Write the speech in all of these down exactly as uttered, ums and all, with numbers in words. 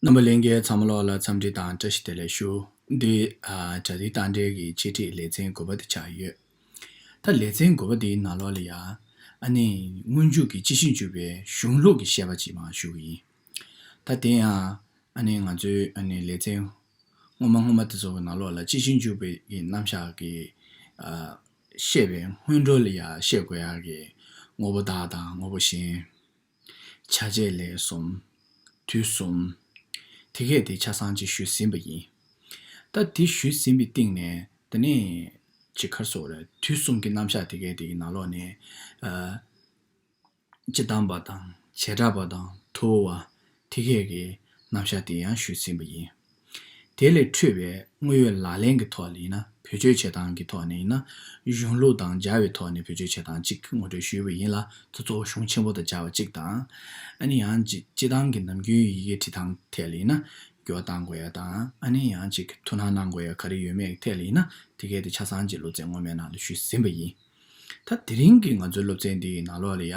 རྣམ་པ་ལྷན་རྒྱས་ཚང་མ་ལོག་ལ་འཚམས་འདྲི་དང་བཀྲ་ཤིས་བདེ་ལེགས་ཞུ། འདི་ཨ་གྲ་སྒྲིག་བཏང་འབྲས་ཀྱི་འཆད་ཁྲིད་ལེ་ཚན་དགུ་པ་དེ་ཆགས་ཡོད། ད་ལེ་ཚན་དགུ་པ་དེའི་ནང་ལོགས་ལ་ཡ་ཨ་ནི་སྔོན་འཇུག་གི་སྤྱི་ཆིངས་འཇུག་པའི་གཞུང་ལུགས་ཀྱི་བཤད་པ་ཅིག་མར་ཞུ་གི་ཡིན། ད་དེ་ཡང་ཨ་ནི་ང་ཚོའི་ཨ་ནི་ལེ་ཚན་སྔོན་མ་སྔོན་མ་དེ་ཚོ་གི་ནང་ལོགས་ལ་སྤྱི་ཆིངས་འཇུག་པའི་གི་རྣམ་གཞག་གི་ཨ་བཤད་པའི་སྔོན་འགྲོ་ལ་ཡ་བཤད་དགོས་ཡག་གི་དངོས་པོ་བདག་དང་དངོས་པོ་གཞན། བྱ་བྱེད་ལས་གསུམ། དུས་གསུམ། དེ་གས་དེ་ཆ་ཚང་ཅིག་ཞུས་ཟིན་པ་ཡིན། ད་དེ་ཞུས་ཟིན་པའི་སྟེང་ནས་དེ་ནས་ཅིག་ག་རེ་ཟེར་དགོས་རེད། དུས་གསུམ་གྱི་རྣམ་གཞག་དེ་གས་དེ་གི་ནང་ལོགས་ནས་ཨ་སྤྱི་བཏང་པ་དང་བྱེ་བྲག་པ་དང་ཐུ་བོ་བ་དེ་གས་ཀྱི་རྣམ་གཞག་དེ་ཡང་ཞུས་ཟིན་པ་ཡིན། དེ་ལས་འཕྲོས་པའི་དངོས་ཡོད་ལག་ལེན་གྱི་ཐོག་ལ་ཡིན་ན་བེད་སྤྱོད་བྱེད་སྟངས་ཀྱི་ཐོག་ནས་ཡིན་ན་གཞུང་ལུགས་དང་སྦྱར་བའི་ཐོག་ནས་བེད་སྤྱོད་བྱེད་སྟངས་གཅིག་ངོ་སྤྲོད་ཞུས་པ་ཡིན་ལ། དེ་གཙོ་བོ་གཞུང་ཆེན་པོ་དང་སྦྱར་བ་གཅིག་དང་། ཨ་ནི་ཡང་སྤྱི་སྤྱི་བཏང་གི་ནམ་རྒྱུན་ཡི་གེ་འབྲི་སྟངས་ཐད་ལ་ཡིན་ན་སྐྱོར་བཏང་དགོས་ཡ་དང་། ཨ་ནི་ཡང་གཅིག་ཐུགས་སྣང་གནང་དགོས་ཡ་ག་རེ་ཡོད་མེད་ཐད་ལ་ཡིན་ན་དེ་གས་དེ་ཆ་ཚང་གཅིག་སློབ་ཚན་སྔོན་མའི་ནང་ལ་ཞུས་ཟིན་པ་ཡིན། ད་དེ་རིང་གི་ང་ཚོའི་སློབ་ཚན་འདི་ཡི་ནང་ལོགས་ལ་ཡ་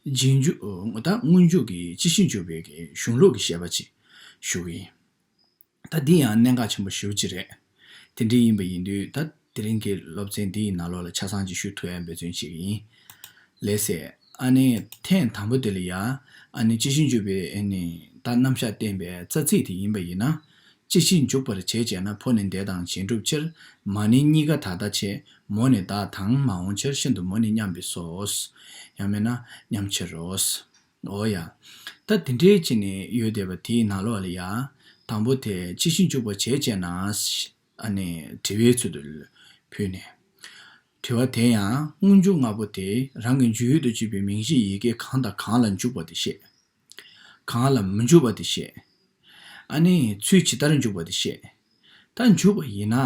རྗེས་འཇུག་ད་སྔོན་འཇུག་གི་སྤྱི་ཆིངས་འཇུག་པའི་གི་གཞུང་ལུགས་ཀྱི་བཤད་པ་ཅིག་ཞུ་གི་ཡིན། ད་འདི་ཡང་གནད་འགག་ཆེན་པོ་ཞེ་པོ་ཅིག་རེད། དེ་འདྲ་ཡིན་པ་ཡིན་དུས་ད་དེ་རིང་གི་སློབ་ཚན་འདི་ཡི་ནང་ལོགས་ལ་ཆ་ཚང་ཅིག་ཞུ་ཐུབ་ཡ་འབད་བརྩོན་བྱེད་ཀྱི་ཡིན། ལགས་སེ། ཨ་ནི་ཐེངས་དང་པོ་དེ་ལ་ཡ་ཨ་ནི་སྤྱི་ཆིངས་འཇུག་པའི་ཨ་ནི་ད་རྣམ་གཞག་བསྟན་པའི་རྩ་ཚིག་དེ་ཡིན་པ་ཡིན་ན། སྤྱི་ཆིངས་འཇུག་པར་བྱེད་ཅེ་ན། ཕོ་ནི་འདས་དང་གཞན་སྒྲུབ་ཕྱིར། མ་ནིང་གཉིས་ཀ་ད་ལྟ་ཆེ། མོ་ནི་བདག་དང་མ་འོངས་ཕྱིར། ཤིན་ཏུ་མོ་ནི་མཉམ་པའི་སོ། ཡང་མིན་ན་མཉམ་ཕྱིར་རོ། འོ་ཡ། ད་དེ་འདྲའི་ཅིག་ནས་ཡོད་བསྡད་པ་དེའི་ནང་ལོགས་ལ་ཡ། དང་པོ་དེ་སྤྱི་ཆིངས་འཇུག་པར་བྱེད་ཅེ་ན། ཨ་ནི་དྲི་བའི་ཚུལ་དུ་ཕུལ་ནས། དྲི་བ་དེ་ཡང་སྔོན་འཇུག་ལྔ་པོ་དེ་རང་གི་འཇུག་ཡུལ་དུ་གྱུར་པའི་མིང་གཞིའི་ཡི་གེ་གང་དང་གང་ལ་འཇུག་པ་དེ་བཤད། གང་ལ་མི་འཇུག་པ་དེ་བཤད། ཨ་ནི་ཚུལ་ཇི་ལྟར་འཇུག་པ་དེ་བཤད། ད་འཇུག་པ་ཡིན་ན།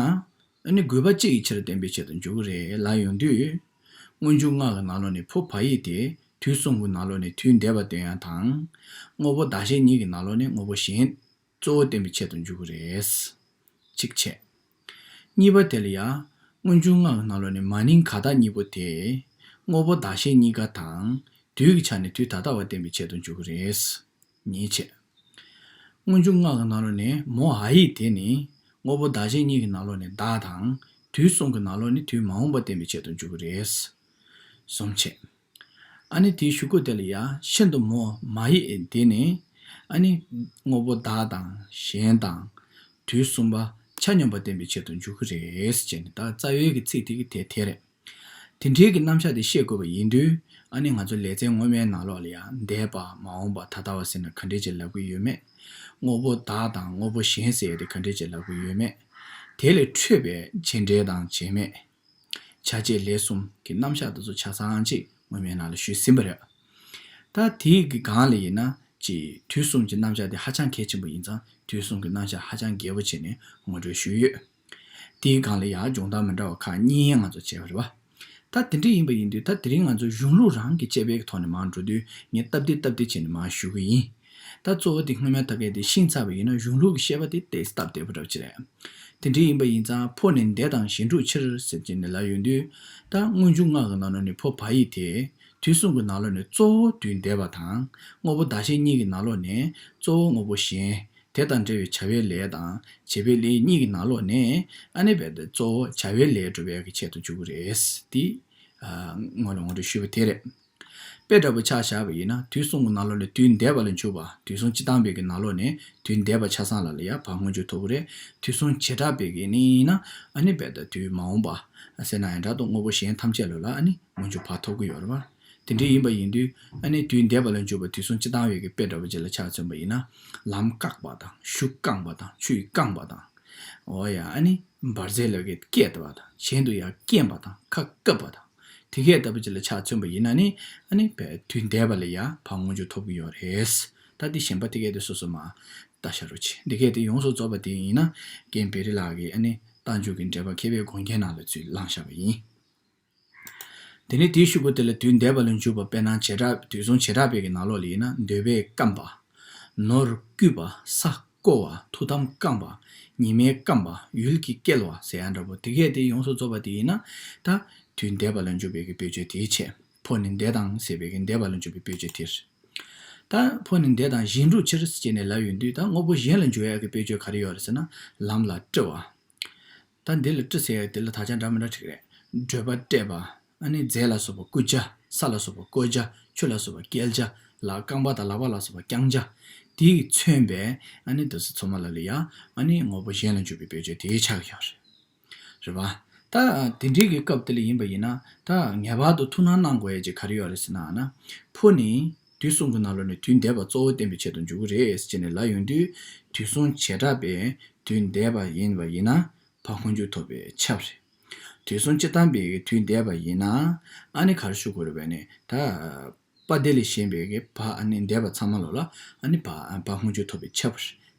ཨ་ནི་དགོས་པ་གཅིག་གི་ཕྱིར་བསྟན་པའི་ཆེད་དུ་འཇུག་གི་རེད་ལབ་ཡོང་དུས། སྔོན་འཇུག་ལྔ་གི་ནང་ལོགས་ནས་ཕོ་བ་ཡིག་དེ་དུས་གསུམ་གྱི་ནང་ལོགས་ནས་དུས་འདས་པ་སྟོན་ཡ་དང་། དངོས་པོ་བདག་གཞན་གཉིས་ཀྱི་ནང་ལོགས་ནས་དངོས་པོ་གཞན་གཙོ་བོ་བསྟན་པའི་ཆེད་དུ་འཇུག་གི་རེད། གཅིག་བྱས། གཉིས་པ་དེ་ལ་ཡང་སྔོན་འཇུག་ལྔ་གི་ནང་ལོགས་ནས་མ་ནིང་ག་ད་གཉིས་པོ་དེ་དངོས་པོ་བདག་གཞན་གཉིས་ཀ་དང་དུས་ཀྱི་ཆ་ནས་དུས་ད་ལྟ་བ་བསྟན་པའི་ཆེད་དུ་འཇུག་གི་རེད། གཉིས་བྱས། སྔོན་འཇུག་ལྔ་གི་ནང་ལོགས་ནས་མོ་འ་ཡིག་དེ་ནི་དངོས་པོ་བདག་གཞན་གཉིས་ཀྱི་ནང་ལོགས་ནས་བདག་དང་དུས་གསུམ་གྱི་ནང་ལོགས་ནས་དུས་མ་འོངས་པ་བསྟན་པའི་ཆེད་དུ་འཇུག་གི་རེད། གསུམ་བྱས། ཨ་ནི་དེའི་གཞུག་གུ་དེ་ལ་ཡང་ཤིན་ཏུ་མོ་མ་ཡིག་དེ་ནི་ཨ་ནི་དངོས་པོ་བདག་དང་གཞན་དང་དུས་གསུམ་པ་ཆ་སྙོམས་པ་བསྟན་པའི་ཆེད་དུ་འཇུག་གི་རེད་ཅེས་ནི་ད་རྩ་བའི་གི་ཚིག་དེ་གི་དེ་དེ་རེད། དེ་འདྲའི་གི་རྣམ་གཞག་དེ་བཤད་དགོས་པ་ཡིན་དུས། ཨ་ནི་ང་ཚོ་ལེ་ཚན་སྔོན་མའི་ནང་ལོགས་ལ་ཡང་འདས་པ་མ་འོངས་པ་ད་ལྟ་བ་ཟེར་ན་ག་འདྲས་ཅིག་ལབ་ཀྱི་ཡོད་མེད། དངོས་པོ་བདག་དང་དངོས་པོ་གཞན་ཟེར་ཡ་དེ་ག་འདྲས་ཅིག་ལབ་ཀྱི་ཡོད་མེད། དེ་ལས་འཕྲོས་པའི་བྱེད་འབྲེལ་དང་བྱེད་མེད། བྱ་བྱེད་ལས་གསུམ་གྱི་རྣམ་གཞག་དེ་ཚོ་ཆ་ཚང་གཅིག་སྔོན་མའི་ནང་ལ་ཞུས་ཟིན་པ་རེད། ད་དེའི་གི་སྒང་ལ་ཡིན་ན་ཅིག་དུས་གསུམ་གྱི་རྣམ་གཞག་དེ་ཧ་ཅང་གལ་ཆེན་པོ་ཡིན་ཙང་དུས་གསུམ་གྱི་རྣམ་གཞག་ཧ་ཅང་རྒྱས་པོ་བྱས་ནས་ངོ་སྤྲོད་ཞུས་ཡོད། དེའི་སྒང་ལ་ཡང་སྦྱོང་བརྡར་མི་འདྲ་བ་ཁག་གཉིས་ང་ཚོ་བྱས་པ་རེད་བ། ད་དེ་འདྲ་ཡིན་པ་ཡིན་དུས་ད་དེ་རིང་ང་ཚོ་གཞུང་ལུགས་རང་གི་དཔྱད་པའི་ཐོག་ནས་མར་འགྲོ་དུས་ངས་སྟབས་བདེ་སྟབས་བདེ་བྱས་ནས་མར་ཞུ་གི་ཡིན། ད་གཙོ་བོ་དེ་སྔོན་མའི་ཐབས་མཁས་དེ་ཤེས་ཚར་བ་ཡིན་ན་གཞུང་ལུགས་ཀྱི་བཤད་པ་དེ་ཏོག་ཙམ་སྟབས་བདེ་པོ་འདྲ་པོ་ཅིག་རེད། དེ་འདྲ་ཡིན་པ་ཡིན་ཙང་ཕོ་ནི་འདས་དང་གཞན་སྒྲུབ་ཕྱིར་ཟེར་གྱིན་ནས་ལབ་ཡོང་དུས། ད་སྔོན་འཇུག་ལྔ་གི་ནང་ལོགས་ནས་ཕོ་བ་ཡིག་དེ་དུས་གསུམ་གྱི་ནང་ལོགས་ནས་གཙོ་བོ་དུས་འདས་པ་དང་དངོས་པོ་བདག་གཞན་གཉིས་ཀྱི་ནང་ལོགས་ནས་གཙོ་བོ་དངོས་པོ་གཞན། དེ་དང་འབྲེལ་བའི་བྱ་བའི་ལས་དང་བྱེད་པའི་ལས་གཉིས་ཀྱི་ནང་ལོགས་ནས་ཨ་ནི་རྦད་དེ་གཙོ་བོ་བྱ་བའི་ལས་སྒྲུབ་པའི་གི་ཆེད་དུ་འཇུག་གི་རེད། དེ་ཨ་སྔོན་ལ་ངོ་སྤྲོད་ཞུས་པ་དེ་རེད། དཔེ་འདྲ་པོ་ཆ་བཞག་པ་ཡིན་ན་དུས་གསུམ་གྱི་ནང་ལོགས་ནས་དུས་འདས་པ་ལ་འཇུག་པ། དུས་གསུམ་སྤྱི་བཏང་བའི་གི་ནང་ལོགས་ནས་དུས་འདས་པ་ཆ་ཚང་ལ་ལ་ཡ་བ་སྔོན་འཇུག་ཐོབ་ཀྱི་རེད། དུས་གསུམ་བྱེ་བྲག་པའི་གི་ནི་ཡིན་ན་ཨ་ནི་རྦད་དེ་དུས་མ་འོངས་པ་ཟེར་ན་ཡང་འདྲ་འདུག་དངོས་པོ་གཞན་ཐམས་ཅད་ལ་ལ་ཨ་ནི་སྔོན་འཇུག་བ་ཐོབ་ཀྱི་ཡོད་རེད་བ། དེ་འདྲ་ཡིན་པ་ཡིན་དུས་ཨ་ནི་དུས་འདས་པ་ལ་འཇུག་པ་དུས་གསུམ་སྤྱི་བཏང་བའི་གི་དཔེ་འདྲ་པོ་ཅིག་ལ་ཆ་མཚོན་པ་ཡིན་ན། ལམ་བཀག་པ་དང་གཞུ་བཀང་བ་དང་ཆུས་བཀང་བ་དང་། འོ་ཡ་ཨ་ནི་འབར་རྫས་ལ་གི་བསྐྱེད་པ་དང་གཞན་དུ་ཡང་བསྐྱེད་པ་དང་ཁ་བཀབ་པ་དང་། དེ་གས་ལྟ་བུ་ཅིག་ལ་ཆ་མཚོན་པ་ཡིན་ན་ནི་ཨ་ནི་བས་དུས་འདས་པ་ལ་ཡང་བ་སྔོན་འཇུག་ཐོབ་ཀྱི་ཡོད་རེད། ད་དེ་གཞན་པ་དེ་གས་དེ་སོ་སོ་མ་ལྟ་ཤ་རུ་ཆེ་འདི་གས་དེ་ཡོངས་སུ་རྫོགས་པ་དེ་ཡིན་ན་རྒན་བེ་རི་ལགས་ཀྱི་ཨ་ནི་རྟགས་འཇུག་གི་འགྲེལ་པ་མཁས་པའི་དགོངས་རྒྱན་ནང་ལ་ཚུར་བླངས་བཞག་པ་ཡིན། དེ་ནས་དེའི་གཞུག་གུ་དེ་ལ་དུས་འདས་པ་ལ་འཇུག་པ་དཔེར་ན་བྱེ་བྲག་དུས་གསུམ་བྱེ་བྲག་པའི་གི་ནང་ལོགས་ལ་ཡིན་ན་འདོད་པས་བསྐམས་པ། ནོར་བརྐུས་པ། ས་བརྐོ་བ། ཐུགས་དམ་བསྐངས་པ། ཉི་མས་བསྐམས་པ། ཡུལ་གྱིས་བསྐལ་བ་ཟེར་ཡ་འདྲ་པོ་དེ་གས་དེ་ཡོངས་སུ་རྫོགས་པ་དེ་ཡིན་ན་ད་དུས་འདས་པ་ལ་འཇུག་པའི་གི་དཔེ་བརྗོད་དེའི་ཆེད་ཕོ་ནི་འདས་དང་ཟེར་བའི་གི་འདས་པ་ལ་འཇུག་པའི་དཔེ་བརྗོད་དེ་རེད། ད་ཕོ་ནི་འདས་དང་གཞན་སྒྲུབ་ཕྱིར་ཟེར་ནས་ལབ་ཡོང་དུས། ད་དངོས་པོ་གཞན་ལ་འཇུག་ཡག་གི་དཔེ་བརྗོད་ག་རེ་ཡོད་རེད་ཟེར་ན། ལམ་ལ་བཀྲི་བ། ད་འདི་ལ་བཀྲི་ཟེར་ཡག་དེ་ལ་དག་ཆ་འདྲ་མི་འདྲ་ཞིག་རེད། བགྲོད་པ་བཀྲེས་པ། ཨ་ནི་རྫས་ལ་སོགས་པ་བརྐུ་བྱ། ས་ལ་སོགས་པ་བརྐོ་བྱ། ཆུ་ལ་སོགས་པ་བསྐྱལ་བྱ། ལག་རྐང་པ་དང་ལག་པ་ལ་སོགས་པ་བརྐྱང་བྱ། དེས་མཚོན་པའི་ཨ་ནི་དེ་ཚོ་ཚང་མ་ལ་ལ་ཡང་ཨ་ནི་དངོས་པོ་གཞན་ལ་འཇུག་པའི་དཔེ་བརྗོད་དེ་ཆགས་ཡོད་རེད། རེད་པ། ད་དེ་འདྲའི་གི་སྐབས་དེ་ལ་ཡིན་པ་ཡིན་ན། ད་ངེས་པར་དུ་ཐུགས་སྣང་གནང་དགོས་ཡ་ཅིག་ག་རེ་ཡོད་རེད་ཟེར་ན། ཕོ་ནི་དུས་གསུམ་གྱི་ནང་ལོགས་ནས་དུས་འདས་པ་གཙོ་བོ་བསྟན་པའི་ཆེད་དུ་འཇུག་གི་རེད་ཟེར་ནས་ལབ་ཡོང་དུས། དུས་གསུམ་བྱེ་བྲག་པའི་དུས་འདས་པ་ཡིན་པ་ཡིན་ན་འཕགས་མངོན་གྱུར་ཐོབ་པས་ཁྱབ་རེད། དུས་གསུམ་སྤྱི་བཏང་པའི་དུས་འདས་པ་ཡིན་ན། ཨ་ནི་ག་རེ་ཞུ་དགོས་རེད་པས་ནི། ད་དཔལ་དེ་ལས་གཞན་པའི་གི་བ་ཨ་ནི་འདས་པ་ཚང་མ་ལོ་ལ་ཨ་ནི་བ་བ་སྔོན་འཇུག་ཐོབ་པའི་ཆབ།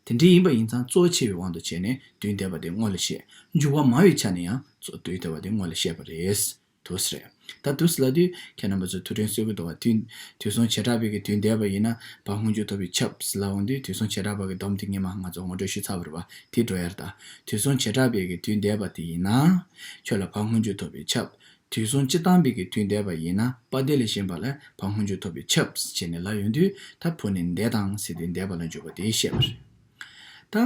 དེ་འདྲའི་ཡིན་པ་ཡིན་ཙང་གཙོ་ཆེ་བའི་དབང་དུ་བྱས་ནས་དུས་འདས་པ་དེ་སྔོན་ལ་བཤད། འཇུག་པ་མང་བའི་ཆ་ནས་ཡང་གཙོ་དུས་འདས་པ་དེ་སྔོན་ལ་བཤད་པ་རེད། དུས་རེད། ད་དུས་ལ་དུས་ཁྱེད་རྣམ་པ་ཚོས་ཐུགས་དྲན་གསོ་གི་འདུག་བ། དུས་དུས་གསུམ་བྱེ་བྲག་པའི་གི་དུས་འདས་པ་ཡིན་ན་བ་སྔོན་འཇུག་ཐོབ་པའི་ཆབ་ལ་འོང་དུས། དུས་གསུམ་བྱེ་བྲག་པ་གི་སྡོམ་དེ་ངེས་མ་ང་ཚོ་ངོ་སྤྲོད་ཞུས་ཚར་བ་རེད་བ། དེ་འགྲོ་ཡར་ད། དུས་གསུམ་བྱེ་བྲག་པའི་གི་དུས་འདས་པ་དེ་ཡིན་ན་ཁྱོད་ལ་བ་སྔོན་འཇུག་ཐོབ་པའི་ཆབ། དུས་གསུམ་སྤྱི་བཏང་པའི་གི་དུས་འདས་པ་ཡིན་ན་དཔལ་དེ་ལས་གཞན་པ་ལ་བ་སྔོན་འཇུག་ཐོབ་པའི་ཆབ་ཟེར་ནས་ལབ་ཡོང་དུས། ད་ཕོ་ནི་འདས་དང་ཟེར་དུས་འདས་པ་ལ་འཇུག་པ་དེ་བཤད་པ་རེད། ད་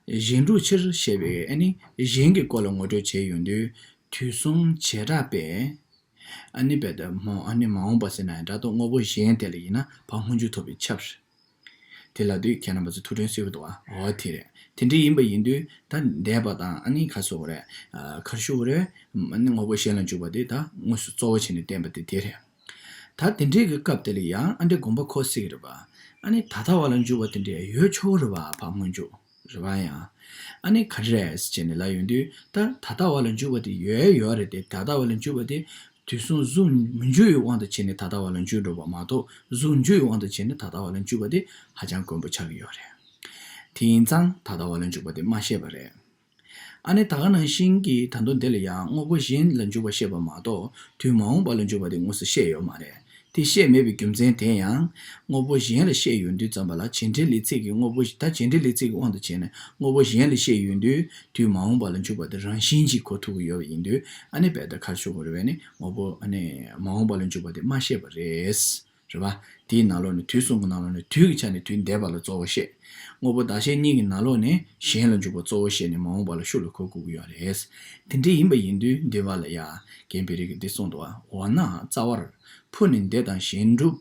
གཞན་སྒྲུབ་ཕྱིར་བཤད་པའི་ཨ་ནི་གཞན་གྱི་སྐོར་ལ་ངོ་སྤྲོད་བྱས་ཡོང་དུས། དུས་གསུམ་བྱེ་བྲག་པའི་ཨ་ནི་བས་ད་མོ་ཨ་ནི་མ་འོངས་པ་ཟེར་ན་ཡང་འདྲ་འདུག་དངོས་པོ་གཞན་དེ་ལ་ཡིན་ན་བ་སྔོན་འཇུག་ཐོབ་པའི་ཆབ་རེད། དེ་ལ་དུས་ཁྱེད་རྣམ་པ་ཚོ་ཐུགས་དྲན་གསོ་གི་འདུག་བ། འོ་དེ་རེད། དེ་འདྲ་ཡིན་པ་ཡིན་དུས་ད་འདས་པ་དང་ཨ་ནི་ག་རེ་ཞུ་དགོས་རེད། ཨ་ག་རེ་ཞུ་དགོས་རེད། ཨ་ནི་དངོས་པོ་གཞན་ལ་འཇུག་པ་དེ་ད་དངོས་སུ་གཙོ་བོ་བྱས་ནས་བསྟན་པ་དེ་དེ་རེད། ད་དེ་འདྲའི་གི་སྐབས་དེ་ལ་ཡང་ཨ་འདྲའི་དགོངས་པ་འཁོར་སྲིད་ཀྱི་རེད་པ། ཨ་ནི་ད་ལྟ་བ་ལ་འཇུག་པ་དེ་འདྲའི་ཡོད་ཆོག་རེད་པ། བ་སྔོན་འཇུག་རེད་པ། ཡང་ཨ་ནི་ག་རེ་རེད་ཟེར་ནས་ལབ་ཡོང་དུས། ད་ད་ལྟ་བ་ལ་འཇུག་པ་དེ་ཡོད་ཡོད་རེད་དེ། ད་ལྟ་བ་ལ་འཇུག་པ་དེ་དུས་གསུམ་གཟུགས་མི་འཇུག་པའི་དབང་དུ་བྱས་ནས་ད་ལྟ་བ་ལ་འཇུག་འགྲོ་བ་མ་གཏོགས། གཟུགས་འཇུག་པའི་དབང་དུ་བྱས་ནས་ད་ལྟ་བ་ལ་འཇུག་པ་དེ་ཧ་ཅང་དཀོན་པོ་ཆགས་ཀྱི་ཡོད་རེད། དེ་ཡིན་ཙང་ད་ལྟ་བ་ལ་འཇུག་པ་དེ་མ་བཤད་པ་རེད། ཨ་ནི་ད་ག་ནང་བཞིན་གྱི་ད་དུང་འདི་ལ་ཡང་དངོས་པོ་གཞན་ལ་འཇུག་པ་བཤད་པ་མ་གཏོགས། དུས་མ་འོངས་པ་ལ་འཇུག་པ་དེ་དངོས་སུ་བཤད་ཡོད་མ་རེད། དེ་བཤད་མེད་པའི་རྒྱུ་མཚན་དེ་ཡང་། དངོས་པོ་གཞན་ལ་བཤད་ཡོང་དུས་ཙམ་པ་ལ་བྱེད་འབྲེལ་ལས་ཚིག་གི་དངོས་པོ། ད་བྱེད་འབྲེལ་ལས་ཚིག་གི་དབང་དུ་བྱས་ནས་དངོས་པོ་གཞན་ལ་བཤད་ཡོང་དུས། དུས་མ་འོངས་པ་ལ་འཇུག་པ་དེ་རང་བཞིན་གྱིས་གོ་ཐུབ་ཀྱི་ཡོད་པ་ཡིན་དུས། ཨ་ནི་བས་ད་ག་རེ་ཞུ་དགོས་རེད་པས་ནི། དངོས་པོ་ཨ་ནི་མ་འོངས་པ་ལ་འཇུག་པ་དེ་མ་བཤད་པ་རེད། རེད་པ། དེའི་ནང་ལོགས་ནས་དུས་གསུམ་གྱི་ནང་ལོགས་ནས་དུས་ཀྱི་ཆ་ནས་དུས་འདས་པ་ལ་གཙོ་བོ་བཤད། དངོས་པོ་བདག་གཞན་གཉིས་ཀྱི་ནང་ལོགས་ནས་གཞན་ལ་འཇུག་པ་གཙོ་བོ་བཤད་ནས་མ་འོངས་པ་ལ་ཤུགས་ལ་གོ་དགོས་ཀྱི་ཡོད་རེད། དེ་འདྲ་ཡིན་པ་ཡིན་དུས་འདུལ་བ་ལ་ཡ་རྒན་པའི་རིགས་ཀྱིས་འདི་གསུངས་འདུག་བ། འོ་ན་རྩ་བར་ཕོ་ནི་འདས་དང་གཞན་སྒྲུབ་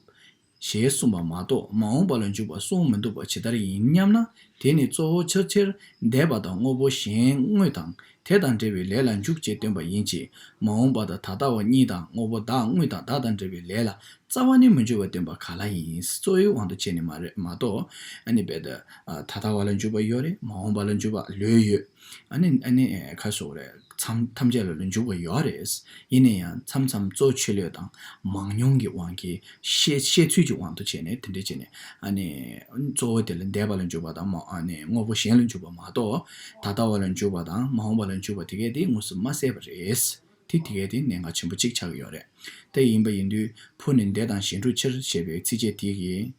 ཞེས་གསུངས་པ་མ་གཏོགས་མ་འོངས་པ་ལ་འཇུག་པ་གསུངས་མི་འདུག་པ་ཇི་ལྟར་ཡིན་སྙམ་ན། དེ་ནི་གཙོ་བོ་ཕྱིར་ཕྱིར་འདས་པ་དང་དངོས་པོ་གཞན་དངོས་དང་དེ་དང་འབྲེལ་བའི་ལས་ལ་འཇུག་ཅེས་སྟོན་པ་ཡིན་གྱི། མ་འོངས་པ་དང་ད་ལྟ་བ་གཉིས་དང་དངོས་པོ་བདག་དངོས་དང་བདག་དང་འབྲེལ་བའི་ལས་ལ་རྩ་བ་ནས་མི་འཇུག་པ་སྟོན་པ་ག་ལ་ཡིན། གཙོ་བོའི་དབང་དུ་བྱས་ནས་མ་རེད་མ་གཏོགས། ཨ་ནི་བས་ད་ད་ལྟ་བ་ལ་འཇུག་པ་ཡོད་རེད། མ་འོངས་པ་ལ་འཇུག་པ་ལོས་ཡོད། ཨ་ནི་ཨ་ནི་ཁ་ཕྱོགས་རེད། མཚམས་ཐམས་ཅད་ལ་ལ་འཇུག་པ་ཡོད་རེད། ཡིན་ན་ཡང་མཚམས་མཚམས་གཙོ་ཆེ་ལོས་དང་མང་ཉུང་གི་དབང་གིས་བཤད་བཤད་ཚུལ་གྱི་དབང་དུ་བྱས་ནས་དེ་འདྲ་བྱས་ནས། ཨ་ནི་གཙོ་བོ་དེ་ལ་འདས་པ་ལ་འཇུག་པ་དང་མ་ཨ་ནི་དངོས་པོ་གཞན་ལ་འཇུག་པ་མ་གཏོགས། ད་ལྟ་བ་ལ་འཇུག་པ་དང་མ་འོངས་པ་ལ་འཇུག་པ་དེ་གས་དེ་དངོས་སུ་མ་གསལ་བ་རེད། དེ་དེ་གས་དེ་གནད་འགག་ཆེན་པོ་གཅིག་ཆགས་ཀྱི་ཡོད་རེད། དེ་ཡིན་པ་ཡིན་དུས་ཕོ་ནི་འདས་དང་གཞན་སྒྲུབ་ཕྱིར་ཞེས་པའི་ཚིགས་བཅད་དེ་གིས།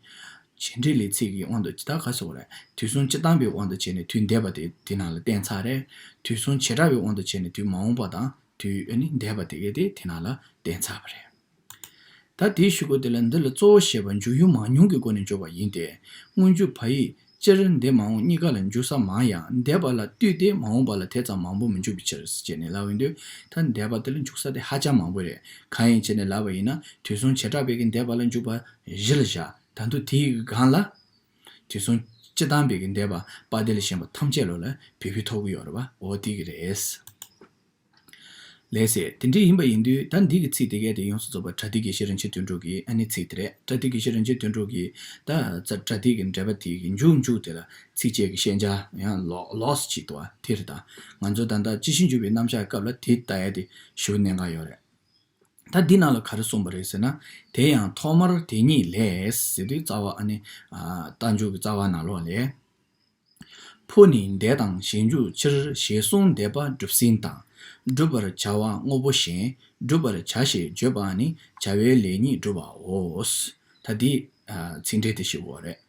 བྱེད་འབྲེལ་ལས་ཚིག་གི་དབང་དུ་ད་ག་ཟེར་དགོས་རེད། དུས་གསུམ་སྤྱི་བཏང་པའི་དབང་དུ་བྱས་ནས་དུས་འདས་པ་དེ་དེ་ནང་ལ་བསྟན་ཚར་རེད། དུས་གསུམ་བྱེ་བྲག་པའི་དབང་དུ་བྱས་ནས་དུས་མ་འོངས་པ་དང་དུས་ཨ་ནི་འདས་པ་དེ་གས་དེ་དེ་ནང་ལ་བསྟན་ཚར་བ་རེད། ད་དེའི་གཞུག་གུ་དེ་ལ་འདི་ལ་གཙོ་བོ་ཞེས་པ་འཇུག་ཡུལ་མང་ཉུང་གི་སྒོ་ནས་འཇོག་པ་ཡིན་ཏེ། སྔོན་འཇུག་བ་ཡིས་སྤྱིར་འདས་མ་འོངས་གཉིས་ཀ་ལ་འཇུག་ས་མང་ཡང་འདས་པ་ལ་ལྟོས་ཏེ་མ་འོངས་པ་ལ་དེ་ཙམ་མང་པོ་མི་འཇུག་པའི་ཕྱིར་ཞེས་ནས་ལབ་ཡོང་དུས། ད་འདས་པ་དེ་ལ་འཇུག་ས་དེ་ཧ་ཅང་མང་པོ་རེད། གང་ཡིན་ཞེས་ནས་ལབ་པ་ཡིན་ན། དུས་གསུམ་བྱེ་བྲག་པའི་གི་འདས་པ་ལ་འཇུག་པ་གཞི་ལ་བཞག་ད་དུང་དེའི་སྒང་ལ་དུས་གསུམ་སྤྱི་བཏང་པའི་གི་འདས་པ་དཔལ་དེ་ལས་གཞན་པ་ཐམས་ཅད་ལོ་ལ་བོད་བོད་ཐོབ་ཀྱི་ཡོད་རེད་བ། འོ་དེ་གི་རེད། ལགས་སེ། དེ་འདྲ་ཡིན་པ་ཡིན་དུས་ད་འདི་གི་ཚིག་དེ་གས་དེ་ཡོངས་སུ་རྫོགས་པ་བྲ་ཏི་དགེ་བཤེས་རིན་ཆེན་དོན་གྲུབ་ཀྱི་ཨ་ནི་ཚིག་དེ་རེད། བྲ་ཏི་དགེ་བཤེས་རིན་ཆེན་དོན་གྲུབ་ཀྱི་ད་བྲ་ཏི་གི་འགྲེལ་པ་དེ་གི་མཇུག་མཇུག་དེ་ལ་ཚིགས་བཅད་ཀྱི་ཤན་སྦྱར་ཡང་ལོགས་ལོགས་སུ་བྱེད་དུས་དེ་རེད། ད་ང་ཚོ་ད་ལྟ་སྤྱི་ཆིངས་འཇུག་པའི་རྣམ་གཞག་སྐབས་ལ་དེ་ལྟ་ཡ་དེ་ཞུ་གནད་འགག་ཡོད་རེད། ད་འདི་ནང་ལ་ག་རེ་གསུངས་པ་རེད་ཟེར་ན། དེ་ཡང་ཐོག་མར་དེ་ཉིད་ལས་ཟེར་དུས་རྩ་བ་ཨ་ནི་རྟགས་འཇུག་གི་རྩ་བ་ནང་ལོགས་ལས། ཕོ་ནི་འདས་དང་གཞན་འཇུག་ཕྱིར་ཞེས་གསུངས་འདས་པ་སྒྲུབ་ཟིན་དང་། བསྒྲུབ་པར་བྱ་བ་དངོས་པོ་གཞན། བསྒྲུབ་པར་བྱ་ཞེས་བརྗོད་པ་ནི་བྱ་བའི་ལས་ཉིད་སྒྲུབ་པའོ། ད་འདི་ཚིག་འགྲེལ་དེ་ཞིག་འོ་རེད།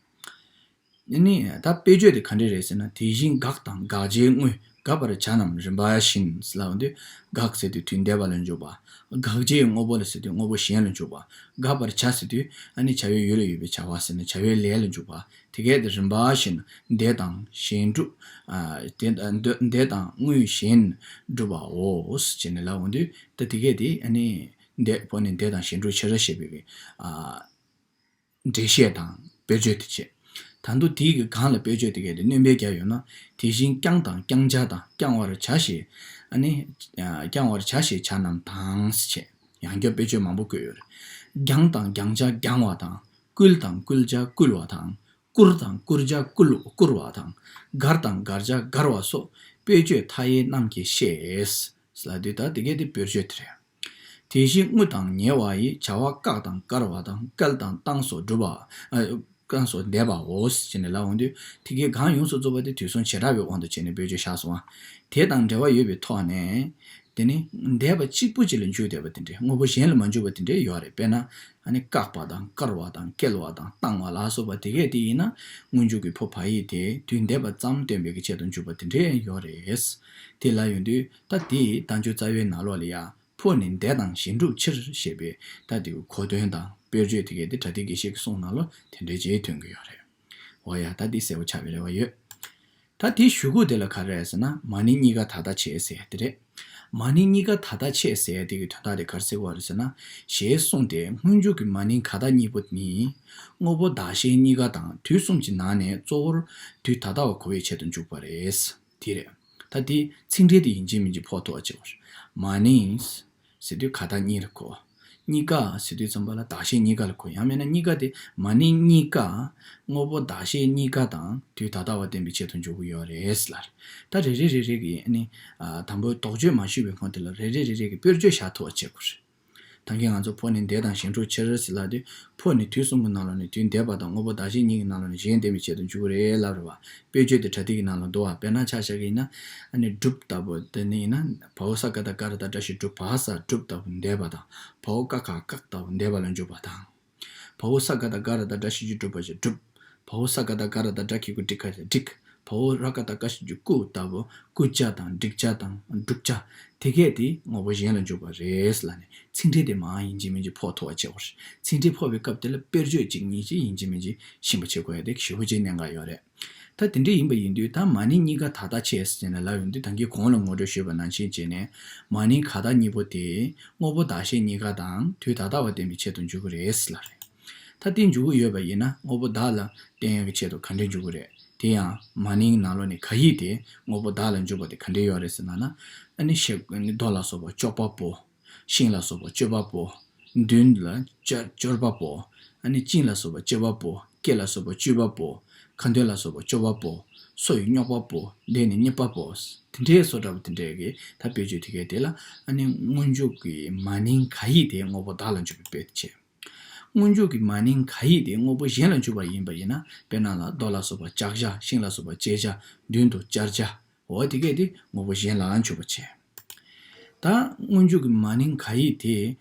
ནི་ད་དཔེ་བརྗོད་དེ་ག་འདྲ་རེད་ཟེར་ན། དེ་བཞིན་དགག་དང་དགག་བྱའི་དངོས། དགག་པར་བྱ་རྣམས་རིམ་པ་བཞིན་ལབ་འོང་དུས། དགག་ཟེར་དུས་དུས་འདས་པ་ལ་འཇུག་པ། དགག་བྱའི་དངོས་པོ་ལ་ཟེར་དུས་དངོས་པོ་གཞན་ལ་འཇུག་པ། དགག་པར་བྱ་ཟེར་དུས་ཨ་ནི་བྱ་བའི་ཡུལ་ལ་ཡོད་པའི་བྱ་བ་ཟེར་ན་བྱ་བའི་ལས་ལ་འཇུག་པ། དེ་གས་དེ་རིམ་པ་བཞིན་འདས་དང་གཞན་སྒྲུབ། ཨ་དེ་འདས་དང་དངོས་གཞན་སྒྲུབ་པའོ་ཞེས་ནས་ལབ་འོང་དུས། ད་དེ་གས་དེ་ཨ་ནི་འདས་པོ་ནི་འདས་དང་གཞན་སྒྲུབ་ཕྱིར་ཞེས་པའི་ཨ། འགྲེལ་བཤད་དང་དཔེར་བརྗོད་དེ་བྱེད། ད་དུང་དེའི་གི་སྒང་ལ་དཔེར་བརྗོད་དེ་གས་དེ་སྣོན་པའི་རྒྱ་ཡོད་ན། དེ་བཞིན་ཀྱང་དང་ཀྱང་བྱ་དང་བསྐྱང་བར་བྱ་ཞེས། ཨ་ནི། བསྐྱང་བར་བྱ་ཞེས་བྱ་རྣམས་དང་ཞེས་ཡང་བསྐྱར་དཔེར་བརྗོད་མང་པོ་བཀོད་ཡོད་རེད། བསྐྱང་དང་བསྐྱང་བྱ་བསྐྱང་བ་དང་། བསྐུལ་དང་བསྐུལ་བྱ་བསྐུལ་བ་དང་། བསྐུར་དང་བསྐུར་བྱ་བསྐུལ་བསྐུར་བ་དང་། དགར་དང་དགར་བྱ་དགར་བ་སོགས་དཔེར་བརྗོད་མཐའ་ཡས་རྣམས་ཀྱིས་ཤེས། ལབ་དུས་ད་དེ་གས་དེ་དཔེར་བརྗོད་དེ་རེད། དེ་བཞིན་རྔུ་དང་ཉེ་བ་ཡི་བྱ་བ་བཀག་དང་བཀར་བ་དང་བཀལ་དང་བཏང་སོགས་སྒྲུབ་པ། ཨ། བཏང་སོགས་འདས་པའོ་ཞེས་ནས་ལབ་འོང་དུས། དེ་གའི་སྒང་ཡོངས་སུ་རྫོགས་པ་དེ་དུས་གསུམ་བྱེ་བྲག་པའི་དབང་དུ་བྱས་ནས་དཔེར་བརྗོད་བཞག་སོང་བ། དེ་དང་འབྲེལ་བ་ཡོད་པའི་ཐོག་ནས། དེ་ནི་འདས་པ་གཅིག་པུ་གཅིག་ལ་འཇུག་བསྡད་པ་དེ་འདྲའི་དངོས་པོ་གཞན་ལ་མ་འཇུག་པ་དེ་འདྲའི་ཡོད་རེད། དཔེར་ན། ཨ་ནི་བཀག་པ་དང་བཀར་བ་དང་བཀལ་བ་དང་བཏང་བ་ལ་སོགས་པ་དེ་གས་དེ་ཡིན་ན། སྔོན་འཇུག་གི་ཕོ་བ་ཡིག་དེ་དུས་འདས་པ་ཙམ་སྟོན་པའི་གི་ཆེད་དུ་འཇུག་པ་དེ་འདྲའི་ཡོད་རེད། དེ་ལ་ཡོང་དུས་ད་དེ་དང་ཆོས་རྩ་བའི་ནང་ལོགས་ལ་ཡ། ཕོ་ནི་འདས་དང་གཞན་སྒྲུབ་ཕྱིར་ཞེས་པའི་ད་དེ་གོ་དོན་དང་དཔེར་བརྗོད་དེ་གས་དེ་པྲ་ཏི་དགེ་བཤེས་ཀྱི་གསུང་ནང་ལོ་དེ་འདྲའི་རྗེས་ཐོན་གྱི་ཡོད་རེད། འོ་ཡ། ད་དེ་གསལ་པོ་ཆགས་པའི་རེ་བ་ཡོད། ད་དེའི་གཞུག་གུ་དེ་ལ་ག་རེ་རེད་ཟེར་ན། མ་ནིང་གཉིས་ཀ་ད་ལྟ་ཆད་ཟེར་དེ་རེད། མ་ནིང་གཉིས་ཀ་ད་ལྟ་ཆད་ཟེར་དེ་གི་དོན་དག་དེ་ག་རེ་ཟེར་གྱི་ཡོད་རེད་ཟེར་ན། ཞེས་གསུངས་ཏེ་སྔོན་འཇུག་གི་མ་ནིང་ག་ད་གཉིས་པོ་ནི། དངོས་པོ་བདག་གཞན་གཉིས་ཀ་དང་དུས་གསུམ་གྱི་ནང་ནས་གཙོ་བོར་དུས་ད་ལྟ་བ་གོ་བའི་ཆེད་དུ་འཇུག་པ་རེད། དེ་རེད། ད་དེ་ཚིག་འགྲེལ་དེ་ཡིན་གཅིག་མིན་གཅིག་ཕོག་ཐུབ་པ་བྱེད་དགོས་རེད། མ་ནིང་ཟེར་དུས་ག་ད་གཉིས་ལ་གོ། གཉིས་ཀ་ཟེར་དུས་ཙམ་པ་ལ་བདག་གཞན་གཉིས་ཀ་ལ་གོ། ཡང་མིན་ན་གཉིས་ཀ་དེ་མ་ནིང་གཉིས་ཀ་དངོས་པོ་བདག་གཞན་གཉིས་ཀ་དང་དུས་ད་ལྟ་བ་བསྟན་པའི་ཆེད་དུ་འཇུག་གི་ཡོད་རེད་ལ། ད་རེ་རེ་རེ་རེ་གི་ཨ་ནི། ཨ། དང་པོའི་དོགས་གཅོད་མ་ཞུས་པའི་ཁོངས་དེ་ལ་རེ་རེ་རེ་རེ་གི་དཔེར་བརྗོད་བཞག་ཐུབ་པ་བྱེད་དགོས་རེད། ད་གིན་ང་ཚོ་ཕོ་ནི་འདས་དང་གཞན་སྒྲུབ་ཕྱིར་ཟེར་ལབ་དུས། ཕོ་ནི་དུས་གསུམ་གྱི་ནང་ལོགས་ནས་དུས་འདས་པ་དང་དངོས་པོ་བདག་གཞན་གཉིས་ཀྱི་ནང་ལོགས་ནས་གཞན་བསྟན་པའི་ཆེད་དུ་འཇུག་གི་རེད་ལབ་རེད་བ། དཔེར་བརྗོད་དེ་པྲ་ཏི་གི་ནང་ལ་འདུག་བ། དཔེར་ན་ཆ་བཞག་གི་ཡིན་ན། ཨ་ནི་སྒྲུབ་ལྟ་བུ་དེ་ནི་ཡིན་ན། བའོ་ས་ག་ད་ག་ར་ད་བཀྲ་ཤིས་སྒྲུབ། བ་ས་སྒྲུབ་ལྟ་བུ་འདས་པ་དང་། བའོ་ཀ་ཁ་བཀག་ལྟ་བུ་འདས་པ་ལ་འཇུག་པ་དང་། བའོ་ས་ག་ད་ག་ར་ད་བཀྲ་ཤིས་ཀྱི་སྒྲུབ་པ་ཞེས་སྒྲུབ། བའོ་ས་ག་ད་ག་ར་ད་བཀྲ་གི་གུ་འགྲིག་ག་ཞེས་འགྲིག། བའོ་ར་ག་ད་ཀ་ཤི་ཀྱི་བཀུ་ལྟ་བུ་བཀུ་བྱ་དང་འགྲིག་བྱ་དང་འགྲུབ་བྱ། དེ་གས་དེ་དངོས་པོ་གཞན་ལ་འཇུག་པ་རེད་ལབ་ནས་ཚིག་འགྲེལ་དེ་མར་ཡིན་གཅིག་མིན་གཅིག་ཕོག་ཐུབ་པ་བྱེད་དགོས་རེད། ཚིག་འགྲེལ་ཕོག་པའི་སྐབས་དེ་ལ་དཔེར་བརྗོད་གཅིག་གཉིས་ཅིག་ཡིན་གཅིག་མིན་གཅིག་ཤེས་པ་བྱེད་དགོས་ཡ་དེ་ཞེ་པོ་ཅིག་གནད་འགག་ཡོད་རེད། ད་དེ་འདྲ་ཡིན་པ་ཡིན་དུས་ད་མ་ནིང་གཉིས་ཀ་ད་ལྟ་ཆད་ཟེར་ནས་ལབ་ཡོང་དུས། ད་གིན་གོང་ལ་ངོ་སྤྲོད་ཞུས་པ་ནང་བཞིན་བྱས་ནས། མ་ནིང་ག་ད་གཉིས་པོ་དེ་དངོས་པོ་བདག་གཞན་གཉིས་ཀ་དང་དུས་ད་ལྟ་བ་བསྟན་པའི་ཆེད་དུ་འཇུག་གི་རེད་ལབ་རེད། ད་དེ་འཇུག་གི་ཡོད་པ་ཡིན་ན་དངོས་པོ་བདག་ལ་བསྟན་ཡག་གི་ཆེད་དུ་ག་འདྲས་འཇུག་གི་རེད། དེ་ཡང་མ་ནིང་ནང་ལོགས་ནས་ག་ཡིག་དེ་དངོས་པོ་བདག་ལ་འཇུག་པ་དེ་ག་འདྲས་ཡོད་རེད་ཟེར་ན་ན། ཨ་ནི་ཤེ་ཨ་ནི་རྡོ་ལ་སོགས་པ་གཅོད་པ་པོ། ཤིང་ལ་སོགས་པ་གཅོད་པ་པོ། མདུན་ལ་གཅོད་གཅོད་པ་པོ། ཨ་ནི་གཅིན་ལ་སོགས་པ་གཅོད་པ་པོ། སྐེ་ལ་སོགས་པ་གཅུས་པ་པོ། ཁ་འདོན་ལ་སོགས་པ་གཅོད་པ་པོ། སོ་ཡི་རྙོག་པ་པོ། ལས་ནི་རྙེད་པ་པོ། དེ་འདྲའི་བཟོ་འདྲ་པོ་དེ་འདྲའི་གི་ད་དཔེར་བརྗོད་དེ་གའི་དེ་ལ་ཨ་ནི་སྔོན་འཇུག་གི་མ་ནིང་ག་ཡིག་དེ་དངོས་པོ་བདག་ལ་འཇུག་པའི་དཔེ་དེ་བྱས། སྔོན་འཇུག་གི་མ་ནིང་ག་ཡིག་དེ་དངོས་པོ་གཞན་ལ་འཇུག་པ་ཡིན་པ་ཡིན་ན། དཔེར་ན་ལ་རྡོ་ལ་སོགས་པ་བཅག་བྱ། ཤིང་ལ་སོགས་པ་གཅད་བྱ། མདུན་དུ་བཅར་བྱ། འོ་དེ་གས་དེ་དངོས་པོ་གཞན་ལ་འཇུག་པ་བྱས། ད་སྔོན་འཇུག་གི་མ་ནིང་ག་ཡིག་དེ་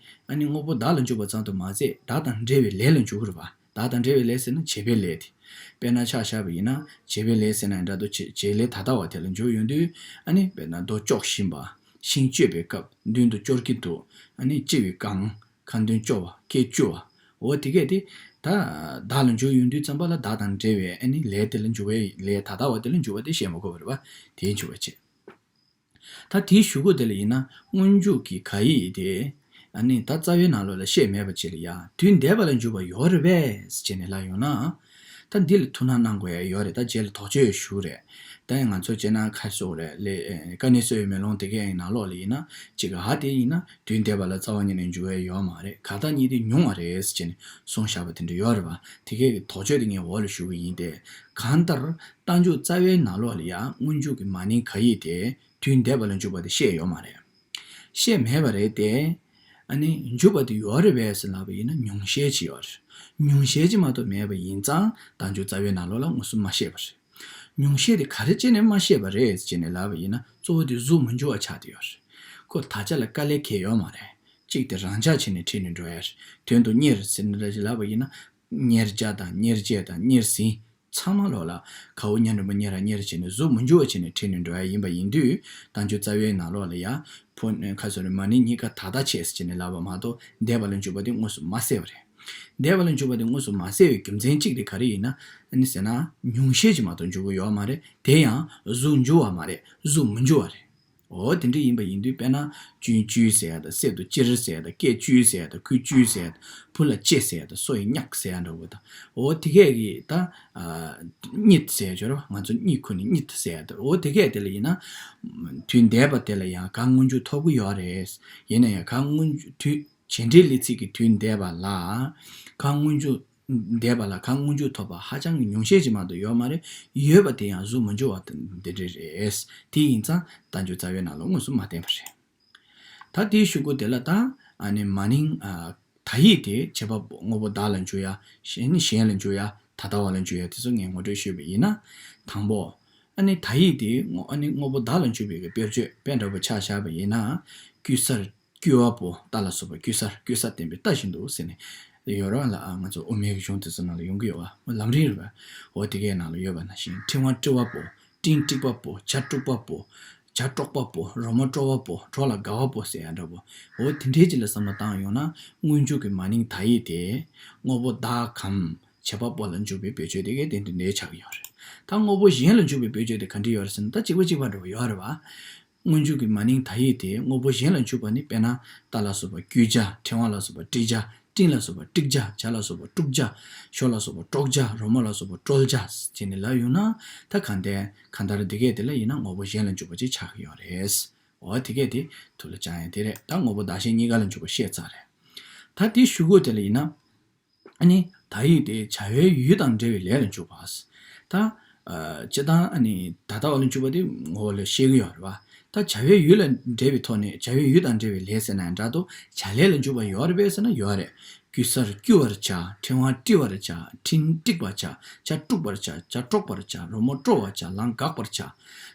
ཨ་ནི་དངོས་པོ་བདག་ལ་འཇུག་པ་ཙམ་དུ་མ་ཟད། བདག་དང་འབྲེལ་བའི་ལས་ལ་འཇུག་གི་རེད་པ། བདག་དང་འབྲེལ་བའི་ལས་ཟེར་ན་བྱེད་པའི་ལས་དེ། དཔེར་ན་ཆ་བཞག་པ་ཡིན་ན་བྱེད་པའི་ལས་ཟེར་ན་འདྲ་འདུག་བྱེད་བྱེད་ལས་ད་ལྟ་བ་དེ་ལ་འཇུག་ཡོང་དུས། ཨ་ནི་དཔེར་ན་རྡོ་གཅོག་བཞིན་པ། ཤིང་གཅོད་པའི་སྐབས་མདུན་དུ་གཅོར་གྱི་འདུག་ཨ་ནི་གཅི་བའི་རྐང་། ཁ་འདོན་གཅོ་བ། སྐེ་གཅུ་བ། འོ་དེ་གས་དེ། ད་བདག་ལ་འཇུག་ཡོང་དུས་ཙམ་པ་ལ་བདག་དང་འབྲེལ་བའི་ཨ་ནི་ལས་དེ་ལ་འཇུག་པའི་ལས་ད་ལྟ་བ་དེ་ལ་འཇུག་པ་དེ་བཤད་མ་དགོས་པ་རེད་པ། དེ་འཇུག་པ་བྱེད། ད་དེའི་གཞུག་གུ་དེ་ལ་ཡིན་ན་སྔོན་འཇུག་གི་ག་ཡིག་དེ་ཨ་ནི་ད་རྩ་བའི་ནང་ལོགས་ལ་བཤད་མེད་པ་ཅིག་ལ་ཡ་དུས་འདས་པ་ལ་འཇུག་པ་ཡོད་རེད་པས་ཟེར་ནས་ལབ་ཡོང་ན། ད་འདི་ལ་ཐུགས་སྣང་གནང་དགོས་ཡ་ཡོད་རེད། ད་རྗེས་ལ་དོགས་གཅོད་ཞུ་རེད། ད་ཡང་ང་ཚོ་སྤྱིར་ན་ཁ་སོགས་རེད་ལས་ཀ་ནི་སོ་ཡི་མེ་ལོང་དེ་གའི་ནང་ལོགས་ལ་ཡིན་ན་ཅིག་ཧ་དེ་ཡིན་ན་དུས་འདས་པ་ལ་རྩ་བ་ཉིད་ནས་འཇུག་ཡ་ཡོད་མ་རེད། ག་ད་གཉིས་དེ་ཉུང་བ་རེད་ཟེར་ནས་གསུངས་བཞག་པ་དེ་འདྲ་ཡོད་རེད་པ། དེ་གའི་དོགས་གཅོད་དེ་ངས་འོག་ལ་ཞུ་གི་ཡིན་ཏེ། གང་ལྟར་རྟགས་འཇུག་རྩ་བའི་ནང་ལོགས་ལ་ཡང་སྔོན་འཇུག་གི་མ་ནིང་ག་ཡིག་དེ་དུས་འདས་པ་ལ་འཇུག་པ་དེ་བཤད་ཡོད་མ་རེད། བཤད་མེད་པ་རེད་དེ། ཨ་ནི་འཇུག་པ་དེ་ཡོད་རེད་པས་ཟེར་ལབ་པ་ཡིན་ན་ཉུང་ཤས་ཅིག་ཡོད་རེད། ཉུང་ཤས་ཅིག་མ་གཏོགས་མེད་པ་ཡིན་ཙང་རྟགས་འཇུག་རྩ་བའི་ནང་ལོགས་ལ་དངོས་སུ་མ་བཤད་པ་རེད། ཉུང་ཤས་དེ་ག་རེ་བྱས་ནས་མ་བཤད་པ་རེད་ཅེས་ནས་ལབ་པ་ཡིན་ན་གཙོ་བོ་དེ་གཟུགས་མི་འཇུག་པ་ཆགས་བསྡད་ཡོད་རེད། ཁོ་དག་ཆ་ལ་དཀའ་ལས་ཁེལ་ཡོད་མ་རེད། གཅིག་དེ་རང་འཇགས་བྱས་ནས་ཁྲིད་ནས་འགྲོ་ཡ་རེད། དོན་དུ་གཉེར་ཟེར་ནས་ལབ་པ་ཡིན་ན། གཉེར་བྱ་དང་གཉེར་བྱེད་དང་གཉེར་ཟིན། ཚང་མ་ལོག་ལ་ཁ་བོ་གཉའ་འགྲམ་པོ་གཉེར་ར་གཉེར་བྱས་ནས་གཟུགས་མི་འཇུ་བ་བྱས་ནས་ཁྲིད་ནས་འགྲོ་ཡ་ཡིན་པ་ཡིན་དུས། དལ་འབྱོར་རྩ་བའི་ནང་ལོགས་ལ་ཡ། ཕོ་ཁ་སོ་རེ་མ་ནིང་གཉིས་ཀ་ད་ལྟ་བྱས་ཟེར་བྱས་ནས་ལབ་པ་མ་གཏོགས་འདས་པ་ལ་འཇུག་པ་དེ་དངོས་སུ་མ་གསལ་བ་རེད། འདས་པ་ལ་འཇུག་པ་དེ་དངོས་སུ་མ་གསལ་བའི་རྒྱུ་མཚན་གཅིག་དེ་ག་རེ་ཡིན་ན། ཨ་ནི་ཟེར་ན་ཉུང་ཤས་ཅིག་མ་གཏོགས་འཇུག་གི་ཡོད་མ་རེད། དེ་ཡང་གཟུགས་འཇུ་བ་མ་རེད། གཟུགས་མི་འཇུ་བ་རེད། འོ་དེ་འདྲ་ཡིན་པ་ཡིན་དུས་དཔེར་ན་གཅུན་གཅུས་ཟེར་ཡ་དང་། གསེབ་ཏུ་ཅིར་ཟེར་ཡ་དང་། སྐད་གཅུས་ཟེར་ཡ་དང་། ཁུ་གཅུས་ཟེར་ཡ་དང་། བུ་ལ་ལྕེ་ཟེར་ཡ་དང་། སོ་ཡི་མྱག་ཟེར་ཡ་འདྲ་བོ་དང་། འོ་དེ་གས་ཀྱི་ད་གཉིད་ཟེར་ཡ་ཅིག་ཡོད་རེད་བ། ང་ཚོ་གཉིད་ཁུག་ནས་གཉིད་ཟེར་ཡ་དང་། འོ་དེ་གས་དེ་ལ་ཡིན་ན་དུས་འདས་པ་དེ་ལ་ཡང་གང་སྔོན་འཇུག་ཐོབ་ཀྱི་ཡོད་རེད། ཡིན་ན་ཡང་གང་སྔོན་འཇུག་དུས་བྱེད་འབྲེལ་ལས་ཚིག་གི་དུས་འདས་པ་ལ་གང་སྔོན་འཇུག་འདས་པ་ལ་གང་སྔོན་འཇུག་ཐོབ་པ་ཧ་ཅང་གི་ཉུང་ཤས་ཅིག་མ་གཏོགས་ཡོད་མ་རེད། ཡོད་པ་དེ་ཡང་གཟུགས་མི་འཇུ་བ་དེ་འདྲ་རེད། དེ་ཡིན་ཙང་དལ་འབྱོར་རྩ་བའི་ནང་ལ་དངོས་སུ་མ་བསྟན་པ་རེད། ད་དེའི་གཞུག་གུ་དེ་ལ་ད་ཨ་ནི་མ་ནིང་ཨ་དག་ཡིག་དེ་བྱེད་པ་པོ་དངོས་པོ་བདག་ལ་འཇུག་ཡ། གཞན་གཞན་ལ་འཇུག་ཡ། ད་ལྟ་བ་ལ་འཇུག་ཡ་དེ་ཚོ་ངས་ངོ་སྤྲོད་ཞུས་པ་ཡིན་ན། དང་པོ། ཨ་ནི་དག་ཡིག་དེ་དངོས་ཨ་ནི་དངོས་པོ་བདག་ལ་འཇུག་པའི་གི་དཔེར་བརྗོད་དཔེ་འདྲ་པོ་ཆ་བཞག་པ་ཡིན་ན། བརྐུས་སར་བརྐུས་པ་པོ། རྟ་ལ་སོགས་པ་བརྐུས་སར། བརྐུས་སར་བསྟན་པའི་རྟ་བཞིན་དུ་ཟེར་ནས་ཡོད་རེད་བ་ལ། ཨ་ང་ཚོ་དབུ་མའི་གཞུང་དེ་ཚོ་ནང་ལ་ཡོང་གི་ཡོད་བ། ལམ་རིམ་རེད་བ། འོ་དེ་གའི་ནང་ལ་ཡོད་པ་ནང་བཞིན། ཕྲེང་བ་དཀྲི་བ་པོ། སྤྲིན་དཀྲིགས་པ་པོ། བྱ་དཀྲུགས་པ་པོ། བྱ་དཀྲོགས་པ་པོ། རོལ་མོ་དཀྲོལ་བ་པོ། གྲོགས་ལ་དགའ་བ་པོ་ཟེར་ཡ་འདྲ་པོ། འོ་དེ་འདྲའི་ཅིག་ལ་བསམ་བློ་བཏང་ཡོང་ན། སྔོན་འཇུག་གི་མ་ནིང་དག་ཡིག་དེ་དངོས་པོ་བདག་གམ་བྱེད་པ་པོ་ལ་འཇུག་པའི་བེད་སྤྱོད་དེ་གའི་དེ་འདྲ་འདྲའི་ཆགས་ཀྱི་ཡོད་རེད། ད་དངོས་པོ་གཞན་ལ་འཇུག་པའི་བེད་སྤྱོད་དེ་ག་འདྲ་ཡོད་རེད་ཟེར་ན། ད་གཅིག་པ་གཅིག་པ་འདྲ་པོ་ཡོད་རེད་བ། སྔོན་འཇུག་གི་མ་ནིང་དག་ཡིག་དེ་དངོས་པོ་གཞན་ལ་འཇུག་པ་ནི། དཔེར་ན་རྟ་ལ་སོགས་པ་བརྐུས་བྱ། ཕྲེང་བ་ལ་སོགས་པ་དཀྲིས་བྱ། སྤྲིན་ལ་སོགས་པ་དཀྲིགས་བྱ། བྱ་ལ་སོགས་པ་དཀྲུགས་བྱ། ཞོ་ལ་སོགས་པ་དཀྲོགས་བྱ། རོལ་མོ་ལ་སོགས་པ་དཀྲོལ་བྱ་བྱས་ནས་ལབ་ཡོང་ན། ད་གང་ལྟར་གང་ལྟར་འདི་གས་དེ་ལ་ཡིན་ན་དངོས་པོ་གཞན་ལ་འཇུག་པ་ཅིག་ཆགས་ཀྱི་ཡོད་རེད། འོ་དེ་གས་དེ་ཐུགས་ལ་བཅངས་ཡ་དེ་རེད། ད་དངོས་པོ་བདག་གཞན་གཉིས་ཀ་ལ་འཇུག་པ་བཤད་ཚར་རེད། ད་དེའི་གཞུག་གུ་དེ་ལ་ཡིན་ན། ཨ་ནི་དག་ཡིག་དེ་བྱ་བའི་ཡུལ་དང་འབྲེལ་བའི་ལས་ལ་འཇུག་པ། ད་ཨ་སྤྱིར་བཏང་ཨ་ནི་ད་ལྟ་བ་ལ་འཇུག་པ་དེ་ངོ་བོ་ལ་བཤད་ཀྱི་ཡོད་རེད་བ། ད་བྱ་བའི་ཡུལ་ལ་འབྲེལ་བའི་ཐོག་ནས། བྱ་བའི་ཡུལ་དང་འབྲེལ་བའི་ལས་ཟེར་ན་ཡང་འདྲ་འདུག་བྱ་ལས་ལ་འཇུག་པ་ཡོད་རེད་པས་ཟེར་ན་ཡོད་རེད། བརྐུས་སར་བརྐུ་བར་བྱ། ཕྲེང་བ་དཀྲི་བར་བྱ། སྤྲིན་དཀྲིགས་པར་བྱ། བྱ་དཀྲུགས་པར་བྱ། བྱ་དཀྲོགས་པར་བྱ། རོལ་མོ་དཀྲོལ་བར་བྱ། ལམ་འགག་པར་བྱ།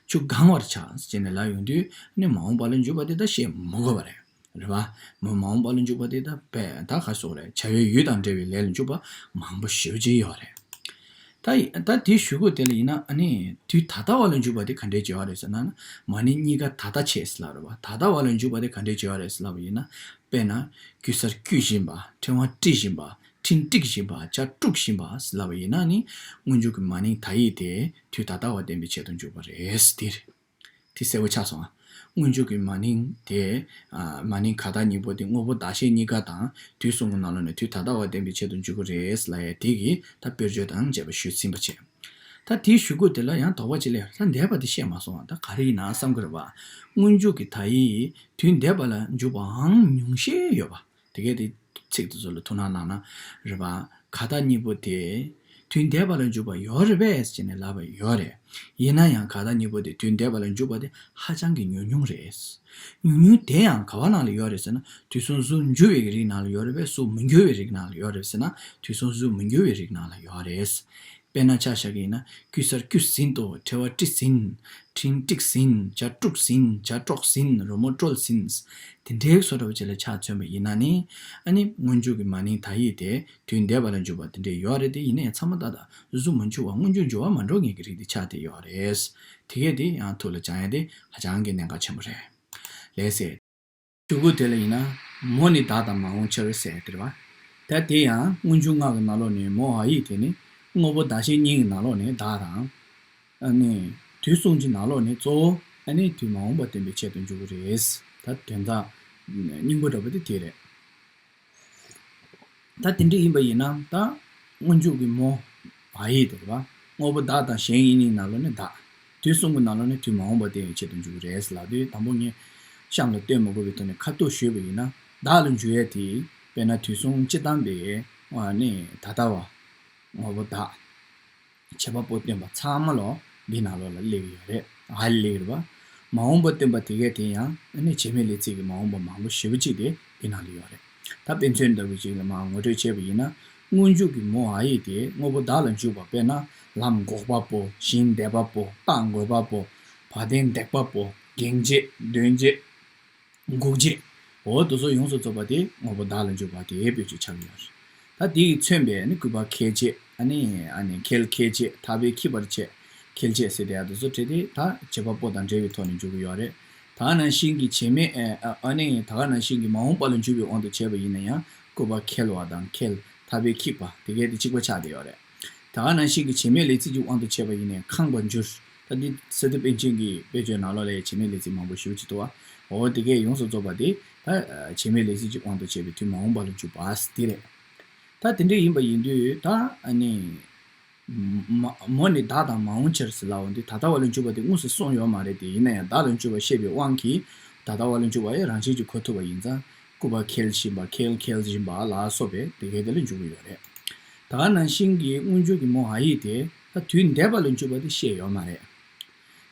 ཆུ་གང་བར་བྱ་ཟེར་ནས་ལབ་ཡོང་དུས། ཨ་ནི་མ་འོངས་པ་ལ་འཇུག་པ་དེ་ད་བཤད་མི་དགོས་པ་རེད། རེད་བ། མ་མ་འོངས་པ་ལ་འཇུག་པ་དེ་ད་བས་ད་ག་སོགས་རེད། བྱ་བའི་ཡུལ་དང་འབྲེལ་བའི་ལས་ལ་འཇུག་པ་མང་པོ་ཞེ་པོ་ཅིག་ཡོད་རེད། ད་ཡི་ད་དེའི་གཞུག་གུ་དེ་ལ་ཡིན་ན། ཨ་ནི་དུས་ད་ལྟ་བ་ལ་འཇུག་པ་དེ་ག་འདྲས་ཅིག་ཡོད་རེད་ཟེར་ན། མ་ནིང་གཉིས་ཀ་ད་ལྟ་བྱས་ཟེར་ལབ་རེད་བ། ད་ལྟ་བ་ལ་འཇུག་པ་དེ་ག་འདྲས་ཅིག་ཡོད་རེད་ཟེར་ལབ་པ་ཡིན་ན། དཔེར་ན་བརྐུས་སར་བརྐུ་བཞིན་པ། ཕྲེང་བ་དཀྲི་བཞིན་པ། སྤྲིན་དཀྲིགས་བཞིན་པ། བྱ་དཀྲུགས་བཞིན་པ་ཟེར་ལབ་པ་ཡིན་ན་ནི། སྔོན་འཇུག་གི་མ་ནིང་དག་ཡིག་དེ་དུས་ད་ལྟ་བ་བསྟན་པའི་ཆེད་དུ་འཇུག་པ་རེད། དེ་རེད། དེ་གསལ་པོ་ཆགས་སོང་ཨ། སྔོན་འཇུག་གི་མ་ནིང་དེ། ཨ་མ་ནིང་ག་དག་གཉིས་པོ་དེ་དངོས་པོ་བདག་གཞན་གཉིས་ཀ་དང་དུས་གསུམ་གྱི་ནང་ལོགས་ནས་དུས་ད་ལྟ་བ་བསྟན་པའི་ཆེད་དུ་འཇུག་གི་རེད་ལབ་ཡ་དེ་གི་ད་དཔེར་བརྗོད་དང་བཅས་པ་ཞུས་ཟིན་པ་བྱས། ད་དེའི་གཞུག་གུ་དེ་ལ་ཡང་དོགས་པ་ཅིག་སླེབས། ད་འདས་པ་དེ་བཤད་མ་སོང་བ། ད་ག་རེ་ཡིན་ན་བསམ་གི་རེད་བ། སྔོན་འཇུག་གི་དག་ཡིག་དུས་འདས་པ་ལ་འཇུག་པའང་ཉུང་ཤས་ཡོད་པ། དེ་གས་དེ་ཚིག་དེ་ཚོ་ལ་ཐུགས་སྣང་གནང་ན། རེད་པ། ག་དག་གཉིས་པོ་དེ་དུས་འདས་པ་ལ་འཇུག་པ་ཡོད་རེད་པས་ཟེར་ནས་ལབ་པ་ཡོད་རེད། ཡིན་ན་ཡང་ག་དག་གཉིས་པོ་དེ་དུས་འདས་པ་ལ་འཇུག་པ་དེ་ཧ་ཅང་གི་ཉུང་ཉུང་རེད། ཉུང་ཉུང་དེ་ཡང་ག་བ་ནང་ལ་ཡོད་རེད་ཟེར་ན། དུས་གསུམ་གཟུགས་འགྱུར་བའི་རིགས་ནང་ལ་ཡོད་རེད་པས། གཟུགས་མི་འགྱུར་བའི་རིགས་ནང་ལ་ཡོད་རེད་ཟེར་ན། དུས་གསུམ་གཟུགས་མི་འགྱུར་བའི་རིགས་ནང་ལ་ཡོད་རེད། དཔེར་ན་ཆ་བཞག་གི་ཡིན་ན། བརྐུས་སར་བརྐུས་ཟིན་ཏོ། ཕྲེང་བ་དཀྲིས་ཟིན། སྤྲིན་དཀྲིགས་ཟིན། བྱ་དཀྲུགས་ཟིན། བྱ་དཀྲོགས་ཟིན། རོལ་མོ་དཀྲོལ་ཟིན། དེ་འདྲའི་བཟོ་འདྲ་བོ་ཅིག་ལ་ཆ་མཚོན་པ་ཡིན་ན་ནི། ཨ་ནི་སྔོན་འཇུག་གི་མ་ནིང་དག་ཡིག་དེ་དུས་འདས་པ་ལ་འཇུག་པ་དེ་འདྲ་ཡོད་རེད་དེ། ཡིན་ན་ཡང་ཚང་མ་ཏག་ཏག་གཟུགས་མི་འགྱུར་བ། སྔོན་འཇུག་འགྱུར་བ་མ་འགྲོ་མཁན་གྱི་རིགས་དེ་ཆགས་བསྡད་ཡོད་རེད། དེ་གས་དེ་ཡང་ཐུགས་ལ་བཅངས་ཡ་དེ་ཧ་ཅང་གི་གནད་འགག་ཆེན་པོ་རེད། ལགས་སེ། གཞུག་གུ་དེ་ལ་ཡིན་ན། མོ་ནི་བདག་དང་མ་འོངས་ཕྱིར་ཟེར་ཡ་དེ་རེད་བ། ད་དེ་ཡང་སྔོན་འཇུག་ལྔ་གི་ནང་ལོགས་ནས་མོ་འ་ཡིག་དེ་ནི་དངོས་པོ་བདག་གཞན་གཉིས་ཀྱི་ནང་ལོགས་ནས་བདག་དང་། ཨ་ནི་དུས་གསུམ་གྱི་ནང་ལོགས་ནས་གཙོ་བོ་ཨ་ནི་དུས་མ་འོངས་པ་བསྟན་པའི་ཆེད་དུ་འཇུག་གི་རེད། ད་དོན་དག་སྙིང་པོ་འདྲ་པོ་དེ་དེ་རེད། ད་དེ་འདྲ་ཡིན་པ་ཡིན་ན། ད་སྔོན་འཇུག་གི་མོ་འ་ཡིག་དེ་རེད་བ། དངོས་པོ་བདག་དང་གཞན་གཉིས་ནང་ལོགས་ནས་བདག་དུས་གསུམ་གྱི་ནང་ལོགས་ནས་དུས་མ་འོངས་པ་བསྟན་པའི་ཆེད་དུ་འཇུག་གི་རེད་ལབ་དུས། དང་པོ་ངས་གཤམ་ལ་སྟོན་མ་དགོས་པའི་ཐོག་ནས་ཁ་ཐུག་ཞུས་པ་ཡིན་ན། བདག་ལ་འཇུག་ཡས་དེ་དཔེར་ན་དུས་གསུམ་སྤྱི་བཏང་པའི་ནི་ད་ལྟ་བ། དངོས་པོ་བདག་བྱེད་པ་པོ་སྟོན་པ་ཚང་མ་ལོག་འདི་ནང་ལོགས་ལ་སླེབས་ཡོད་རེད། ཨ་ལེ་རེད་བ། མ་འོངས་པ་སྟོན་པ་དེ་གས་དེ་ཡང་ཨ་ནི་བྱེད་མེད་ལས་ཚིག་གི་མ་འོངས་པ་མང་པོ་ཞེ་པོ་ཅིག་དེ་འདི་ནང་ལ་ཡོད་རེད། ད་དཔེ་མཚོན་ལྟ་བུ་ཅིག་ལ་མར་ངོ་སྤྲོད་བྱས་པ་ཡིན་ན། སྔོན་འཇུག་གི་མོ་འ་ཡིག་དེ་དངོས་པོ་བདག་ལ་འཇུག་པ། དཔེར་ན་ལམ་འགོག་པ་པོ། ཞིང་འདེབས་པ་པོ། རྟ་འགོས་པ་པོ། བ་དན་འདེགས་པ་པོ། གེགས་བྱེད། གདོན་བྱེད། འགུགས་བྱེད། འོ་དེ་ཚོ་ཡོངས་སུ་རྫོགས་པ་དེ་དངོས་པོ་བདག་ལ་འཇུག་པ་དེའི་དཔེ་བརྗོད་ཆགས་ཀྱི་ཡོད་རེད། ད་དེ་ཡིས་མཚོན་པའི་ནི་སྐུད་པ་ཁལ་བྱེད། ཨ་ནི་ཨ་ནི་འཁེལ་འཁེལ་བྱེད། ཐག་པས་འཁྱིད་པར་བྱེད། འཁེལ་བྱེད་ཟེར་དེ་ཡག་དེ་ཚོ་བྲིས་ཏེ་ད་བྱེད་པ་པོ་དང་འབྲེལ་བའི་ཐོག་ནས་འཇུག་གི་ཡོད་རེད། ད་ག་ནང་བཞིན་གྱི་བྱེད་མེད་ཨ་ནི་ད་ག་ནང་བཞིན་གྱི་མ་འོངས་པ་ལ་འཇུག་པའི་དབང་དུ་བྱས་པ་ཡིན་ན་ཡང་སྐུར་པ་འཁེལ་བ་དང་འཁེལ། ཐག་པས་འཁྱིད་པ་དེ་གས་དེ་གཅིག་པ་ཆགས་བསྡད་ཡོད་རེད། ད་ག་ནང་བཞིན་གྱི་བྱེད་མེད་ལས་ཚིག་གི་དབང་དུ་བྱས་པ་ཡིན་ན་ཡང་ཁེངས་པར་འགྱུར། ད་འདི་སི་ཏུ་པཎ་ཆེན་གྱི་དཔེ་བརྗོད་ནང་ལོགས་ལ་ཡང་བྱེད་མེད་ལས་ཚིག་མང་པོ་ཞེ་པོ་ཅིག་འདུག་བ། འོ་དེ་གས་ཡོངས་སུ་རྫོགས་པ་དེ་ད་བྱེད་མེད་ལས་ཚིག་གི་དབང་དུ་བྱས་པའི་དུས་མ་འོངས་པ་ལ་འཇུག་པ་དེ་རེད། ད་དེ་འདྲ་ཡིན་པ་ཡིན་དུས་ད་ཨ་ནི་མ་མོ་ནི་བདག་དང་མ་འོངས་ཕྱིར་ཟེར་ལབ་པ་འདི་ད་ལྟ་བ་ལ་འཇུག་པ་དེ་དངོས་སུ་གསུངས་ཡོད་མ་རེད་དེ། ཡིན་ན་ཡང་བདག་ལ་འཇུག་པ་བཤད་པའི་དབང་གིས་ད་ལྟ་བ་ལ་འཇུག་པ་ཡང་རང་བཞིན་གྱིས་གོ་ཐུབ་པ་ཡིན་ཙང་སྐུར་པ་འཁེལ་བཞིན་པ་འཁེལ་འཁེལ་བཞིན་པ་ལ་སོགས་པའི་དེ་གའི་དེ་ལ་འཇུག་གི་ཡོད་རེད། ད་ག་ནང་བཞིན་གྱི་སྔོན་འཇུག་གི་མོ་ཧ་ཡིག་དེ་ད་དུས་འདས་པ་ལ་འཇུག་པ་དེ་བཤད་ཡོད་མ་རེད།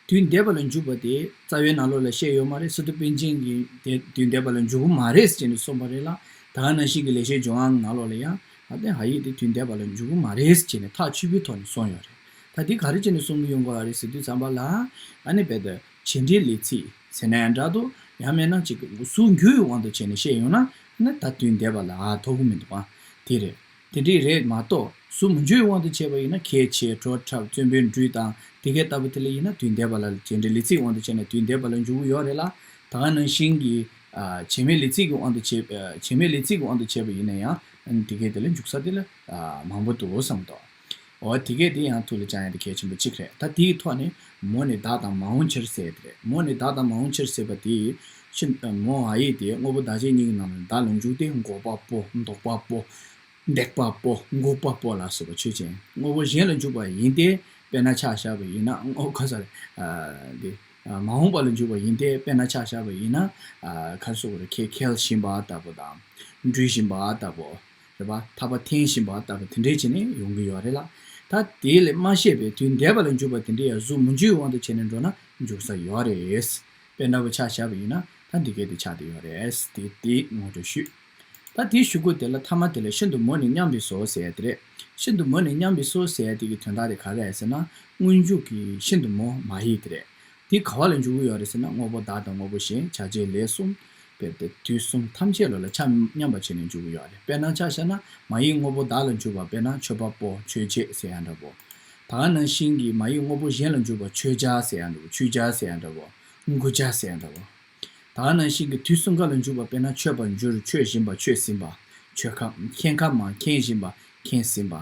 དུས་འདས་པ་ལ་འཇུག་པ་དེ་རྩ་བའི་ནང་ལོགས་ལ་བཤད་ཡོད་མ་རེད། སི་ཏུ་པཎ་ཆེན་གྱིས་དེ་དུས་འདས་པ་ལ་འཇུག་གི་མ་རེད་ཟེར་ནས་གསུངས་པ་རེད་ལ། ད་ག་ནང་བཞིན་གྱི་ལེགས་བཤད་ལྗོན་དབང་ནང་ལོགས་ལ་ཡང་ཨ་དེ་ཧ་ཡིག་དེ་དུས་འདས་པ་ལ་འཇུག་གི་མ་རེད་ཟེར་ནས་ཐག་ཆོད་པོའི་ཐོག་ནས་གསུངས་ཡོད་རེད། ད་དེ་ག་རེ་བྱས་ནས་གསུང་གི་ཡོང་གི་ཡོད་རེད་ཟེར་དུས་ཙམ་པ་ལ་ཨ་ནི་རྦད་དེ་བྱེད་འབྲེལ་ལས་ཚིག་ཟེར་ན་ཡང་འདྲ་འདུག་ཡང་མིན་ན་ཅིག་གཟུགས་འགྱུར་བའི་དབང་དུ་བྱས་ནས་བཤད་ཡོང་ན་ཨ་ནི་ད་དུས་འདས་པ་ལ་ཨ་ཐོགས་ཀྱི་མི་འདུག་ཨ། དེ་རེད། དེ་འདྲས་རེད་མ་གཏོགས་གཟུགས་མི་འགྱུར་བའི་དབང་དུ་བྱས་པ་ཡིན་ན་གལ་ཆེ་བྲོ་འཁྲབ་བཙན་པོའི་འགྲུས་དང་དེ་གའི་ལྟ་བུ་དེ་ལ་ཡིན་ན་དུས་འདས་པ་ལ་བྱེད་འབྲེལ་ལས་ཚིག་དབང་དུ་བྱས་ན་དུས་འདས་པ་ལ་འཇུག་གི་ཡོད་རེད་ལ། ད་ག་ནང་བཞིན་གྱི་ཨ་བྱེད་མེད་ལས་ཚིག་གི་དབང་དུ་བྱས་ཨ་བྱེད་མེད་ལས་ཚིག་གི་དབང་དུ་བྱས་པ་ཡིན་ན་ཡང་དེ་གའི་དེ་ལ་འཇུག་ས་དེ་ལ་ཨ་མང་པོ་འདུག་བསམ་གི་འདུག་འོ་དེ་གས་དེ་ཡང་ཐུགས་ལ་བཅངས་ཡ་དེ་གལ་ཆེན་པོ་གཅིག་རེད། ད་དེའི་ཐོག་ནས་མོ་ནི་བདག་དང་མ་འོངས་ཕྱིར་ཟེར་ཡ་དེ་རེད། མོ་ནི་བདག་དང་མ་འོངས་ཕྱིར་ཟེར་བ་དེ་ཤིན་མོ་ཧ་ཡིག་དེ་དངོས་པོ་བདག་གཞན་གཉིས་ཀྱི་ནང་ནས་བདག་ལ་འཇུག་སྟེ་འགོག་པ་པོ། འདོགས་པ་པོ། འདེགས་པ་པོ། འགུགས་པ་པོ་ལ་སོགས་པ་ཆོས་ཅན། དངོས་པོ་གཞན་ལ་འཇུག་པ་ཡིན་ཏེ། དཔེར་ན་ཆ་བཞག་པ་ཡིན་ན་དངོས་ཁ་སར་འདི་མ་འོངས་པ་ལ་འཇུག་པ་ཡིན་ཏེ། དཔེར་ན་ཆ་བཞག་པ་ཡིན་ན་ཁ་སོགས་རེ་ཁེ་ཁེལ་བཞིན་པ་ལྟ་བུ་དང་། འགྲུལ་བཞིན་པ་ལྟ་བུ། རེད་པ། ཐག་པ་འཐེན་བཞིན་པ་ལྟ་བུ་དེ་འདྲས་བྱས་ནས་ཡོང་གི་ཡོད་རེད་ལ། ད་དེ་ལས་མ་བཤད་པའི་དུས་འདས་པ་ལ་འཇུག་པ་དེ་འདྲས་ཡང་གཟུགས་མི་འགྱུར་བའི་དབང་དུ་བྱས་ནས་འགྲོ་ན་འཇུག་ས་ཡོད་རེད། དཔེ་འདྲ་པོ་ཆ་བཞག་པ་ཡིན་ན་ད་འདི་སྐད་དུ་ཆགས་བསྡད་ཡོད་རེད། དེ་དེ་ངོ་སྤྲོད་ཞུས། ད་དེའི་གཞུག་གུ་དེ་ལ་ཐ་མ་དེ་ལ་ཤིན་ཏུ་མོ་ནི་མཉམ་པའི་བཟོ་ཟེར་ཡ་དེ་རེད། ཤིན་ཏུ་མོ་ནི་མཉམ་པའི་བཟོ་ཟེར་ཡ་དེ་གི་དོན་དག་དེ་ག་རེ་རེད་ཟེར་ན། སྔོན་འཇུག་གི་ཤིན་ཏུ་མོ་མ་ཡིག་དེ་རེད། དེ་ག་བ་ལ་འཇུག་གི་ཡོད་རེད་ཟེར་ན། དངོས་པོ་བདག་དང་དངོས་པོ་གཞན། བྱ་བྱེད་ལས་གསུམ། དཔེ་དེ་དུས་གསུམ་ཐམས་ཅད་ལ་ལ་ཆ་མཉམ་པ་བྱས་ནས་འཇུག་གི་ཡོད་རེད། དཔེར་ན་ཆ་བཞག་ན་མ་ཡིག་དངོས་པོ་བདག་ལ་འཇུག་པ། དཔེར་ན་མཆོད་པ་པོ། མཆོད་བྱེད་ཟེར་ཡ་འདྲ་པོ། ད་ག་ནང་བཞིན་གྱི་མ་ཡིག་དངོས་པོ་གཞན་ལ་འཇུག་པ། མཆོད་བྱ་ཟེར་ཡ་འདྲ་པོ། མཆོད་བྱ་ཟེར་ཡ་འདྲ་པོ། མགུ་བྱ་ཟེར་ཡ་འདྲ་པོ། ད་ག་ནང་བཞིན་གྱི་དུས་གསུམ་ཀ་ལ་འཇུག་པ། དཔེར་ན་མཆོད་པར་འགྱུར། མཆོད་བཞིན་པ། མཆོད་ཟིན་པ། མཆོད་ཁ། མཁྱེན་ཁ་མ། མཁྱེན་བཞིན་པ། མཁྱེན་ཟིན་པ།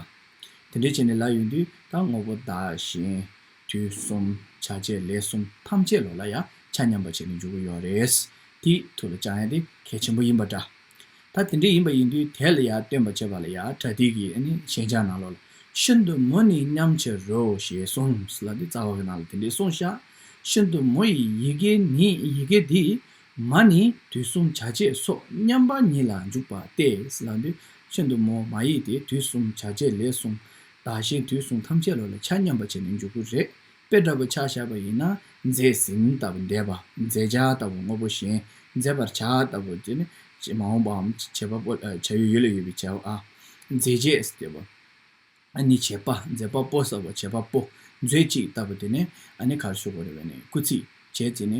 དེ་འདྲ་བྱས་ནས་ལབ་ཡོང་དུས་ད་དངོས་པོ་བདག་གཞན། དུས་གསུམ། བྱ་བྱེད་ལས་གསུམ་ཐམས་ཅད་ལ་ལ་ཡང་ཆ་མཉམ་པ་བྱས་ནས་འཇུག་གི་ཡོད་རེད། དེ་ཐུགས་ལ་བཅངས་ཡ་དེ་གལ་ཆེན་པོ་ཡིན་པ་འདྲ། ད་དེ་འདྲ་ཡིན་པ་ཡིན་དུས་དེ་ལ་ཡང་སྟོན་པ་བྱེད་པ་ལ་ཡང་པྲ་ཏི་གི་ཨ་ནི་ཞེན་ཆགས་ནང་ལོགས་ལ་ཤིན་ཏུ་མོ་ནི་མཉམ་ཕྱིར་རོ་ཞེས་གསུངས་ལ། འདི་རྩ་བ་གི་ནང་ལ་དེ་འདྲའི་གསུངས་ཤག་ཤིན་ཏུ་མོ་ཡི་ཡི་གེ་ནི། ཡི་གེ་འདི་མ་ནི་དུས་གསུམ་བྱ་བྱེད་སོགས་མཉམ་པ་ཉིད་ལ་འཇུག་པ་སྟེ་ལ། འདི་ཤིན་ཏུ་མོ་མ་ཡིག་དེ་དུས་གསུམ་བྱ་བྱེད་ལས་གསུམ་བདག་གཞན་དུས་གསུམ་ཐམས་ཅད་ལ་ལ་ཆ་མཉམ་པ་བྱས་ནས་འཇུག་གི་རེད། དཔེ་འདྲ་པོ་ཆ་བཞག་པ་ཡིན་ན་མཛད་ཟིན་ལྟ་བུ་འདས་པ། མཛད་བྱ་ལྟ་བུ་དངོས་པོ་གཞན། མཛད་པར་བྱ་ལྟ་བུ་དེ་ནི་མ་འོངས་པའམ་བྱེད་པ་པོ། བྱ་ཡུལ་ཡུལ་ལ་ཡོད་པའི་བྱ་བ། ཨ། མཛད་བྱེད་ལྟ་བུ། ཨ་ནི་བྱེད་པ། མཛད་པ་པོ་ལྟ་བུ་བྱེད་པ་པོ། མཛོད་ཅིག་ལྟ་བུ་དེ་ནི་ཨ་ནི་ག་རེ་ཞུ་དགོས་རེད་པས་ནི་སྐུལ་ཚིག་བྱས་ཙང་ནི་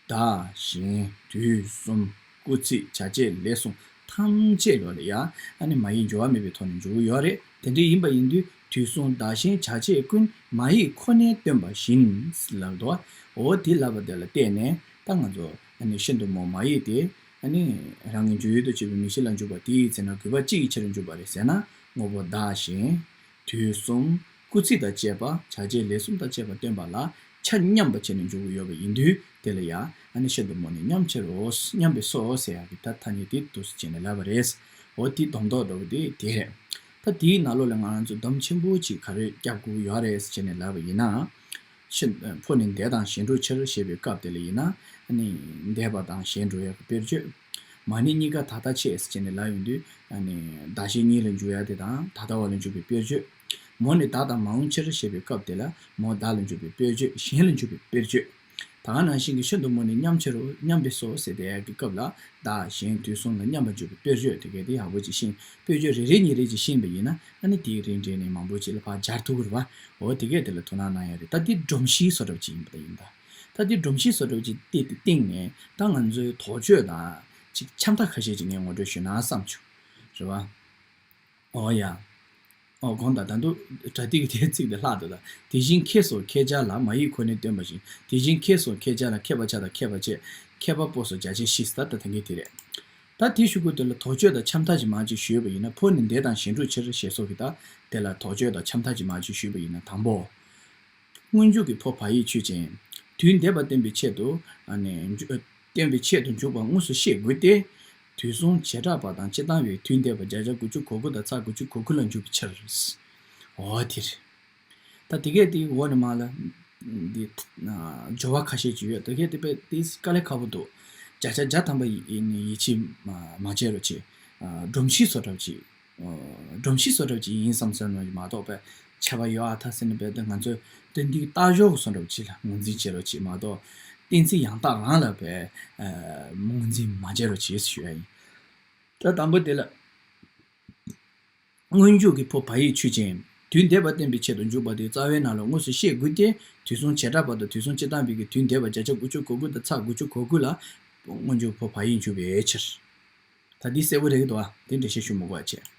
བདག་གཞན་དུས་གསུམ། སྐུལ་ཚིག་བྱ་བྱེད་ལས་གསུམ་ཐམས་ཅད་ལ་ལ་ཡང་ཨ་ནི་མ་ཡིག་འགྱུར་བ་མེད་པའི་ཐོག་ནས་འཇུག་གི་ཡོད་རེད། དེ་འདྲ་ཡིན་པ་ཡིན་དུས་དུས་གསུམ་བདག་གཞན་བྱ་བྱེད་ཀུན་མ་ཡིག་ཁོ་ནས་སྟོན་པ་བཞིན་ལབ་འདུག་འོ་དེ་ལབ་པ་དེ་ལ་བརྟེན་ནས་ད་ང་ཚོ་ཨ་ནི་ཤིན་ཏུ་མོ་མ་ཡིག་དེ་ཨ་ནི་རང་གི་འཇུག་ཡུལ་དུ་བྱེད་པའི་མིང་གཞི་ལ་འཇུག་པ་དེའི་ཚེ་ན་དགོས་པ་ཅི་ཡི་ཕྱིར་འཇུག་པ་རེད་ཟེར་ན། དངོས་པོ་བདག་གཞན། དུས་གསུམ། སྐུལ་ཚིག་དང་བཅས་པ། བྱ་བྱེད་ལས་གསུམ་དང་བཅས་པ་སྟོན་པ་ལ་ཆ་མཉམ་པ་བྱས་ནས་འཇུག་གི་ཡོད་པ་ཡིན་དུས་དེ་ལ་ཡང་ཨ་ནི་ཤིན་ཏུ་མོ་ནི་མཉམ་ཕྱིར་རོ། མཉམ་པའི་སོ་ཟེར་ཡག་གི་ད་ཐ་སྙད་དེ་འདུག་སེ་བྱས་ནས་ལབ་པ་རེད། འོ་དེ་སྡོམ་དོག་འགྲོ་གི་དེ་དེ་རེད། ད་དེའི་ནང་ལོགས་ལ་ང་རང་ཚོ་སྡོམ་ཆེན་པོ་ཅིག་ག་རེ་རྒྱབ་དགོས་ཀྱི་ཡོད་རེད་ཟེར་བྱས་ནས་ལབ་པ་ཡིན་ན། ཤིན་ཕོ་ནི་འདས་དང་གཞན་འགྲོ་ཕྱིར་ཞེས་པའི་སྐབས་དེ་ལ་ཡིན་ན། ཨ་ནི་འདས་པ་དང་གཞན་འགྲོ་ཡག་གི་དཔེར་བརྗོད། མ་ནི་གཉིས་ཀ་ད་ལྟ་ཆད་ཟེར་བྱས་ནས་ལབ་ཡོང་དུས། ཨ་ནི་བདག་གཞན་གཉིས་ལ་འཇུག་ཡག་དེ་དང་ད་ལྟ་བ་ལ་འཇུག་པའི་དཔེར་བརྗོད། མོ་ནི་བདག་དང་མ་འོངས་ཕྱིར་ཞེས་པའི་སྐབས་དེ་ལ་མོ་བདག་ལ་འཇུག་པའི་དཔེར་བརྗོད། གཞན་ལ་འཇུག་པའི་དཔེར་བརྗོད། ད་ག་ནང་བཞིན་གྱི་ཤིན་ཏུ་མོ་ནི་མཉམ་ཕྱིར་རོ། མཉམ་པའི་སོ་ཟེར་དེ་ཡག་གི་སྐབས་ལ་བདག་གཞན་དུས་གསུམ་ལ་མཉམ་པར་འཇུག་པའི་དཔེར་བརྗོད་དེ་གས་དེ་ཡག་པོ་ཅིག་ཤེས། དཔེར་བརྗོད་རེ་རེ་གཉིས་རེ་ཅིག་ཤེས་པ་ཡིན་ན་ཨ་ནི་དེའི་རིང་འབྲེལ་ནས་མང་པོ་ཅིག་ལ་ཕར་སྦྱར་ཐུབ་ཀྱི་རེད་པ། འོ་དེ་གས་དེ་ལ་ཐུགས་སྣང་གནང་ཡག་རེད། ད་འདི་སྒྲོམ་གཞིའི་བཟོ་འདྲ་ཅིག་ཡིན་པ་ད་ཡིན་ད། ད་འདི་སྒྲོམ་གཞིའི་བཟོ་འདྲ་ཅིག་བལྟས་ཏེ་སྟེང་ནས་ད་ང་ཚོའི་དོགས་གཅོད་དང་ཅིག་འཆམ་ཐག་ཁ་ཤས་ཅིག་ངས་ངོ་སྤྲོད་ཞུས་ན་བསམ་བྱུང་། རེད་པ། འོ་ཡ། ཨོ་གོང་དང་ད་དུང་སྒྲ་ཏི་གི་དེའི་ཚིག་དེ་ལྷག་འདུག་ད། དེ་བཞིན་མཁས་སོགས་མཁས་བྱ་ལ། མ་ཡིག་ཁོ་ནས་སྟོན་པ་བཞིན། དེ་བཞིན་མཁས་སོགས་མཁས་བྱ་ལ། མཁས་པ་བྱ་དང་མཁས་པ་བྱེད། མཁས་པ་པོ་སོགས་བྱ་བྱེད་བཞི་ཟེར་ད་ད་གིན་དེ་རེད། ད་དེའི་གཞུག་གུ་དེ་ལ་དོགས་གཅོད་དང་འཆམ་མཐའ་ཅིག་མར་ཅིག་ཞུས་པ་ཡིན་ན། ཕོ་ནི་འདས་དང་གཞན་དྲུག་ཕྱིར་ཞེས་སོགས་ཀྱི་ད་དེ་ལ་དོགས་གཅོད་དང་འཆམ་མཐའ་ཅིག་མར་ཅིག་ཞུས་པ་ཡིན་ན། དང་པོ། སྔོན་འཇུག་གི་ཕོ་བ་ཡིག་ཆོས་ཅན། དུས་འདས་པ་སྟོན་པའི་ཆེད་དུ་ཨ་ནི་འཇུ་སྟོན་པའི་ཆེད་དུ་འཇུག་པ་དངོས་སུ་ཤེས་དགོས་ཏེ། དུས་གསུམ་བྱེ་བྲག་པ་དང་སྤྱིར་བཏང་བའི་དུས་འདས་པ་བརྒྱ་ཆ་དགུ་བཅུ་གོ་དགུ་དང་ཚེག་དགུ་བཅུ་གོ་དགུ་ལ་འཇུག་པའི་ཕྱིར། འོ་དེ་རེད། ད་དེ་གས་དེའི་འོག་ནས་མར་ལ་འདི་སྦྱོར་བ་ཁ་ཤས་ཅིག་ཡོད། དེ་གས་དེ་དཔེ་དེ་དཀའ་ལས་ཁག་པོ་འདུག་བརྒྱ་ཆ་བརྒྱ་ཐམ་པ་ཡིད་ཆེས་མ་བྱེད་རོགས་བྱེད། སྒྲོམ་གཞི་བཟོ་འདྲ་བྱེད། སྒྲོམ་གཞི་བཟོ་འདྲ་ཅིག་ཡིན་བསམ་སོང་ནོ་མ་གཏོགས་པའི་ཁྱད་པར་ཡོད་ཨ་ཐ་ཟེར་ནས་བས་ཏེ་ང་ཚོས་ཏན་ཏིག་ལྟ་ཞོག་བཟོ་འདྲ་ཅིག་ལ་ངོས་འཛིན་བྱེད་རོགས་ཅིག་མ་གཏོགས་གཏན་ཚིགས་ཡང་དག་རང་ལ་བས་ངོས་འཛིན་མ་བྱེད་རོགས་ཅིག་ཞུ་ཡ་ཡིན། ད་དང་པོ་དེ་ལ་སྔོན་འཇུག་གི་ཕོ་བ་ཡིག་ཆོས་ཅན། དུས་འདས་པ་བསྟན་པའི་ཆེད་དུ་འཇུག་པ་དེ་རྩ་བའི་ནང་ལ་དངོས་སུ་ཤེས་དགོས་ཏེ། དུས་གསུམ་བྱེ་བྲག་པ་དང་དུས་གསུམ་སྤྱིར་བཏང་བའི་གི་དུས་འདས་པ་བརྒྱ་ཆ་དགུ་བཅུ་གོ་དགུ་དང་ཚེག་དགུ་བཅུ་གོ་དགུ་ལ་སྔོན་འཇུག་ཕོ་བ་ཡིག་འཇུག་པའི་ཕྱིར། ད་འདི་གསལ་པོ་རེད་འདུག་ཨ། དེ་འགྲེལ་བཤད་ཞུ་མི་དགོས་པ་བྱས།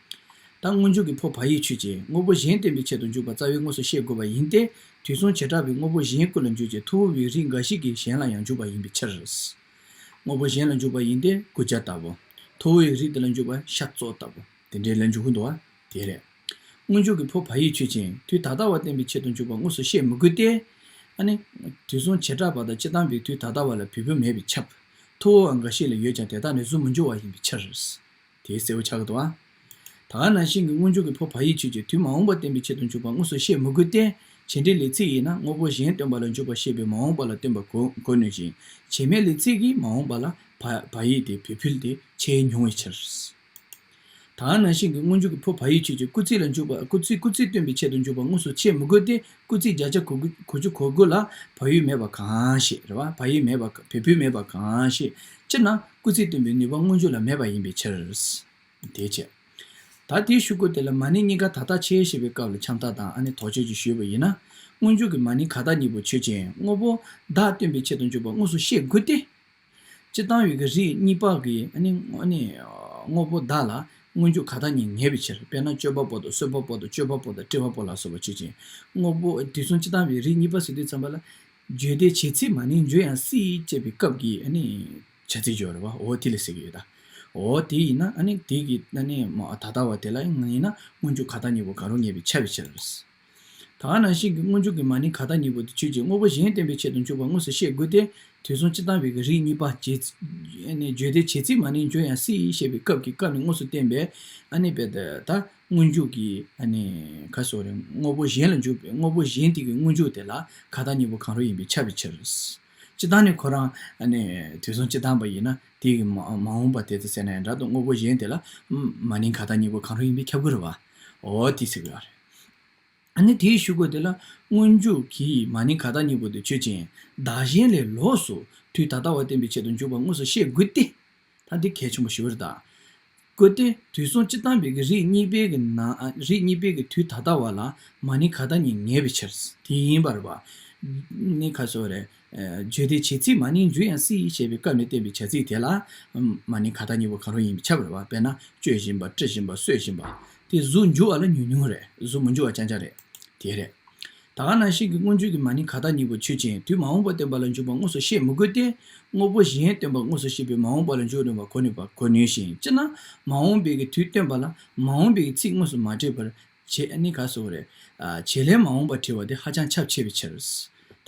ད་སྔོན་འཇུག་གི་ཕོ་བ་ཡིག་ཆོས་ཅན། དངོས་པོ་གཞན་བསྟན་པའི་ཆེད་དུ་འཇུག་པ་རྩ་བའི་དངོས་སུ་ཤེས་དགོས་པ་ཡིན་ཏེ། དུས་གསུམ་བྱེ་བྲག་པའི་དངོས་པོ་གཞན་ཀུན་ལ་འཇུག་ཅིང་ཐུ་བོ་བའི་རིགས་འགའ་ཞིག་གིས་གཞན་ལ་ཡང་འཇུག་པ་ཡིན་པའི་ཕྱིར། དངོས་པོ་གཞན་ལ་འཇུག་པ་ཡིན་ཏེ་དགུ་བརྒྱ་ལྟ་བུ། ཐུ་བོ་བའི་རིགས་དེ་ལ་འཇུག་པ་ཤ་བཙོག་ལྟ་བུ། དེ་འདྲའི་ལ་འཇུག་གི་འདུག་བ། དེ་རེད། སྔོན་འཇུག་གི་ཕོ་བ་ཡིག་ཆོས་ཅན། དུས་ད་ལྟ་བ་བསྟན་པའི་ཆེད་དུ་འཇུག་པ་དངོས་སུ་ཤེས་མི་དགོས་ཏེ། ཨ་ནི། དུས་གསུམ་བྱེ་བྲག་པ་དང་སྤྱིར་བཏང་བའི་དུས་ད་ལྟ་བ་ལ་བུད་མེད་མེད་པས་ཁྱབ། ཐུ་བོ་བ་འགའ་ཞིག་ལ་ཡོད་ཀྱང་དེ་དག་ནི་གཟུགས་མི་འཇུག་པ་ཡིན་པའི་ཕྱིར། དེ་གསལ་པོ་ཆགས་ཀྱི་འདུག་བ། ད་ག་ནང་བཞིན་གྱི་སྔོན་འཇུག་གི་ཕོ་བ་ཡིག་ཆོས་ཅན། དུས་མ་འོངས་པ་བསྟན་པའི་ཆེད་དུ་འཇུག་པ་དངོས་སུ་ཤེས་མི་དགོས་ཏེ། བྱེད་འབྲེལ་ལས་ཚིག་ཡིན་ན་དངོས་པོ་གཞན་སྟོན་པ་ལ་འཇུག་པ་ཤེས་པས་མ་འོངས་པ་ལ་སྟོན་པ་གོ་གོ་ནུས་ཤིང་། བྱེད་མེད་ལས་ཚིག་གིས་མ་འོངས་པ་ལ་བ་བ་ཡིག་དེ་བོད་ཕུལ་ཏེ་ཆེས་ཉུང་བའི་ཕྱིར། ད་ག་ནང་བཞིན་གྱི་སྔོན་འཇུག་གི་ཕོ་བ་ཡིག་ཆོས་ཅན། སྐུལ་ཚིག་ལ་འཇུག་པ། སྐུལ་ཚིག་སྐུལ་ཚིག་སྟོན་པའི་ཆེད་དུ་འཇུག་པ་དངོས་སུ་ཤེས་མི་དགོས་ཏེ། སྐུལ་ཚིག་བརྒྱ་ཆ་གོ་དགུ་གོ་དགུ་ལ་བ་ཡིག་མེད་པ་གང་ཞིག་རེད་བ། བ་ཡིག་མེད་པ་བོད་ཕུལ་མེད་པ་གང་ཞིག་སྤྱིར་ན་སྐུལ་ཚིག་སྟོན་པའི་ནུས་པ་སྔོན་འཇུག་ལ་མེད་པ་ཡིན་པའི་ཕྱིར། དེའི་ཕྱིར། ད་དེའི་གཞུག་གུ་དེ་ལ་མ་ནིང་གཉིས་ཀ་ད་ལྟ་ཆེ་ཞེས་པའི་སྐབས་ལ་འཆམ་མཐའ་དང་ཨ་ནི་དོགས་གཅོད་ཅིག་ཞུས་པ་ཡིན་ན། སྔོན་འཇུག་གི་མ་ནིང་ག་མཐའ་གཉིས་པོ་ཆོས་ཅན། དངོས་པོ་བདག་སྟོན་པའི་ཆེད་དུ་འཇུག་པ་དངོས་སུ་ཤེས་དགོས་ཏེ། སྤྱིར་བཏང་བའི་གི་རིགས་གཉིས་པ་གི་ཨ་ནི་ཨ་ནི་དངོས་པོ་བདག་ལ་སྔོན་འཇུག་ག་མཐའ་གཉིས་ངེས་པའི་ཕྱིར། དཔེར་ན་སྤྱོད་པ་པོ་དང་གསོད་པ་པོ་དང་སྤྱོད་པ་པོ་དང་བཀྲི་བ་པོ་ལ་སོགས་པ་ཆོས་ཅན། དངོས་པོ་དུས་གསུམ་སྤྱིར་བཏང་བའི་རིགས་གཉིས་པ་ཟེར་དུས་ཙམ་པ་ལ། བརྗོད་བདེ་བྱེད་ཚིག་མ་ནིང་འཇུག་ཡང་སྲིད་ཅེས་པའི་སྐབས་ཀྱི་ཨ་ནི་བྱ་ཚིག་ཡོད་རེད་བ། འོ་དེ་ལ་ཟེར་གྱི་ཡོད་ད། འོ་དེ་ཡིན་ན་ཨ་ནི་དེ་གི་ཨ་ནི་མ་ད་ལྟ་བ་དེ་ལ་ཡིན་ན་སྔོན་འཇུག་ག་མཐའ་གཉིས་པོ་གང་རུང་ངེས་པའི་ཁྱབ་པའི་ཕྱིར། ད་ག་ནང་བཞིན་གྱི་སྔོན་འཇུག་གི་མ་ནིང་ག་མཐའ་གཉིས་པོ་དེ་ཆོས་ཅན། དངོས་པོ་གཞན་བསྟན་པའི་ཆེད་དུ་འཇུག་པ་དངོས་སུ་ཤེས་དགོས་ཏེ། དུས་གསུམ་སྤྱིར་བཏང་བའི་གི་རིགས་གཉིས་པ་བྱེད་ཨ་ནི་བརྗོད་བདེ་བྱེད་ཚིག་མ་ནིང་འཇུག་ཡང་སྲིད་ཞེས་པའི་སྐབས་ཀྱི་སྐབས་ནས་དངོས་སུ་བསྟན་པས་ཨ་ནི་བས་ད་སྔོན་འཇུག་གི་ཨ་ནི་ག་སོགས་རེད། དངོས་པོ་གཞན་ལ་འཇུག་པའི་དངོས་པོ་གཞན་དེ་གི་སྔོན་འཇུག་དེ་ལ་ག་མཐའ་གཉིས་པོ་གང་རུང་ཡིན་པས་ཁྱབ་པའི་ཕྱིར། སྤྱིར་བཏང་ནས་ཁོ་རང་ཨ་ནི་དུས་གསུམ་སྤྱིར་བཏང་པ་ཡིན་ན་དེ་གི་མ་མ་འོངས་པ་དེ་ཚོ་ཟེར་ན་ཡང་འདྲ་འདུག་དངོས་པོ་གཞན་དེ་ལ་མ་ནིང་ག་མཐའ་གཉིས་པོ་གང་རུང་ཡིན་པས་ཁྱབ་ཀྱི་རེད་བ། འོ་དེ་ཟེར་གྱི་ཡོད་རེད། ཨ་ནི་དེའི་གཞུག་གུ་དེ་ལ་སྔོན་འཇུག་གི་མ་ནིང་ག་མཐའ་གཉིས་པོ་དེ་ཆོས་ཅན། བདག་གཞན་ལས་ལོགས་སུ་དུས་ད་ལྟ་བ་བསྟན་པའི་ཆེད་དུ་འཇུག་པ་དངོས་སུ་ཤེས་དགོས་ཏེ། ད་འདི་གལ་ཆེན་པོ་ཞེ་པོ་རེད་ད། སྐུལ་ཏེ་དུས་གསུམ་སྤྱིར་བཏང་བའི་གི་རིགས་གཉིས་པའི་གི་ནང་ཨ་རིགས་གཉིས་པའི་གི་དུས་ད་ལྟ་བ་ལ་མ་ནིང་ག་མཐའ་གཉིས་ངེས་པའི་ཕྱིར། དེ་ཡིན་པར་བ། ནི་ག་སོགས་རེད། བརྗོད་བདེ་བྱེད་ཚིག་མ་ནིང་འཇུག་ཡང་སྲིད་ཞེས་པའི་སྐབས་ནས་བསྟན་པའི་བྱ་ཚིག་དེ་ལ་མ་ནིང་ག་མཐའ་གཉིས་པོ་གང་རུང་ཡིན་པས་ཁྱབ་པ་རེད་བ། དཔེར་ན་བཅོས་བཞིན་པ། བཀྲི་བཞིན་པ། གསོད་བཞིན་པ། དེ་གཟུགས་འཇུག་པ་ལ་ཉུང་ཉུང་རེད། གཟུགས་མི་འཇུག་པ་རྐྱང་རྐྱང་རེད། དེ་རེད། ད་ག་ནང་བཞིན་གྱི་སྔོན་འཇུག་གི་མ་ནིང་ག་མཐའ་གཉིས་པོ་ཆོས་ཅན། དུས་མ་འོངས་པ་སྟོན་པ་ལ་འཇུག་པ་དངོས་སུ་ཤེས་མི་དགོས་ཏེ། དངོས་པོ་གཞན་སྟོན་པ་དངོས་སུ་ཤེས་པས་མ་འོངས་པ་ལ་འཇུག་ནུས་པ་གོ་ནུས་པ་གོ་ནུས་ཤིང་། སྤྱིར་ན་མ་འོངས་པའི་གི་དུས་སྟོན་པ་ལ་མ་འོངས་པའི་གི་ཚིག་དངོས་སུ་མ་བྲིས་པར་བྱེད་ནི་ག་སོགས་རེད། བྱེད་ལས་མ་འོངས་པ་བྲིས་པ་དེ་ཧ་ཅང་ཁྱབ་ཆེ་བའི་ཕྱིར།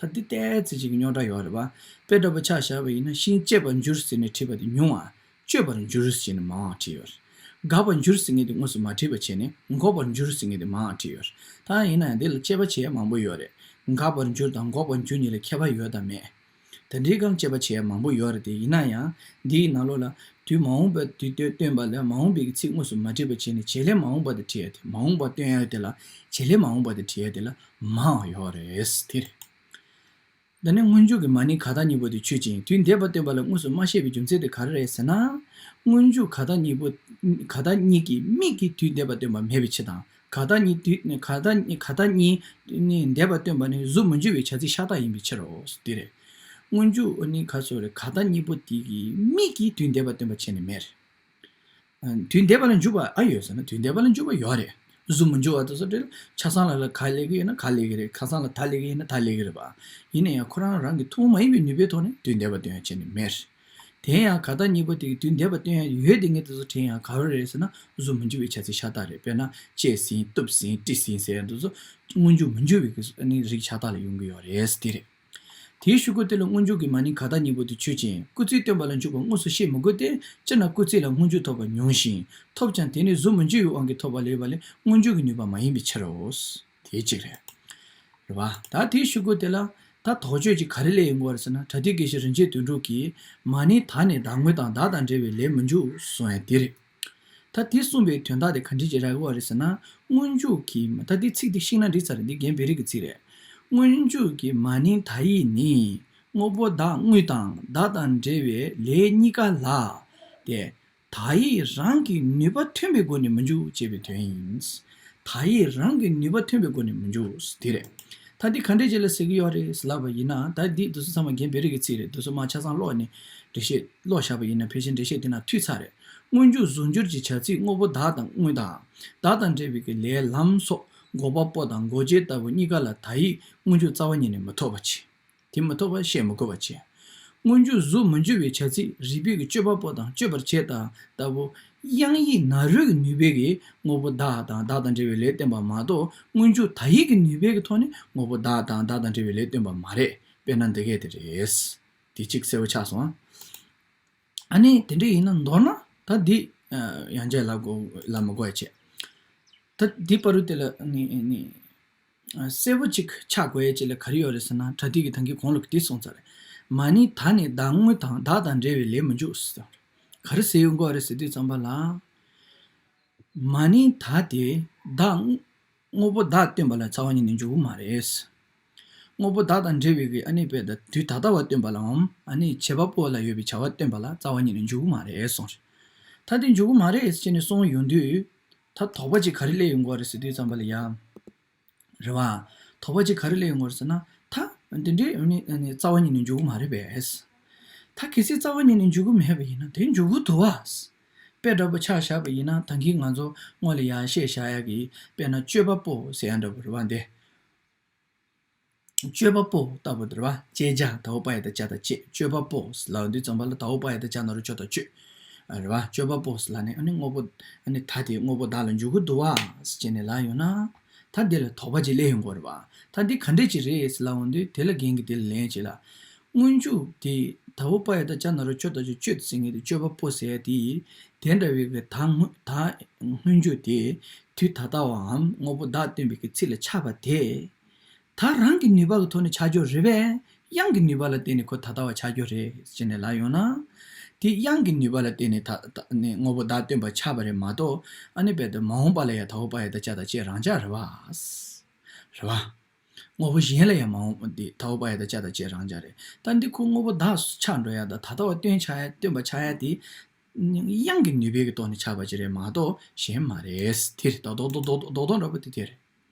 ད་འདི་ཏོག་ཙམ་ཅིག་གི་རྙོག་དྲ་ཡོད་རེད་བ། དཔེ་འདྲ་པོ་ཆ་བཞག་པ་ཡིན་ན་ཤིང་བཅད་པར་འགྱུར་ཟེར་ནས་བྲིས་པ་དེ་ཉུང་བ། གཅོད་པར་འགྱུར་ཟེར་ནས་མང་བ་བྲིས་ཡོད་རེད། འགག་པར་འགྱུར་ཟེར་མཁན་དེ་དངོས་སུ་མ་བྲིས་པ་བྱས་ནས་འགོག་པར་འགྱུར་ཟེར་མཁན་དེ་མང་བ་བྲིས་ཡོད་རེད། ད་ཡིན་ན་ཡང་འདི་ལ་དཔྱད་པ་བྱེད་ཡ་མང་པོ་ཡོད་རེད། འགག་པར་འགྱུར་དང་འགོག་པར་འགྱུར་གཉིས་ལ་ཁྱད་པར་ཡོད་དམ་མེད། དེ་འདྲའི་སྒང་དཔྱད་པ་བྱེད་ཡ་མང་པོ་ཡོད་རེད་དེ། ཡིན་ན་ཡང་འདིའི་ནང་ལོགས་ལ་དུས་མ་འོངས་པའི་དུས་སྟོན་སྟོན་པ་ལ་མ་འོངས་པའི་ཚིག་དངོས་སུ་མ་བྲིས་པ་བྱས་ནས་བྱེད་ལས་མ་འོངས་པ་དེ་བྲིས་ཡ་དེ། མ་འོངས་པ་སྟོན་ཡ་དེ་ལ་བྱེད་ལས་མ་འོངས་པ་དེ་བྲིས་ཡ་དེ་ལ་མང་བ་ཡོད་རེད། དེ་རེད། འདི་ནི་སྔོན་འཇུག་གི་མ་ནིང་ག་མཐའ་གཉིས་པོ་དེ་ཆོས་ཅན། དུས་འདས་པ་སྟོན་པ་ལ་དངོས་སུ་མ་བཤད་པའི་རྒྱུ་མཚན་དེ་ག་རེ་རེད་ཟེར་ན། སྔོན་འཇུག་ག་མཐའ་གཉིས་པོ་ག་མཐའ་གཉིས་ཀྱི་མིག་གིས་དུས་འདས་པ་སྟོན་པ་མེད་པའི་ཕྱིར་དང་། ག་མཐའ་གཉིས་དུས་ག་མཐའ་གཉིས་ག་མཐའ་གཉིས་ནི་འདས་པ་སྟོན་པ་ནི་གཟུགས་མི་འཇུག་པའི་བྱ་ཚིག་ཤ་སྟག་ཡིན་པའི་ཕྱིར་རོ། དེ་རེད། སྔོན་འཇུག་ནི་ག་སོགས་རེད། ག་མཐའ་གཉིས་པོ་དེ་གི་མིག་གིས་དུས་འདས་པ་སྟོན་པ་བྱས་ནས་མེད། དུས་འདས་པ་ལ་འཇུག་པ་ཨ་ཡོད་ཟེར་ན་དུས་འདས་པ་ལ་འཇུག་པ་ཡོད་རེད། གཟུགས་མི་འཇུག་པ་དེ་ཚོ་དེ་ཆ་ཚང་ལ་ལ་ག་སླེབས་ཀྱི་ཡོད་ན་ག་སླེབས་ཀྱི་རེད། ཁ་སང་ལ་ད་སླེབས་ཀྱི་ཡིན་ན་ད་སླེབས་ཀྱི་རེད་པ། ཡིན་ན་ཡང་ཁོ་རང་རང་གི་ཐུན་མོང་མ་ཡིན་པའི་ནུས་པའི་ཐོག་ནས་དུས་འདས་པ་སྟོན་ཡ་བྱས་ནས་མེད། དེ་ཡང་གང་ལྟར་གཉིས་པོ་དེ་གི་དུས་འདས་པ་སྟོན་ཡ་ཡོད་དེ་ངས་དེ་ཚོ་དྲན་ཡང་ག་རེ་རེད་ཟེར་ན། གཟུགས་མི་འཇུག་པའི་བྱ་ཚིག་ཤ་སྟག་རེད། དཔེར་ན་བཅད་ཟིན་གཏུབས་ཟིན་དཀྲིས་ཟིན་ཟེར་ཡ་དེ་ཚོ་སྔོན་འཇུག་མི་འཇུག་པའི་གི་ཨ་ནི་རིགས་ཤ་སྟག་ལ་ཡོང་གི་ཡོད་རེད་དེ་རེད། དེའི་ཤུ་གུ་དེ་ལ་སྔོན་འཇུག་གི་མ་ནིང་ག་ད་གཉིས་པོ་དེ་ཆོས་ཅན། སྐུལ་ཚིག་སྟོན་པ་ལ་འཇུག་པ་དངོས་སུ་བཤད་མི་དགོས་ཏེ། སྤྱིར་ན་སྐུལ་ཚིག་ལ་སྔོན་འཇུག་ཐོབ་པ་ཉུང་ཞིང་། ཐོབ་ཀྱང་དེ་ནི་གཟུགས་མི་འཇུག་པའི་དབང་གིས་ཐོབ་པ་ལ་ཡོད་པ་ལས་སྔོན་འཇུག་གི་ནུས་པ་མ་ཡིན་པའི་ཕྱིར་རོ། དེ་གཅིག་རེད། རེད་བ། ད་དེའི་ཤུ་གུ་དེ་ལ་ད་དོགས་གཅོད་ཅིག་ག་རེ་སླེབས་ཡོང་གི་ཡོད་རེད་ཟེར་ན། པྲ་ཏི་དགེ་བཤེས་རིན་ཆེན་དོན་གྲུབ་ཀྱིས་མ་ནིང་ད་ནི་བདག་དངོས་དང་བདག་དང་འབྲེལ་བའི་ལས་མི་འཇུག་གསུང་ཡ་དེ་རེད། ད་དེ་གསུངས་པའི་དོན་དག་དེ་ག་འདྲ་ཅིག་རག་གི་ཡོད་རེད་ཟེར་ན། སྔོན་འཇུག་གི་ད་དེ་ཚིག་དེ་ཤེས་ན་འགྲིག་ཚར་རེད། འདི་རྒན་བེ་རི་གི་ཚིག་རེད། སྔོན་འཇུག་གི་མ་ནིང་ད་ཡིག་ནི་དངོས་པོ་བདག་དངོས་དང་བདག་དང་འབྲེལ་བའི་ལས་གཉིས་ཀ་ལ་སྟེ། ད་ཡིག་རང་གི་ནུས་པ་ཐོན་པའི་སྒོ་ནས་མི་འཇུག་ཅེས་པའི་དོན་ཡིན། ད་ཡིག་རང་གི་ནུས་པ་ཐོན་པའི་སྒོ་ནས་མི་འཇུག་དེ་རེད། ད་འདི་ག་འདྲ་ཅིག་ལ་ཟེར་གྱི་ཡོད་རེད་ལབ་པ་ཡིན་ན། ད་འདི་དེ་ཚོ་ཚང་མ་རྒན་བེ་རི་གི་ཚིག་རེད། དེ་ཚོ་མ་ཆ་ཚང་ཀློག་ནས་འགྲེལ་བཤད་ཀློག་བཞག་པ་ཡིན་ན་ཕལ་ཆེར་འགྲེལ་བཤད་དེ་ན་འཐུས་ཚར་རེད། སྔོན་འཇུག་གཟུགས་འགྱུར་གྱི་བྱ་ཚིག་དངོས་པོ་བདག་དང་དངོས་དང་། བདག་དང་འབྲེལ་བའི་གི་ལས་ལམ་སོགས་འགོག་པ་པོ་དང་འགོག་བྱེད་ལྟ་བུ་གཉིས་ཀ་ལ་ད་ཡིག་སྔོན་འཇུག་རྩ་བ་ཉིད་ནས་མི་ཐོབ་པ་བྱེད། དེ་མི་ཐོབ་པ་བཤད་མི་དགོས་པ་བྱས། སྔོན་འཇུག་གཟུགས་མི་འཇུག་པའི་བྱ་ཚིག་རིགས་པས་ཀྱི་གཅོད་པ་པོ་དང་གཅོད་པར་བྱེད་དང་ལྟ་བུ། དབྱངས་ཡིག་ན་རོའི་ནུས་པས་ཀྱི་དངོས་པོ་བདག་དང་བདག་དང་འབྲེལ་བའི་ལས་སྟོན་པ་མ་གཏོགས། སྔོན་འཇུག་ད་ཡིག་གི་ནུས་པའི་ཀྱི་ཐོག་ནས་དངོས་པོ་བདག་དང་བདག་དང་འབྲེལ་བའི་ལས་སྟོན་པ་མ་རེད། དཔེར་ན་འདི་གས་དེ་རེད། དེ་གཅིག་གསལ་པོ་ཆགས་སོང་ཨ། ཨ་ནི་དེ་འདྲ་ཡིན་ན་མདོར་ན་ད་འདི་ཡང་བསྐྱར་ལབ་དགོས་ལབ་མི་དགོས་ཡ་བྱས། ད་འདི་བར་དུ་དེ་ལ་ནི་ནི། གསལ་པོ་གཅིག་ཆགས་དགོས་ཡ་གཅིག་ལ་ག་རེ་ཡོད་རེད་ཟེར་ན། པྲ་ཏི་གིས་ད་གིན་གོང་ལ་འདི་གསུངས་ཚར་རེད། མ་ནིང་ད་ནི་བདག་དངོས་དང་བདག་དང་འབྲེལ་བའི་ལས་མི་འཇུག་ཟེར། ག་རེ་ཟེར་ཡོང་གི་ཡོད་རེད་ཟེར་དུས་ཙམ་པ་ལ། མ་ནིང་ད་དེ་བདག་དངོས་པོ་བདག་སྟོན་པ་ལ་རྩ་བ་ཉིད་ནས་འཇུག་གི་མ་རེད། དངོས་པོ་བདག་དང་འབྲེལ་བའི་གི་ཨ་ནི་དཔེ་ད་དུས་ད་ལྟ་བ་སྟོན་པ་ལའམ། ཨ་ནི་བྱེད་པ་པོ་ལ་ཡོད་པའི་བྱ་བ་སྟོན་པ་ལ་རྩ་བ་ཉིད་ནས་འཇུག་གི་མ་རེད་གསུངས་ཤིང་། ད་དེ་འཇུག་གི་མ་རེད་ཟེར་ནས་གསུངས་ཡོང་དུས། ད་དོགས་པ་ཅིག་ག་རེ་སླེབས་ཡོང་གི་ཡོད་རེད་ཟེར་དུས་ཙམ་པ་ལ་ཡ། རེད་བ། དོགས་པ་ཅིག་ག་རེ་སླེབས་ཡོང་གི་ཡོད་རེད་ཟེར་ན། ད་འདི་འདྲའི་ཨ་ནི་རྩ་བ་ཉིད་ནས་འཇུག་གི་མ་རེད་པས། ད་གལ་སྲིད་རྩ་བ་ཉིད་ནས་འཇུག་གི་མེད་པ་ཡིན་ན་དེ་འཇུག་གི་འདུག་བ། དཔེ་འདྲ་པོ་ཆ་བཞག་པ་ཡིན་ན་ད་གིན་ང་ཚོ་སྔོན་ལ་ཡར་བཤད་བཞག་ཡ་གི་དཔེར་ན་གཅོད་པ་པོ་ཟེར་ཡ་འདྲ་པོ་རེད་བ་འདི། གཅོད་པ་པོ་ལྟ་བུ་དེ་རེད་བ། བཅད་བྱ་དའོ་པ་ཡ་བཏགས་བྱ་དང་བཅད། གཅོད་པ་པོ་ལབ་དུས་ཙམ་པ་ལ་དའོ་པ་ཡ་བཏགས་བྱ་ན་རོ་གཅོད་དང་གཅོད། རེད་བ། གཅོད་པ་པོ་ལབ་ནས་ཨ་ནི་དངོས་པོ། ཨ་ནི་ད་དེ་དངོས་པོ་བདག་ལ་འཇུག་གི་འདུག་བ་ཟེར་ནས་ལབ་ཡོང་ན། ད་འདི་ལ་དོགས་པ་ཅིག་སླེབས་ཡོང་གི་རེད་བ། ད་འདི་ག་འདྲས་ཅིག་རེད་ཟེར་ལབ་འོང་དུས་དེ་ལ་རྒན་གྱིས་དེ་ལ་ལན་ཅིག་ལ། སྔོན་འཇུག་དེ་དའོ་པ་ཡ་བཏགས་བྱ་ན་རོ་གཅོད་དང་གཅོད་གཅོད་ཟེར་མཁན་དེ་གཅོད་པ་པོ་ཟེར་ཡ་དེ། དེ་འདྲ་བའི་གི་ད་སྔོན་ད་སྔོན་འཇུག་དེ་དུས་ད་ལྟ་བའམ་དངོས་པོ་བདག་སྟོན་པའི་གི་ཚིག་ལ་ཆགས་པ་དེ། ད་རང་གི་ནུས་པ་གི་ཐོག་ནས་ཆགས་རྒྱུ་རེད་པས། དབྱངས་ཀྱི་ནུས་པ་ལ་བརྟེན་ནས་ཁོ་ད་ལྟ་བ་ཆགས་རྒྱུ་རེད་ཟེར་ནས་ལབ་ཡོང་ན། དེ་དབྱངས་ཀྱི་ནུས་པ་ལ་བརྟེན་ནས་ད་ད་ནི་དངོས་པོ་བདག་སྟོན་པ་ཆགས་པ་རེད་མ་གཏོགས། ཨ་ནི་རྦད་དེ་མ་འོངས་པ་ལ་ཡང་དའོ་པ་ཡ་བཏགས་བྱ་དང་བཅད་རང་འཇགས་རེད་བ། རེད་བ། དངོས་པོ་གཞན་ལ་ཡང་མ་འོངས་པ་འདི་དའོ་པ་ཡ་བཏགས་བྱ་དང་བཅད་རང་འཇགས་རེད། ད་འདི་ཁོ་དངོས་པོ་བདག་ཆགས་འགྲོ་ཡ་དང་ད་ལྟ་བ་སྟོན་ཆགས་ཡ་སྟོན་པ་ཆགས་ཡ་དེ། དབྱངས་ཀྱི་ནུས་པའི་གི་ཐོག་ནས་ཆགས་པ་ཅིག་རེད་མ་གཏོགས་གཞན་མ་རེད། དེ་རེད། རྡོག་རྡོག་རྡོག་རྡོག་རྡོག་འདྲ་པོ་དེ་དེ་རེད།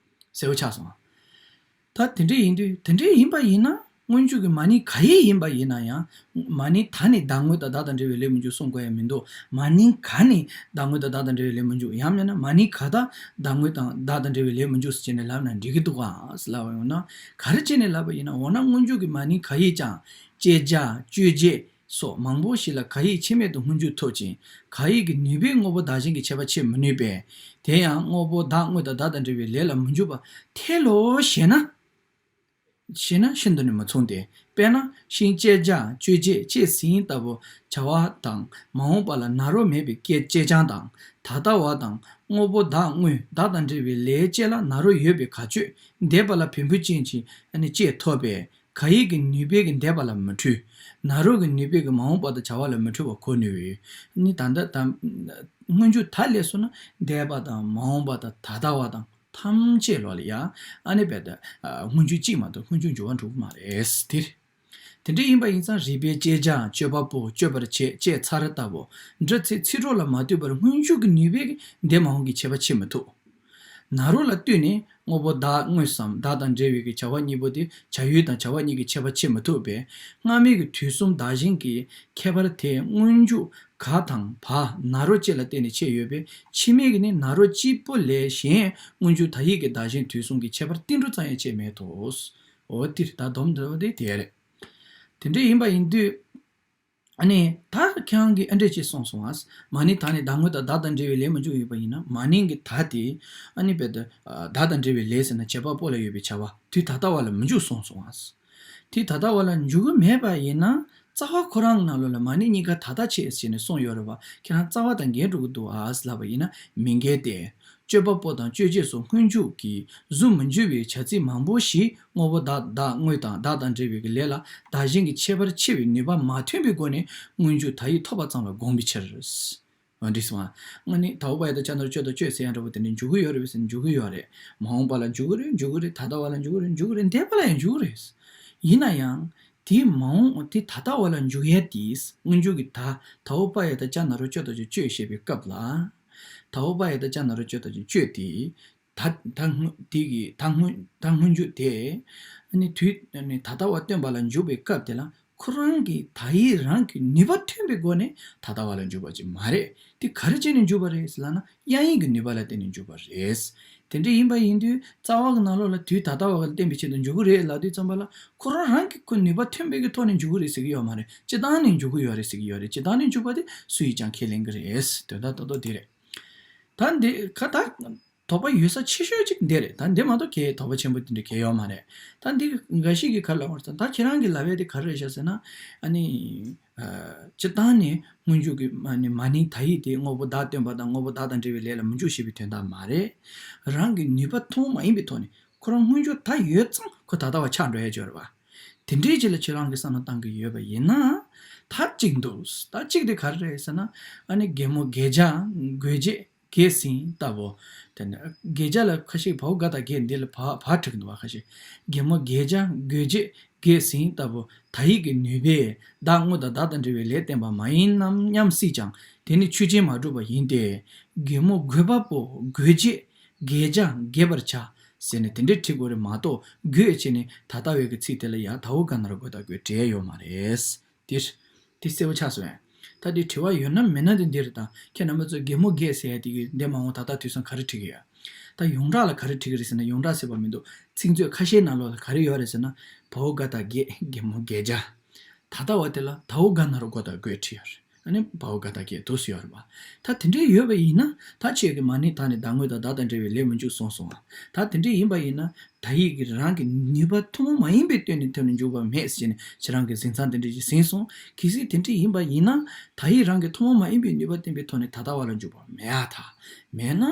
གསལ་པོ་ཆགས་སོང་ང་། ད་དེ་འདྲས་ཡིན་དུས་དེ་འདྲས་ཡིན་པ་ཡིན་ན་སྔོན་འཇུག་གི་མ་ནིང་ག་ཡིག་ཡིན་པ་ཡིན་ན་ཡང་། མ་ནིང་ད་ནི་བདག་དངོས་དང་བདག་དང་འབྲེལ་བའི་ལས་མི་འཇུག་གསུང་དགོས་ཡ་མི་འདུག་མ་ནིང་ག་ནི་བདག་དངོས་དང་བདག་དང་འབྲེལ་བའི་ལས་མི་འཇུག་ཡང་མིན་ན་མ་ནིང་ག་ད་བདག་དངོས་དང་བདག་དང་འབྲེལ་བའི་ལས་མི་འཇུག་ཟེར་བྱས་ནས་ལབ་ན་འགྲིག་གི་འདུག་ག་ཟེར་ལབ་པ་ཡིན་ན། ག་རེ་བྱས་ནས་ལབ་པ་ཡིན་ན། འོ་ན་སྔོན་འཇུག་གི་མ་ནིང་ག་ཡིག་ཀྱང་བཅད་བྱ་གཅོད་བྱེད་སོགས་མང་པོ་ཞིག་ལ་ག་ཡིག་ཆད་མེད་དུ་སྔོན་འཇུག་ཐོབ་ཅིང་། ག་ཡིག་གི་ནུས་པས་དངོས་པོ་བདག་གཞན་གྱི་ཁྱད་པར་ཕྱེ་མི་ནུས་པས། དེ་ཡང་དངོས་པོ་བདག་དངོས་དང་བདག་དང་འབྲེལ་བའི་ལས་ལ་མི་འཇུག་པར་ཐལ་ལོ་ཞེ་ན། ཞེ་ན་ཤིན་ཏུ་ནས་མི་མཚུངས་ཏེ། དཔེར་ན་ཤིང་བཅད་བྱ་གཅོད་བྱེད་བཅད་ཟིན་ལྟ་བུ་བྱ་བ་དང་མ་འོངས་པ་ལ་ན་རོ་མེད་པའི་སྐད་ཅེ་སྤྱང་དང་། ད་ལྟ་བ་དང་དངོས་པོ་བདག་དངོས་བདག་དང་འབྲེལ་བའི་ལས་བཅས་ལ་ན་རོ་ཡོད་པའི་ག་གཅོད་འདས་པ་ལ་བེམ་པོ་ཅན་གྱི་ཨ་ནི་བཅད་ཐོབ་པས། ག་ཡིག་གི་ནུས་པས་ཀྱི་འདས་པ་ལ་མི་འཁྲུལ། ན་རོ་གི་ནུས་པས་ཀྱི་མ་འོངས་པ་དང་བྱ་བ་ལ་མི་འཁྲུལ་བར་གོ་ནུས་པས། ནི་ད་ལྟ་དང་སྔོན་འཇུག་ད་སླེབས་སོང་ན་འདས་པ་དང་མ་འོངས་པ་དང་ད་ལྟ་བ་དང་ཐམས་ཅད་ལོག་ལ་ཡ། ཨ་ནི་རྦད་དེ་སྔོན་འཇུག་གཅིག་མ་གཏོགས་སྔོན་འཇུག་འགྱུར་བ་འགྲོ་གི་མ་རེད་དེ། དེ་འདྲ་ཡིན་པ་ཡིན་ཙང་རིགས་པས་བཅད་བྱ་གཅོད་པ་པོ་གཅོད་པར་བྱེད་བཅད་ཚར་ལྟ་བུ་འབྲི་ཚིག་ཚིག་གྲོགས་ལ་མ་ལྟོས་པར་སྔོན་འཇུག་གི་ནུས་པས་འདས་མ་འོངས་ཀྱི་ཁྱད་པར་ཕྱེ་མི་ཐུབ། ན་རོ་ལ་ལྟོས་ནས་དངོས་པོ་བདག་དངོས་སམ་བདག་དང་འབྲེལ་བའི་གི་བྱ་བ་གཉིས་པོ་དེ་བྱ་ཡུལ་དང་བྱ་བ་གཉིས་ཀྱི་ཁྱད་པར་ཕྱེ་མི་ཐུབ་པས། སྔ་མའི་གི་དུས་གསུམ་བདག་གཞན་གྱི་ཁྱད་པར་དེ་སྔོན་འཇུག་ག་དང་བ་ན་རོ་བཅས་ལ་བརྟེན་ནས་ཕྱེ་ཡོད་པས། ཕྱི་མའི་གི་ནི་ན་རོ་གཅིག་པོ་ལས་གཞན་སྔོན་འཇུག་དག་ཡིག་གི་བདག་གཞན་དུས་གསུམ་གྱི་ཁྱད་པར་ཏིལ་འབྲུ་ཙམ་ཡང་ཕྱེ་མེད་དོ། འོ་ཏིར་ད་སྡོམ་འདྲ་བོ་དེ་དེ་རེད། དེ་འདྲ་ཡིན་པ་ཡིན་དུས། ཨ་ནི་ད་ཁྱེད་རང་གིས་ཨ་འདྲས་ཅིག་གསུངས་སོང་ཨ། མ་ནིང་ད་ནི་བདག་དངོས་དང་བདག་དང་འབྲེལ་བའི་ལས་མི་འཇུག་ཡོད་པ་ཡིན་ན། མ་ནིང་གི་ད་དེ་ཨ་ནི་བེད་བདག་དང་འབྲེལ་བའི་ལས་ཟེར་ན་བྱེད་པ་པོ་ལ་ཡོད་པའི་བྱ་བ་དུས་ད་ལྟ་བ་ལ་མི་འཇུག་གསུངས་སོང་ཨ། དུས་ད་ལྟ་བ་ལ་འཇུག་གི་མེད་པ་ཡིན་ན། རྩ་བ་ཁོ་རང་ནང་ལོགས་ལ་མ་ནིང་གཉིས་ཀ་ད་ལྟ་ཆད་ཟེར་ནས་གསུངས་ཡོད་རེད་བ། ཁྱེད་རང་རྩ་བ་དང་འགལ་འགྲོ་གི་འདུག་ཨ་ལབ་པ་ཡིན་ན་མི་འགལ་ཏེ། སྤྱོད་པ་པོ་དང་སྤྱོད་བྱེད་སོགས་སྔོན་འཇུག་གི་གཟུགས་མི་འཇུག་པའི་བྱ་ཚིག་མང་པོ་ཞིག་དངོས་པོ་བདག་བདག་དངོས་དང་བདག་དང་འབྲེལ་བའི་ལས་ལ་བདག་གཞན་གྱི་ཁྱད་པར་ཕྱེ་བའི་ནུས་པ་མ་ཐོན་པའི་སྒོ་ནས་སྔོན་འཇུག་དག་ཡིག་ཐོབ་པ་ཙམ་ལ་དགོངས་པའི་ཕྱིར། འོ་འདི་སོང་ང་། ང་ནི་ད་འོ་པ་ཡ་ད་ཅ་ན་རོ་སྤྱོད་དང་སྤྱོད་ཟེར་ཡ་འདྲ་པོ་དེ་ནི་འཇུག་གི་ཡོད་རེད་པས་ཟེར་ན་འཇུག་གི་ཡོད་རེད། མ་འོངས་པ་ལ་འཇུག་གི་རེད། འཇུག་གི་རེད། ད་ལྟ་བ་ལ་འཇུག་གི་རེད། འཇུག་གི་རེད། འདས་པ་ལ་ཡང་འཇུག་གི་རེད། ཡིན་ན་ཡང་དེ་མ་འོངས་དེ་ད་ལྟ་བ་ལ་འཇུག་ཡ་དེ་སྔོན་འཇུག་གི་ད་ད་འོ་པ་ཡ་ད་ཅ་ན་རོ་སྤྱོད་དང་སྤྱོད་བཤད་པའི་སྐབས་ལ། ད་འོ་པ་ཡ་ད་ཅ་ན་རོ་སྤྱོད་དང་སྤྱོད་དེ། ད་ད་སྔོན་དེ་གི་ད་སྔོན་ད་སྔོན་འཇུག་དེ། ཨ་ནི་དུས་ཨ་ནི་ད་ལྟ་བ་སྟོན་པ་ལ་འཇུག་པའི་སྐབས་དེ་ལ་ཁོ་རང་གི་དག་ཡིག་རང་གི་ནུས་པ་ཐོན་པའི་སྒོ་ནས་ད་ལྟ་བ་ལ་འཇུག་པ་ཅིག་མ་རེད། དེ་ག་རེ་བྱས་ནས་འཇུག་པ་རེད་ཟེར་ལབ་ན་དབྱངས་ཡིག་གི་ནུས་པ་ལ་བརྟེན་ནས་འཇུག་པ་རེད། དེ་འདྲ་ཡིན་པ་ཡིན་དུས་རྩ་བ་གི་ནང་ལོགས་ལ་དུས་ད་ལྟ་བ་ག་ལ་བརྟེན་པའི་ཆེད་དུ་འཇུག་གི་རེད་ལབ་དུས་ཙམ་པ་ལ་ཁོ་རང་རང་གི་ཁོ་ནུས་པ་ཐོན་པའི་གི་ཐོག་ནས་འཇུག་གི་རེད་ཟེར་གི་ཡོད་མ་རེད། སྤྱིར་བཏང་ནས་འཇུག་གི་ཡོད་རེད་ཟེར་གི་ཡོད་རེད། སྤྱིར་བཏང་ནས་འཇུག་པ་དེ་སུ་ཡིས་ཀྱང་ཁས་ལེན་གི་རེད། དོན་དག་ཏོག་ཏོག་དེ་རེད། ད་འདི་ཁ་ད། དོགས་པ་ཡོད་ས་ཆེ་ཤོས་གཅིག་འདི་རེད། ད་འདི་མ་གཏོགས་གལ་དོགས་པ་ཆེན་པོ་དེ་འདྲ་གལ་ཡོད་མ་རེད། ད་འདི་འགའ་ཞིག་གིས་ག་རེ་ལབ་པ་རེད་ཟེར་ན། ད་ཁྱེད་རང་གིས་ལབ་ཡ་དེ་ག་རེ་རེད་ཤག་ཟེར་ན། ཨ་ནི། ཨ། སྤྱིར་བཏང་ནས་སྔོན་འཇུག་གི་མ་ནི་མ་ནིང་དག་ཡིག་དེ་དངོས་པོ་བདག་སྟོན་པ་དང་དངོས་པོ་བདག་དང་འབྲེལ་བའི་ལས་ལ་མི་འཇུག་ཞེས་པའི་དོན་དག་མ་རེད། རང་གི་ནུས་པ་ཐུན་མོང་མ་ཡིན་པའི་ཐོག་ནས་ཁོ་རང་སྔོན་འཇུག་ད་ཡོད་ཙང་ཁོ་ད་ལྟ་བ་ཆགས་འགྲོ་ཡ་ཅིག་ཡོད་རེད་པ། དེ་འདྲའི་ཅིག་ལ་ཁྱེད་རང་གིས་བསམ་བློ་བཏང་གི་ཡོད་པ་ཡིན་ན། ད་གཅིག་འདུག་ད་གཅིག་དེ་ག་རེ་རེད་ཟེར་ན། ཨ་ནི་གད་མོ་བགད་བྱ་འགོད་བྱེད་གད་ཟིང་ལྟ་བུ། དེ་ནས་བགད་བྱ་ལ་ཁ་ཤས་བའོ་ག་དང་གད་འདི་ལ་བ་བ་བྲིས་འདུག་བ། ཁ་ཤས་གད་མོ་བགད་བྱ་འགོད་བྱེད་གད་ཟིང་ལྟ་བུ། དག་ཡིག་གི་ནུས་པས་བདག་དངོས་དང་བདག་དང་འབྲེལ་བའི་ལས་བསྟན་པ་མ་ཡིན་ནམ་སྙམ་སྲིད་ཀྱང་དེ་ནི་ཆོས་ཅན་མ་གྲུབ་པ་ཡིན་ཏེ། གད་མོ་དགོད་པ་པོ་དགོད་བྱེད་བགད་བྱ་བགད་པར་བྱ་ཟེར་ནས་དེ་འདྲའི་བྲིས་དགོས་རེད་མ་གཏོགས་འགོད་བྱས་ནས་ད་ལྟ་བའི་གི་ཚིག་དེ་ལ་ཡང་ད་འོ་ག་ན་རོ་གོ་ད་འགོད་འབྲེལ་ཡོད་མ་རེད། དེ་དེ་གསལ་པོ་ཆགས་སོང་ངས། ད་དེ་དྲི་བ་ཡོད་ན་མེད་ན་དེ་འདི་རེད། ད་ཁྱེད་རྣམ་པ་ཚོས་གད་མོ་བགད་ཟེར་ཡ་དེ་གི་འདི་མ་འོངས་ད་ལྟ་དུས་སང་ག་རེ་འབྲི་གི་ཡོད། ད་ཡོངས་གྲགས་ལ་ག་རེ་འབྲི་གི་རེད་ཟེར་ན། ཡོངས་གྲགས་ཟེར་བ་མི་འདུག་ཚིག་མཛོད་ཁ་ཤས་ནང་ལོགས་ལ་ག་རེ་ཡོད་རེད་ཟེར་ན། བའོ་ག་ད་གད་གད་མོ་བགད་བྱ། ད་ལྟ་བ་དེ་ལ་ད་འོ་ག་ན་རོ་གོ་ད་འགོད་བྲིས་ཡོད་རེད། ཨ་ནི་བའོ་ག་ད་གད་འདུག་སེ་ཡོད་རེད་པ། ད་དེ་འདྲའི་ཡོད་པ་ཡིན་ན་ད་ཁྱེད་ཀྱིས་མ་ནིང་ད་ནི་བདག་དངོས་དང་བདག་དང་འབྲེལ་བའི་ལས་མི་འཇུག་གསུངས་སོང་བ། ད་དེ་འདྲའི་ཡིན་པ་ཡིན་ན། དག་ཡིག་གི་རང་གི་ནུས་པ་ཐུན་མོང་མ་ཡིན་པའི་སྟེང་ནས་ཐོན་ནས་འཇུག་པ་མེད་ཟེར་ནས་ཁྱེད་རང་གིས་ཟིན་མཚམས་དེ་འདྲ་ཞིག་ཟིན་སོང་། གལ་སྲིད་དེ་འདྲ་ཡིན་པ་ཡིན་ན། དག་ཡིག་རང་གི་ཐུན་མོང་མ་ཡིན་པའི་ནུས་པ་བསྟན་པའི་ཐོག་ནས་ད་ལྟ་བ་ལ་འཇུག་པ་མེད་ཨ། ད་མེད་ན།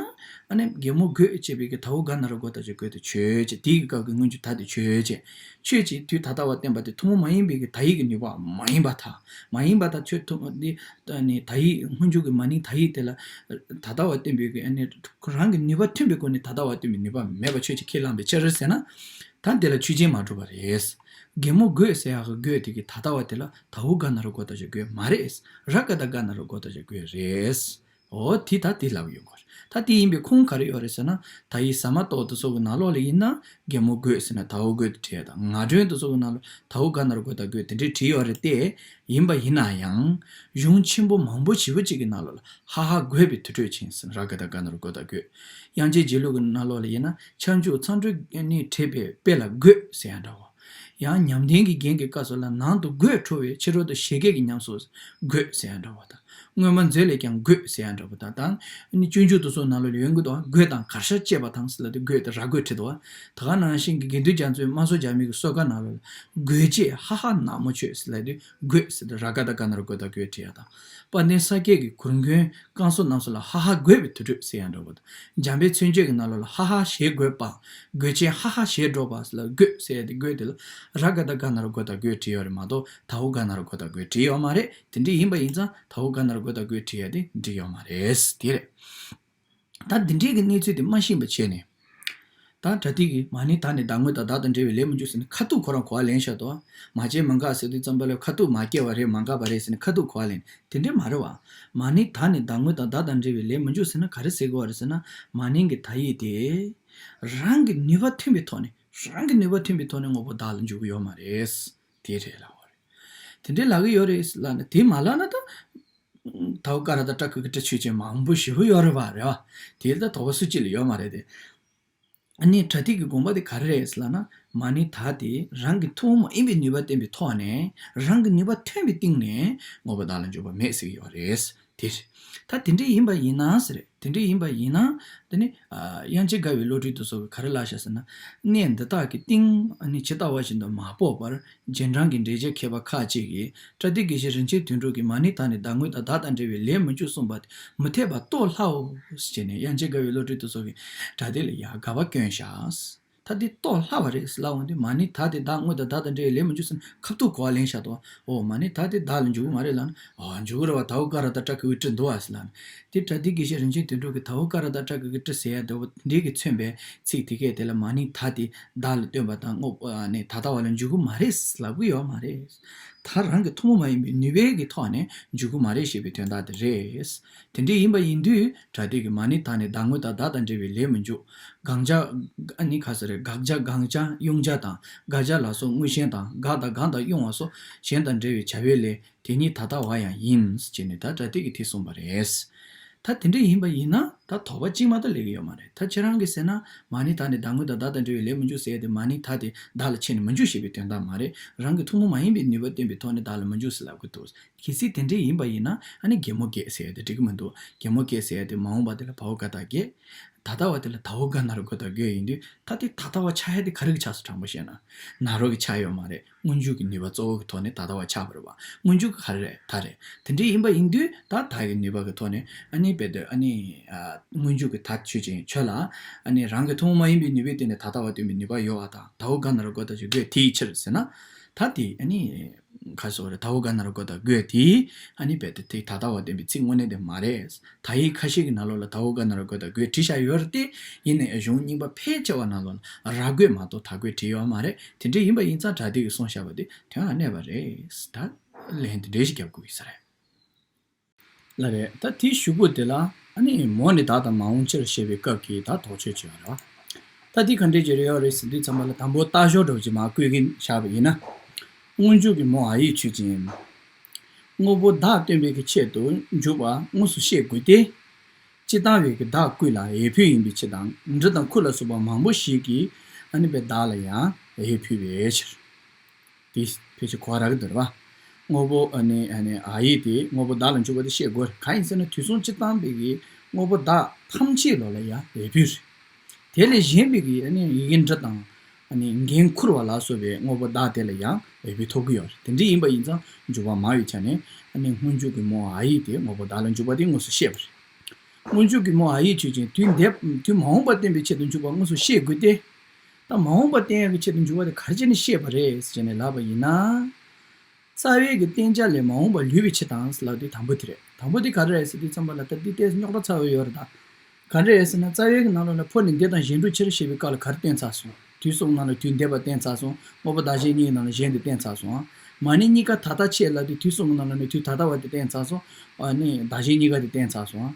ཨ་ནི་གད་མོ་དགོད་ཅེས་པའི་གི་ད་འོ་ག་ན་རོ་གོ་ད་ཅེས་འགོད་དེ་ཆོས་ཅན། དེའི་གི་སྐབས་ཀྱི་སྔོན་འཇུག་ད་དེ་ཆོས་ཅན། ཆོས་ཅན་དུས་ད་ལྟ་བ་བསྟན་པ་དེ་ཐུན་མོང་མ་ཡིན་པའི་གི་དག་ཡིག་གི་ནུས་པ་མ་ཡིན་པ། ད་མ་ཡིན་པ། ད་ཆོས་ཐུན་མོང་འདི་ཨ་ནི་དག་ཡིག་སྔོན་འཇུག་གི་མ་ནིང་དག་ཡིག་དེ་ལ་ད་ལྟ་བ་བསྟན་པའི་གི་ཨ་ནི་ཁོ་རང་གི་ནུས་པ་ཐོན་པའི་སྒོ་ནས་ད་ལྟ་བ་བསྟན་པའི་ནུས་པ་མེད་པ་ཆོས་ཅན་ཁས་བླངས་པའི་ཕྱིར་ཟེར་ན། ད་འདི་ལ་ཆོས་ཅན་མ་གྲུབ་པ་རེད། གད་མོ་དགོད་ཟེར་ཡག་གི་དགོད་དེ་གི་ད་ལྟ་བ་དེ་ལ་ད་འོ་ག་ན་རོ་གོ་ད་ཅེས་འགོད་མ་རེད། ར་ག་ད་ག་ན་རོ་གོ་ད་ཅེས་འགོད་རེད། འོ་དེ་ད་དེ་ལབ་ཡོང་གི་རེད། ད་དེ་ཡིན་པའི་ཁུངས་ག་རེ་ཡོད་རེད་ཟེར་ན། དག་ཡིག་ཟ་མ་ཏོག་དེ་ཚོ་གི་ནང་ལོགས་ལ་ཡིན་ན་གད་མོ་དགོད་ཟེར་ན་ད་འོ་དགོད་དེ་བྲིས་ཡ་དང་། ངག་སྒྲོན་དེ་ཚོ་གི་ནང་ལོགས་ད་འོ་ག་ན་རོ་གོ་ད་དགོད་དེ་འདྲས་བྲིས་ཡོད་རེད་དེ། ཡིན་པ་ཡིན་ན་ཡང་། གཞུང་ཆེན་པོ་མང་པོ་ཞེ་པོ་ཅིག་གི་ནང་ལོགས་ལ་ཧ་ཧ་དགོད་པའི་དུར་ཁྲོད་ཕྱིན་ཟེར་ན་ར་ག་ད་ག་ན་རོ་གོ་ད་དགོད། དབྱངས་ཅན་རྗེས་ལུས་ཀྱི་ནང་ལོགས་ལ་ཡིན་ན་ཁྱབ་འཇུག་མཚམས་སྤྲོས་ནས་བྲིས་པའི་དཔེ་ལ་དགོད་ཟེར་ཡ་འདྲ་བོ། ཡང་ཉམས་ལྡན་གྱི་རྒྱན་གྱི་སྐབས་སུ་ལ་ནང་དུ་དགོད་བྲོ་བའི་ཕྱི་རོལ་དུ་བཞད་གད་ཀྱི་ཉམས་སུ་དགོད་ཟེར་ཡ་འདྲ་བོ་དང་། སྔོན་མ་མཛོད་ལས་ཀྱང་དགོད་ཟེར་ཡ་འདྲ་བོ་དང་། ད་ནི་སྤྱོད་འཇུག་དེ་ཚོ་ནང་ལོགས་ལ་ཡོང་གི་འདུག་དགོད་དང་གར་ཞ་བཅས་པ་དང་ཟེར་ལབ་དུས་དགོད་དེ་ར་དགོད་བྲིས་འདུག་ད་ག་ནང་བཞིན་གྱི་དགེ་འདུན་རྒྱ་མཚོས་དམར་གསོལ་རྒྱ་མའི་གསོལ་ཁ་ནང་ལོགས་ལ་དགོད་བྱེད་ཧ་ཧ་ནག་མོ་ཁྱོད་ཟེར་ལབ་དུས་དགོད་ཟེར་དུས་ར་ག་ད་ག་ན་རོ་གོ་ད་དགོད་བྲིས་ཡ་དང་། དཔལ་ལྡན་ས་སྐྱའི་གི་གུར་མགོན་བསྐང་གསོ་རྣམ་གསུམ་ལ་ཧ་ཧ་དགོད་པའི་དུར་ཁྲོད་ཟེར་ཡ་འདྲ་བོ་དང་། འཇམ་དཔལ་མཚན་བརྗོད་ཀྱི་ནང་ལོགས་ལ་ཧ་ཧ་ཞེས་དགོད་པ། དགོད་ཆེན་ཧ་ཧ་ཞེས་སྒྲོག་པ་ལ་དགོད་ཟེར་ཡ་དེ་དགོད་དེ་ལ་ར་ག་ད་ག་ན་རོ་གོ་ད་དགོད་བྲིས་ཡོད་རེད་མ་གཏོགས་ད་འོ་ག་ན་རོ་གོ་ད་དགོད་བྲིས་ཡོད་མ་རེད། དེ་འདྲ་ཡིན་པ་ཡིན་ཙང་ད་འོ་ག་ན་རོ་གོ་ད་དགོད་བྲིས་ཡ་དེ་འགྲིག་ཡོད་མ་རེད། དེ་རེད། ད་འདི་འདྲའི་གི་གནས་ཚུལ་དེ་མ་ཤེས་པ་བྱས་ནས། ད་ ད་པྲ་ཏི་གིས་མ་ཎི་ད་ནི་བདག་དངོས་དང་བདག་དང་འབྲེལ་བའི་ལས་མི་འཇུག་ཟེར་ནས་ཁ་ཐུག་ཁོ་རང་གོ་བ་ལེན་བཞག་འདུག་མ་སྐྱེས་མ་འགགས་ཟེར་དུས་ཙམ་པ་ལ་ཁ་ཐུག་མ་སྐྱེས་པ་རེད་མ་འགགས་པ་རེད་ཟེར་ནས་ཁ་ཐུག་གོ་བ་ལེན། དེ་འདྲས་མ་རེད་བ། མ་ཎི་ད་ནི་བདག་དངོས་དང་བདག་དང་འབྲེལ་བའི་ལས་མི་འཇུག་ཟེར་ན་ག་རེ་ཟེར་དགོས་བ་རེད་ཟེར་ན། མ་ཎི་གི་མཐའ་ཡས་དེ་རང་གི་ནུས་པ་ཐོན་པའི་ཐོག་ནས་རང་གི་ནུས་པ་ཐོན་པའི་ཐོག་ནས་དངོས་པོ་བདག་ལ་འཇུག་གི་ཡོད་མ་རེད། དེ་རེད་ལབ་པ་རེད། དེ་འདྲས་ལབ་གི་ཡོད་རེད་ལབ་ན། དེ་མ་ལབ་ན་ད། དྭ་ཝུ་ཀ་ར་དང་པྲ་ཏི་གི་ཏྲ་ཆོས་ཅན་མང་པོ་ཞེ་པོ་ཡོད་རེད་བ། རེད་བ། དེ་ད་དོགས་པ་སུ་གཅིག་ལ་ཡོད་མ་རེད་དེ། ཨ་ནི་པྲ་ཏི་གི་དགོངས་པ་དེ་ག་རེ་རེད་ལབ་ན། མ་ཎི་ད་དེ་རང་གི་ཐུན་མོང་མ་ཡིན་པའི་ནུས་པ་བསྟན་པའི་ཐོག་ནས་རང་གི་ནུས་པ་ཐོན་པའི་སྟེང་ནས་དངོས་པོ་བདག་ལ་འཇུག་པ་མེད་ཟེར་གྱི་ཡོད་རེད། དེ་ད་དེ་འདྲས་ཡིན་པ་ཡིན་ན་ཟེར། དེ་འདྲས་ཡིན་པ་ཡིན་ན། དེ་ནི་ཨ་དབྱངས་ཅན་དགའ་བའི་བློ་གྲོས་དེ་ཚོ་གིས་ག་རེ་ལབ་ཤག་ཟེར་ན། གནས་འདི་དག་གི་སྟེང་ཨ་ནི་ཇི་ལྟ་བ་བཞིན་དུ་མ་དཔོག་པར། རྗེས་འབྲང་གི་འགྲེལ་བྱེད་མཁས་པ་ཁ་ཅིག་གིས་པྲ་ཏི་དགེ་བཤེས་རིན་ཆེན་དོན་གྲུབ་ཀྱིས་མ་ཎི་ད་ནི་བདག་དངོས་དང་བདག་དང་འབྲེལ་བའི་ལས་མི་འཇུག་གསུངས་པ་དེ་མི་འཐད་པ་རྟོགས་སླའོ་ཞེས་ནས། དབྱངས་ཅན་དགའ་བའི་བློ་གྲོས་དེ་ཚོ་གིས་པྲ་ཏི་ལ་ཡ་དགག་པ་བསྐྱོན་ཤག་ད་འདི་རྟོགས་སླ་བ་རེད་ལབ་འོང་དུས། མ་ཎི་ད་དེ་བདག་དངོས་དང་བདག་དང་འབྲེལ་བའི་ལས་མི་འཇུག་ཟེར་ནས་ཁ་ཐུག་གོ་བ་ལེན་བཞག་འདུག་ཨོ་མ་ཎི་ད་དེ་བདག་ལ་འཇུག་གི་མ་རེད་ལབ་ན། ཨོ་འཇུག་གི་རེད་བ། དྭ་ཝུ་ཀ་ར་དང་པྲ་ཏི་གི་ཏྲ་འདུག་བ་ཟེར་ལབ་ན། དེ་པྲ་ཏི་དགེ་བཤེས་རིན་ཆེན་དོན་གྲུབ་ཀྱིས་དྭ་ཝུ་ཀ་ར་དང་པྲ་ཏི་གི་ཏྲ་ཟེར་ཡ་འདུག་བ། འདི་གིས་མཚོན་པའི་ཚིག་དེ་གས་དེ་ལ་མ་ཎི་ད་དེ་བདག་ལ་སྟོན་པ་དང་དངོས་པོ་ནི་ད་ལྟ་བ་ལ་འཇུག་གི་མ་རེད་ལབ་གི་ཡོད་མ་རེད། ད་རང་གི་ཐུན་མོང་མ་ཡིན་པའི་ནུས་པའི་གི་ཐོག་ནས་འཇུག་གི་མ་རེད་ཞེས་པའི་དོན་དག་དེ་རེད། དེ་འདྲ་ཡིན་པ་ཡིན་དུས་པྲ་ཏི་གིས་མ་ཎི་ད་ནི་བདག་དངོས་དང་བདག་དང་འབྲེལ་བའི་ལས་མི་འཇུག་དགག་བྱ་ཨ་ནི་ག་ཟེར་རེད། དགག་བྱ་དགག་བྱ་དབྱུང་བྱ་དང་། དགག་བྱ་ལ་སོགས་དངོས་གཞན་དང་། དགག་དང་དགག་དང་དབྱུང་བ་སོགས་གཞན་དང་འབྲེལ་བའི་བྱ་བའི་ལས་དེ་ཉིད་ད་ལྟ་བ་ཡང་ཡིན་ཅེས་ནི་ད་པྲ་ཏི་གིས་དེ་གསུངས་པ་རེད། ད་དེ་འདྲ་ཡིན་པ་ཡིན་ན་ད་དོགས་པ་གཅིག་མ་གཏོགས་སླེབས་ཀྱི་ཡོད་མ་རེད། ད་ཁྱེད་རང་གིས་ཟེར་ན་མ་ཎི་ད་ནི་བདག་དངོས་དང་བདག་དང་འབྲེལ་བའི་ལས་མི་འཇུག་ཟེར་ཡ་དེ་མ་ཎི་ད་དེ་བདག་ལ་ཁྱེད་ནི་མི་འཇུག་ཞེས་པའི་དོན་དག་མ་རེད། རང་གི་ཐུན་མོང་མ་ཡིན་པའི་ནུས་པ་བསྟན་པའི་ཐོག་ནས་བདག་ལ་མི་འཇུག་ཟེར་ལབ་ཀྱི་འདུག་གལ་སྲིད་དེ་འདྲ་ཡིན་པ་ཡིན་ན་ཨ་ནི་གད་མོ་བགད་ཟེར་ཡ་དེ་འགྲིག་གི་མི་འདུག་གད་མོ་བགད་ཟེར་ཡ་དེ་མ་འོངས་པ་དེ་ལ་བའོ་ག་ད་བགད། ད་ལྟ་བ་དེ་ལ་དའོ་ག་ན་རོ་གོ་ད་དགོད་ཡིན་དུས། ད་དེ་ད་ལྟ་བ་ཆགས་ཡ་དེ་ག་རེ་གི་ཆགས་སོ། དྲང་པོ་བཤད་ན་ན་རོ་གི་ཆགས་ཡོད་མ་རེད། སྔོན་འཇུག་གི་ནུས་པ་གཙོ་བོ་གི་ཐོག་ནས་ད་ལྟ་བ་ཆགས་པ་རེད་བ། སྔོན་འཇུག་གི་ག་རེ་རེད། ད་རེད། དེ་འདྲ་ཡིན་པ་ཡིན་དུས་ད་ད་གི་ནུས་པ་གི་ཐོག་ནས་ཨ་ནི་བེ་དོ་ཨ་ནི་ཨ་སྔོན་འཇུག་གི་ད་ཆོས་ཅན་ཁྱོད་ལ་ཨ་ནི་རང་གི་ཐུན་མོང་མ་ཡིན་པའི་ནུས་པའི་སྟེང་ནས་ད་ལྟ་བ་སྟོན་པའི་ནུས་པ་ཡོད་བ་དང་། དའོ་ག་ན་རོ་གོ་ད་ཅིག་དགོད་དེའི་ཕྱིར་ཟེར་ན། ད་དེ་ཨ་ནི་ག་སོ་རེད། དའོ་ག་ན་རོ་གོ་ད་དགོད་དེ་ཨ་ནི་བེ་དོ་དེ་ད་ལྟ་བ་སྟོན་པའི་ཚིག་དངོས་གནས་དེ་མ་རེད། དག་ཡིག་ཁ་ཤས་ཀྱི་ནང་ལོགས་ལ་དའོ་ག་ན་རོ་གོ་ད་དགོད་བྲིས་བཞག་ཡོད་རེད་དེ། ཡིན་ནའི་གཞུང་རྙིང་པ་ཕལ་ཆེ་བ་ནང་ལོགས་ལ་ར་དགོད་མ་གཏོགས་ད་དགོད་བྲིས་ཡོད་མ་རེད། དེ་འདྲ་ཡིན་པ་ཡིན་ཙང་པྲ་ཏི་གིས་གསུངས་བཞག་པ་དེ་དོན་ལ་གནས་པ་རེད། ད་ལན་དེ་འདྲ་ཞིག་རྒྱབ་དགོས་ཀྱི་ས་རེད། ལ་རེད། ད་དེའི་གཞུག་གུ་དེ་ལ་ཨ་ནི་མོ་ནི་བདག་དང་མ་འོངས་ཕྱིར་ཞེས་པའི་སྐབས་ཀྱི་ད་དོགས་གཅོད་བྱས་པ་རེད་བ། ད་དེ་ག་འདྲས་ཀྱི་རེ་བ་རེད་ཟེར་དུས་ཙམ་པ་ལ་དང་པོ་རྟགས་སྦྱོར་འདྲ་བོ་ཅིག་མར་བཀོད་ཀྱིན་བཞག་པ་ཡིན་ན། སྔོན་འཇུག་གི་མོ་ཨ་ཡིག་ཆོས་ཅན། དངོས་པོ་བདག་སྟོན་པའི་གི་ཆེད་དུ་འཇུག་པ་དངོས་སུ་བཤད་དགོས་ཏེ། སྤྱིར་བཏང་བའི་གི་བདག་ཀུན་ལ་འོས་འཕེན་ཡིན་པའི་ཕྱིར་དང་། འབྲུ་དང་ཁུ་ལ་སོགས་པ་མང་པོ་ཞིག་གིས་ཨ་ནི་བའི་བདག་ལ་ཡང་འོས་འཕེན་པའི་ཕྱིར། དེ་ཕལ་ཆེར་གོ་རག་གི་འདུག་རེད་བ། དངོས་པོ་ཨ་ནི་ཨ་ནི་ཨ་ཡིག་དེ་དངོས་པོ་བདག་ལ་འཇུག་པ་དེ་བཤད་དགོས་རེད། གང་ཡིན་ཟེར་ན་དུས་གསུམ་སྤྱིར་བཏང་པའི་གི་དངོས་པོ་བདག་ཐམས་ཅད་ལོ་ལ་ཡང་འོས་འཕེན་རེད། དེ་ལས་གཞན་པའི་གི་ཨ་ནི་ཡི་གེ་འབྲུ་དང་ཨ་ནི་འགན་ཁུར་བ་ལ་སོགས་པའི་དངོས་པོ་བདག་དེ་ལ་ཡང་འོས་འཕེན་ཐོབ་ཀྱི་ཡོད་རེད། དེ་འདྲ་ཡིན་པ་ཡིན་ཙང་འཇུག་པ་མང་བའི་ཆ་ནས་ཨ་ནི་སྔོན་འཇུག་གི་མོ་ཨ་ཡིག་དེ་དངོས་པོ་བདག་ལ་འཇུག་པ་དེ་དངོས་སུ་བཤད་པ་རེད། སྔོན་འཇུག་གི་མོ་ཨ་ཡིག་ཆོས་ཅན། དུས་འདས་དུས་མ་འོངས་པ་བསྟན་པའི་ཆེད་དུ་འཇུག་པ་དངོས་སུ་བཤད་དགོས་ཏེ། ད་མ་འོངས་པ་བསྟན་ཡག་གི་ཆེད་དུ་འཇུག་པ་དེ་ག་རེ་བྱས་ནས་བཤད་པ་རེད་ཟེར་ནས་ལབ་པ་ཡིན་ན། རྩ་བའི་གི་བསྟན་བྱ་ལས་མ་འོངས་པ་ལུས་པའི་ཕྱིར་དང་ཟེར་ལབ་དུས་དང་པོ་དེ་རེད། དང་པོ་དེ་ག་རེ་རེད་ཟེར་དུས་ཙམ་པ་ལ་ད་འདི་ཏོག་ཙམ་རྙོག་དྲ་ཚ་བོ་ཡོད་རེད་ད། ག་རེ་རེད་ཟེར་ན་རྩ་བའི་གི་ནང་ལོགས་ལ་ཕོ་ནི་འདས་དང་གཞན་སྒྲུབ་ཕྱིར་ཞེས་པའི་སྐབས་ལ་ག་རེ་བསྟན་ཚར་སོང་། དུས་གསུམ་ནང་ལ་དུས་འདས་པ་བསྟན་ཚར་སོང་། དངོས་པོ་བདག་གཞན་གཉིས་ནང་ལ་གཞན་དེ་བསྟན་ཚར་སོང་། མ་ཎི་གཉིས་ཀ་ད་ལྟ་ཆེ་ལབ་དུས་དུས་གསུམ་གི་ནང་ལོགས་ནས་དུས་ད་ལྟ་བ་དེ་བསྟན་ཚར་སོང་། ཨ་ནི་བདག་གཞན་གཉིས་ཀ་དེ་བསྟན་ཚར་སོང་།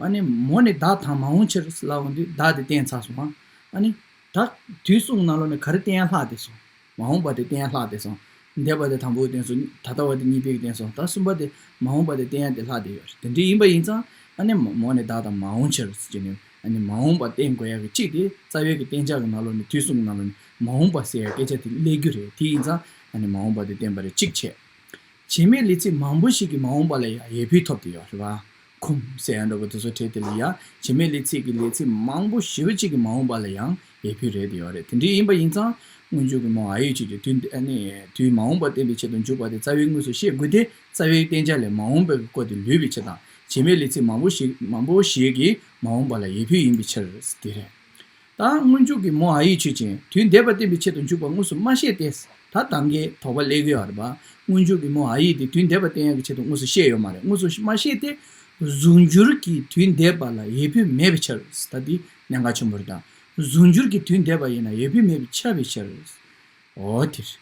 ཨ་ནི་མོ་ནི་བདག་དང་མ་འོངས་ཕྱིར་ལབ་འོང་དུས་བདག་དེ་བསྟན་ཚར་སོང་། ཨ་ནི་ད་དུས་གསུམ་ནང་ལོགས་ནས་ག་རེ་བསྟན་ཡ་ལྷག་བསྡད་སོང་། མ་འོངས་པ་དེ་བསྟན་ཡ་ལྷག་བསྡད་སོང་། འདས་པ་དེ་དང་པོ་བསྟན་སོང་། ད་ལྟ་བ་དེ་གཉིས་པའི་བསྟན་སོང་། ད་གསུམ་པ་དེ་མ་འོངས་པ་དེ་བསྟན་ཡ་དེ་ལྷག་བསྡད་ཡོད་རེད། དེ་འདྲ་ཡིན་པ་ཡིན་ཙང་ཨ་ནི་མོ་ནི་བདག་དང་མ་འོངས་ཕྱིར་ཟེར་གྱི་ནས་ཨ་ནི་མ་འོངས་པ་བསྟན་དགོས་ཡ་གི་གཅིག་དེ་རྩ་བའི་གི་བསྟན་བྱ་གི་ནང་ལོགས་ནས་དུས་གསུམ་གི་ནང་ལོགས་ནས་མ་འོངས་པ་ཟེར་ཡ་སྐད་ཆ་དེ་སླེབས་རྒྱུ་རེད། དེ་ཡིན་ཙང་ཨ་ནི་མ་འོངས་པ་དེ་བསྟན་པ་རེད་གཅིག་བྱས། བྱེད་མེད་ལས་ཚིག་མང་པོ་ཞིག་གིས་མ་འོངས་པ་ལ་ཡང་འོས་འཕེན་ཐོབ་བསྡད་ཡོད་རེད་བ། ཁུངས་གསལ་ཡང་འདྲ་པོ་དེ་ཚོ་བྲིས་དེ་ལ་ཡང་བྱེད་མེད་ལས་ཚིག་གི་ལས་ཚིག་མང་པོ་ཞེ་པོ་ཅིག་གིས་མ་འོངས་པ་ལ་ཡང་འོས་འཕེན་རེད་བསྡད་ཡོད་རེད། དེ་འདྲ་ཡིན་པ་ཡིན་ཙང་སྔོན་འཇུག་གི་མོ་ཨ་ཡིག་ཆོས་ཅན། དུས་འདི་ཨ་ནི་དུས་མ་འོངས་པ་བསྟན་པའི་ཆེད་དུ་འཇུག་པ་དེ་རྩ་བའི་དངོས་སུ་བཤད་དགོས་ཏེ། རྩ་བའི་བསྟན་བྱ་ལས་མ་འོངས་པའི་སྐོར་དེ་ལུས་པའི་ཕྱིར་དང་། བྱེད་མེད་ལས་ཚིག་མང་པོ་ཞིག་མང་པོ་ཞིག་གིས་མ་འོངས་པ་ལ་འོས་འཕེན་ཡིན་པའི་ཕྱིར་དེ་རེད། ད་སྔོན་འཇུག་གི་མོ་ཨ་ཡིག་ཆོས་ཅན། དུས་འདས་པ་བསྟན་པའི་ཆེད་དུ་འཇུག་པ་དངོས་སུ་མ་བཤད་དེ། ད་གཏན་འཁེལ་དོགས་པ་སླེབས་ཀྱི་ཡོད་རེད་པ། སྔོན་འཇུག་གི་མོ་ཨ་ཡིག་དེ་དུས་འདས་པ་བསྟན་ཡག་གི་ཆེད་དུ་དངོས་སུ་བཤད་ཡོད་མ་རེད། དངོས་སུ་མ་བཤད་དེ། གཟུགས་འགྱུར་གྱི་དུས་འདས་པ་ལ་འོས་འཕེན་མེད་པའི་ཕྱིར། ད་འདི་གནད་འགག་ཆེན་པོ་རེད་ད། གཟུགས་འགྱུར་གྱི་དུས་འདས་པ་ཡིན་ན་ཡོད་པའི་མེད་པའི་ཁྱབ་པའི་ཕྱིར། འོ་དེ་རེད།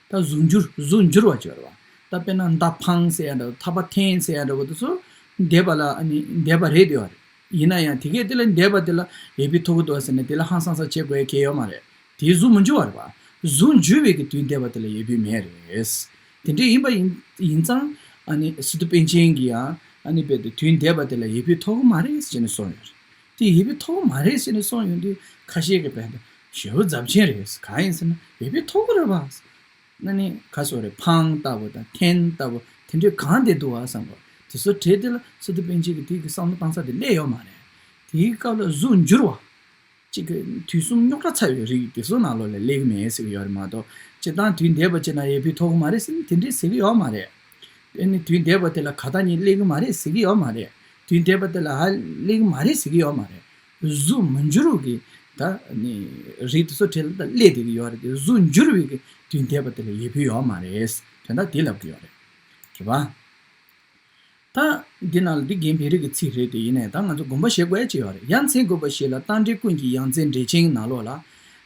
ད་གཟུགས་འགྱུར་གཟུགས་འགྱུར་བ་ཅིག་ཡོད་རེད་བ། ད་དཔེར་ན་མདའ་འཕངས་ཟེར་ཡ་འདྲ་བོ་ཐག་པ་འཐེན་ཟེར་ཡ་འདྲ་བོ་དེ་ཚོ་འདས་པ་ལ་ཨ་ནི་འདས་པ་རེད་དེ་ཡོད་རེད། ཡིན་ན་ཡང་དེ་གས་དེ་ལ་འདས་པ་དེ་ལ་ཡོད་པའི་ཐོག་གི་འདུག་ཟེར་ནས་དེ་ལ་ཧང་སང་ས་བྱེད་དགོས་ཡ་གལ་ཡོད་མ་རེད། དེའི་གཟུགས་མི་འགྱུར་བ་རེད་བ། གཟུགས་འགྱུར་བའི་གི་དུས་འདས་པ་དེ་ལ་ཡོད་པའི་མེད་རེད། དེ་འདྲ་ཡིན་པ་ཡིན་ཡིན་ཙང་ཨ་ནི་སི་ཏུ་པཎ་ཆེན་གྱིས་ཡང་ཨ་ནི་རྦད་དེ་དུས་འདས་པ་དེ་ལ་ཡོད་པའི་ཐོག་མ་རེད་ཟེར་ནས་གསུངས་ཡོད་རེད། དེ་ཡོད་པའི་ཐོག་མ་རེད་ཟེར་ནས་གསུངས་ཡོང་དུས་ཁ་ཤས་ཀྱིས་རྦད་དེ་ཞེ་པོ་རྫབ་ཆེན་རེད། གང་ཡིན་ཟེར་ན་ཡོད་པའི་ཐོག་རེད་བ། ཨ་ནི་ག་སོ་རེད། འཕངས་ལྟ་བུ་དང་འཐེན་ལྟ་བུ་དེ་འདྲའི་གང་དེ་འདུག་བ་བསམ་པ་དེ་ཚོ་བྲིས་དེ་ལ་སི་ཏུ་པཎ་ཆེན་གྱིས་དེ་གི་བསམ་བློ་བཏང་ས་དེ་སླེབས་ཡོད་མ་རེད། དེའི་སྐབས་ལ་གཟུགས་འགྱུར་བ། གཅིག་གི་དུས་གསུམ་རྙོག་དྲ་ཚ་བའི་རིགས་དེ་ཚོ་ནང་ལོགས་ལ་སླེབས་ཀྱི་མེད་ཟེར་གྱི་ཡོད་རེད་མ་གཏོགས། སྤྱིར་བཏང་དུས་འདས་པ་ཅིག་ན་ཡོད་པའི་ཐོག་མ་རེད་ཟེར་ནས་དེ་འདྲས་ཟེར་གྱི་ཡོད་མ་རེད། དེ་ནི་དུས་འདས་པ་དེ་ལ་ག་ད་ཉིད་སླེབས་ཀྱི་མ་རེད་ཟེར་གྱི་ཡོད་མ་རེད། དུས་འདས་པ་དེ་ལ་ཧ་སླེབས་ཀྱི་མ་རེད་ཟེར་གྱི་ཡོད་མ་རེད། གཟུགས་མི་འགྱུར་བའི་ད་ནི་རིགས་དེ་ཚོ་བྲིས་ལ་ད་སླེབས་བསྡད་ཀྱི་ཡོད་རེད་དེ། གཟུགས་འགྱུར་བའི་གི་དུས་འདས་པ་དེ་ལ་ཡོད་པའི་ཡོད་མ་རེད། དོན་དག་དེ་ལབ་ཀྱི་ཡོད་རེད། རེད་པ། ད་འདི་ནང་ལ་འདི་རྒན་བེ་རི་གི་ཚིག་རེད་དེ། ཡིན་ནའི་ད་ང་ཚོ་དགོངས་པ་བཞེས་དགོས་ཡ་ཅིག་ཡོད་རེད། ཡ་མཚན་དགོས་པ་ཞིག་ལ་རྟ་མགྲིན་ཀུན་གྱི་ཡ་མཚན་འགྲེལ་ཆེན་གྱི་ནང་ལོགས་ལ།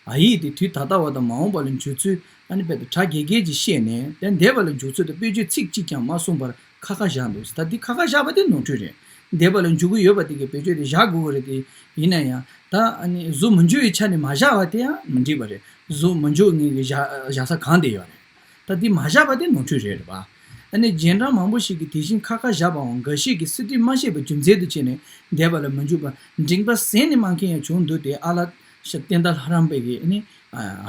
ཨ་ཡིག་དེ་དུས་ད་ལྟ་བ་དང་མ་འོངས་པ་ལ་འཇུག་ཚུལ་ཨ་ནི་རྦད་དེ་གྲ་རྒྱས་རྒྱས་ཀྱིས་བཤད་ནས། དེ་འདས་པ་ལ་འཇུག་ཚུལ་དང་དཔེ་བརྗོད་ཚིག་གཅིག་ཀྱང་མ་གསུངས་པར་ཁ་ཁ་བཞག་འདུག། ད་འདི་ཁ་ཁ་བཞག་པ་དེ་ནོར་འཁྲུལ་རེད། འདས་པ་ལ་འཇུག་གི་ཡོད་པ་དེ་གི་དཔེ་བརྗོད་དེ་བཞག་དགོས་ཀྱི་རེད་དེ། ཡིན་ན་ཡང་ད་ཨ་ནི་གཟུགས་མི་འགྱུར་བའི་ཆ་ནས་མ་བཞག་པ་དེ་ཡང་མི་འགྲིག་པ་རེད། གཟུགས་མི་འགྱུར་ངེས་ཀྱི་བཞག་བཞག་ས་གང་དེ་ཡོད་རེད། ད་འདི་མ་བཞག་པ་དེ་ནོར་འཁྲུལ་རེད། རེད་པ། ཨ་ནི་རྗེས་འབྲང་མང་པོ་ཞིག་གིས་དེ་བཞིན་ཁ་ཁ་བཞག་པའང་འགའ་ཞིག་གིས་སི་ཏུས་མ་བཤད་པའི་རྒྱུ་མཚན་དུ་བྱས་ནས་འདས་པ་ལ་མི་འཇུག་པ་འགྲེལ་པ་ཟེར་ནས་མ་མཁན་ཡང་བྱུང་འདུག་སྟེ། ཨ་ལ་ཤ་བསྟན་དར་ལྷ་རམས་པའི་གི་ཨ་ནི་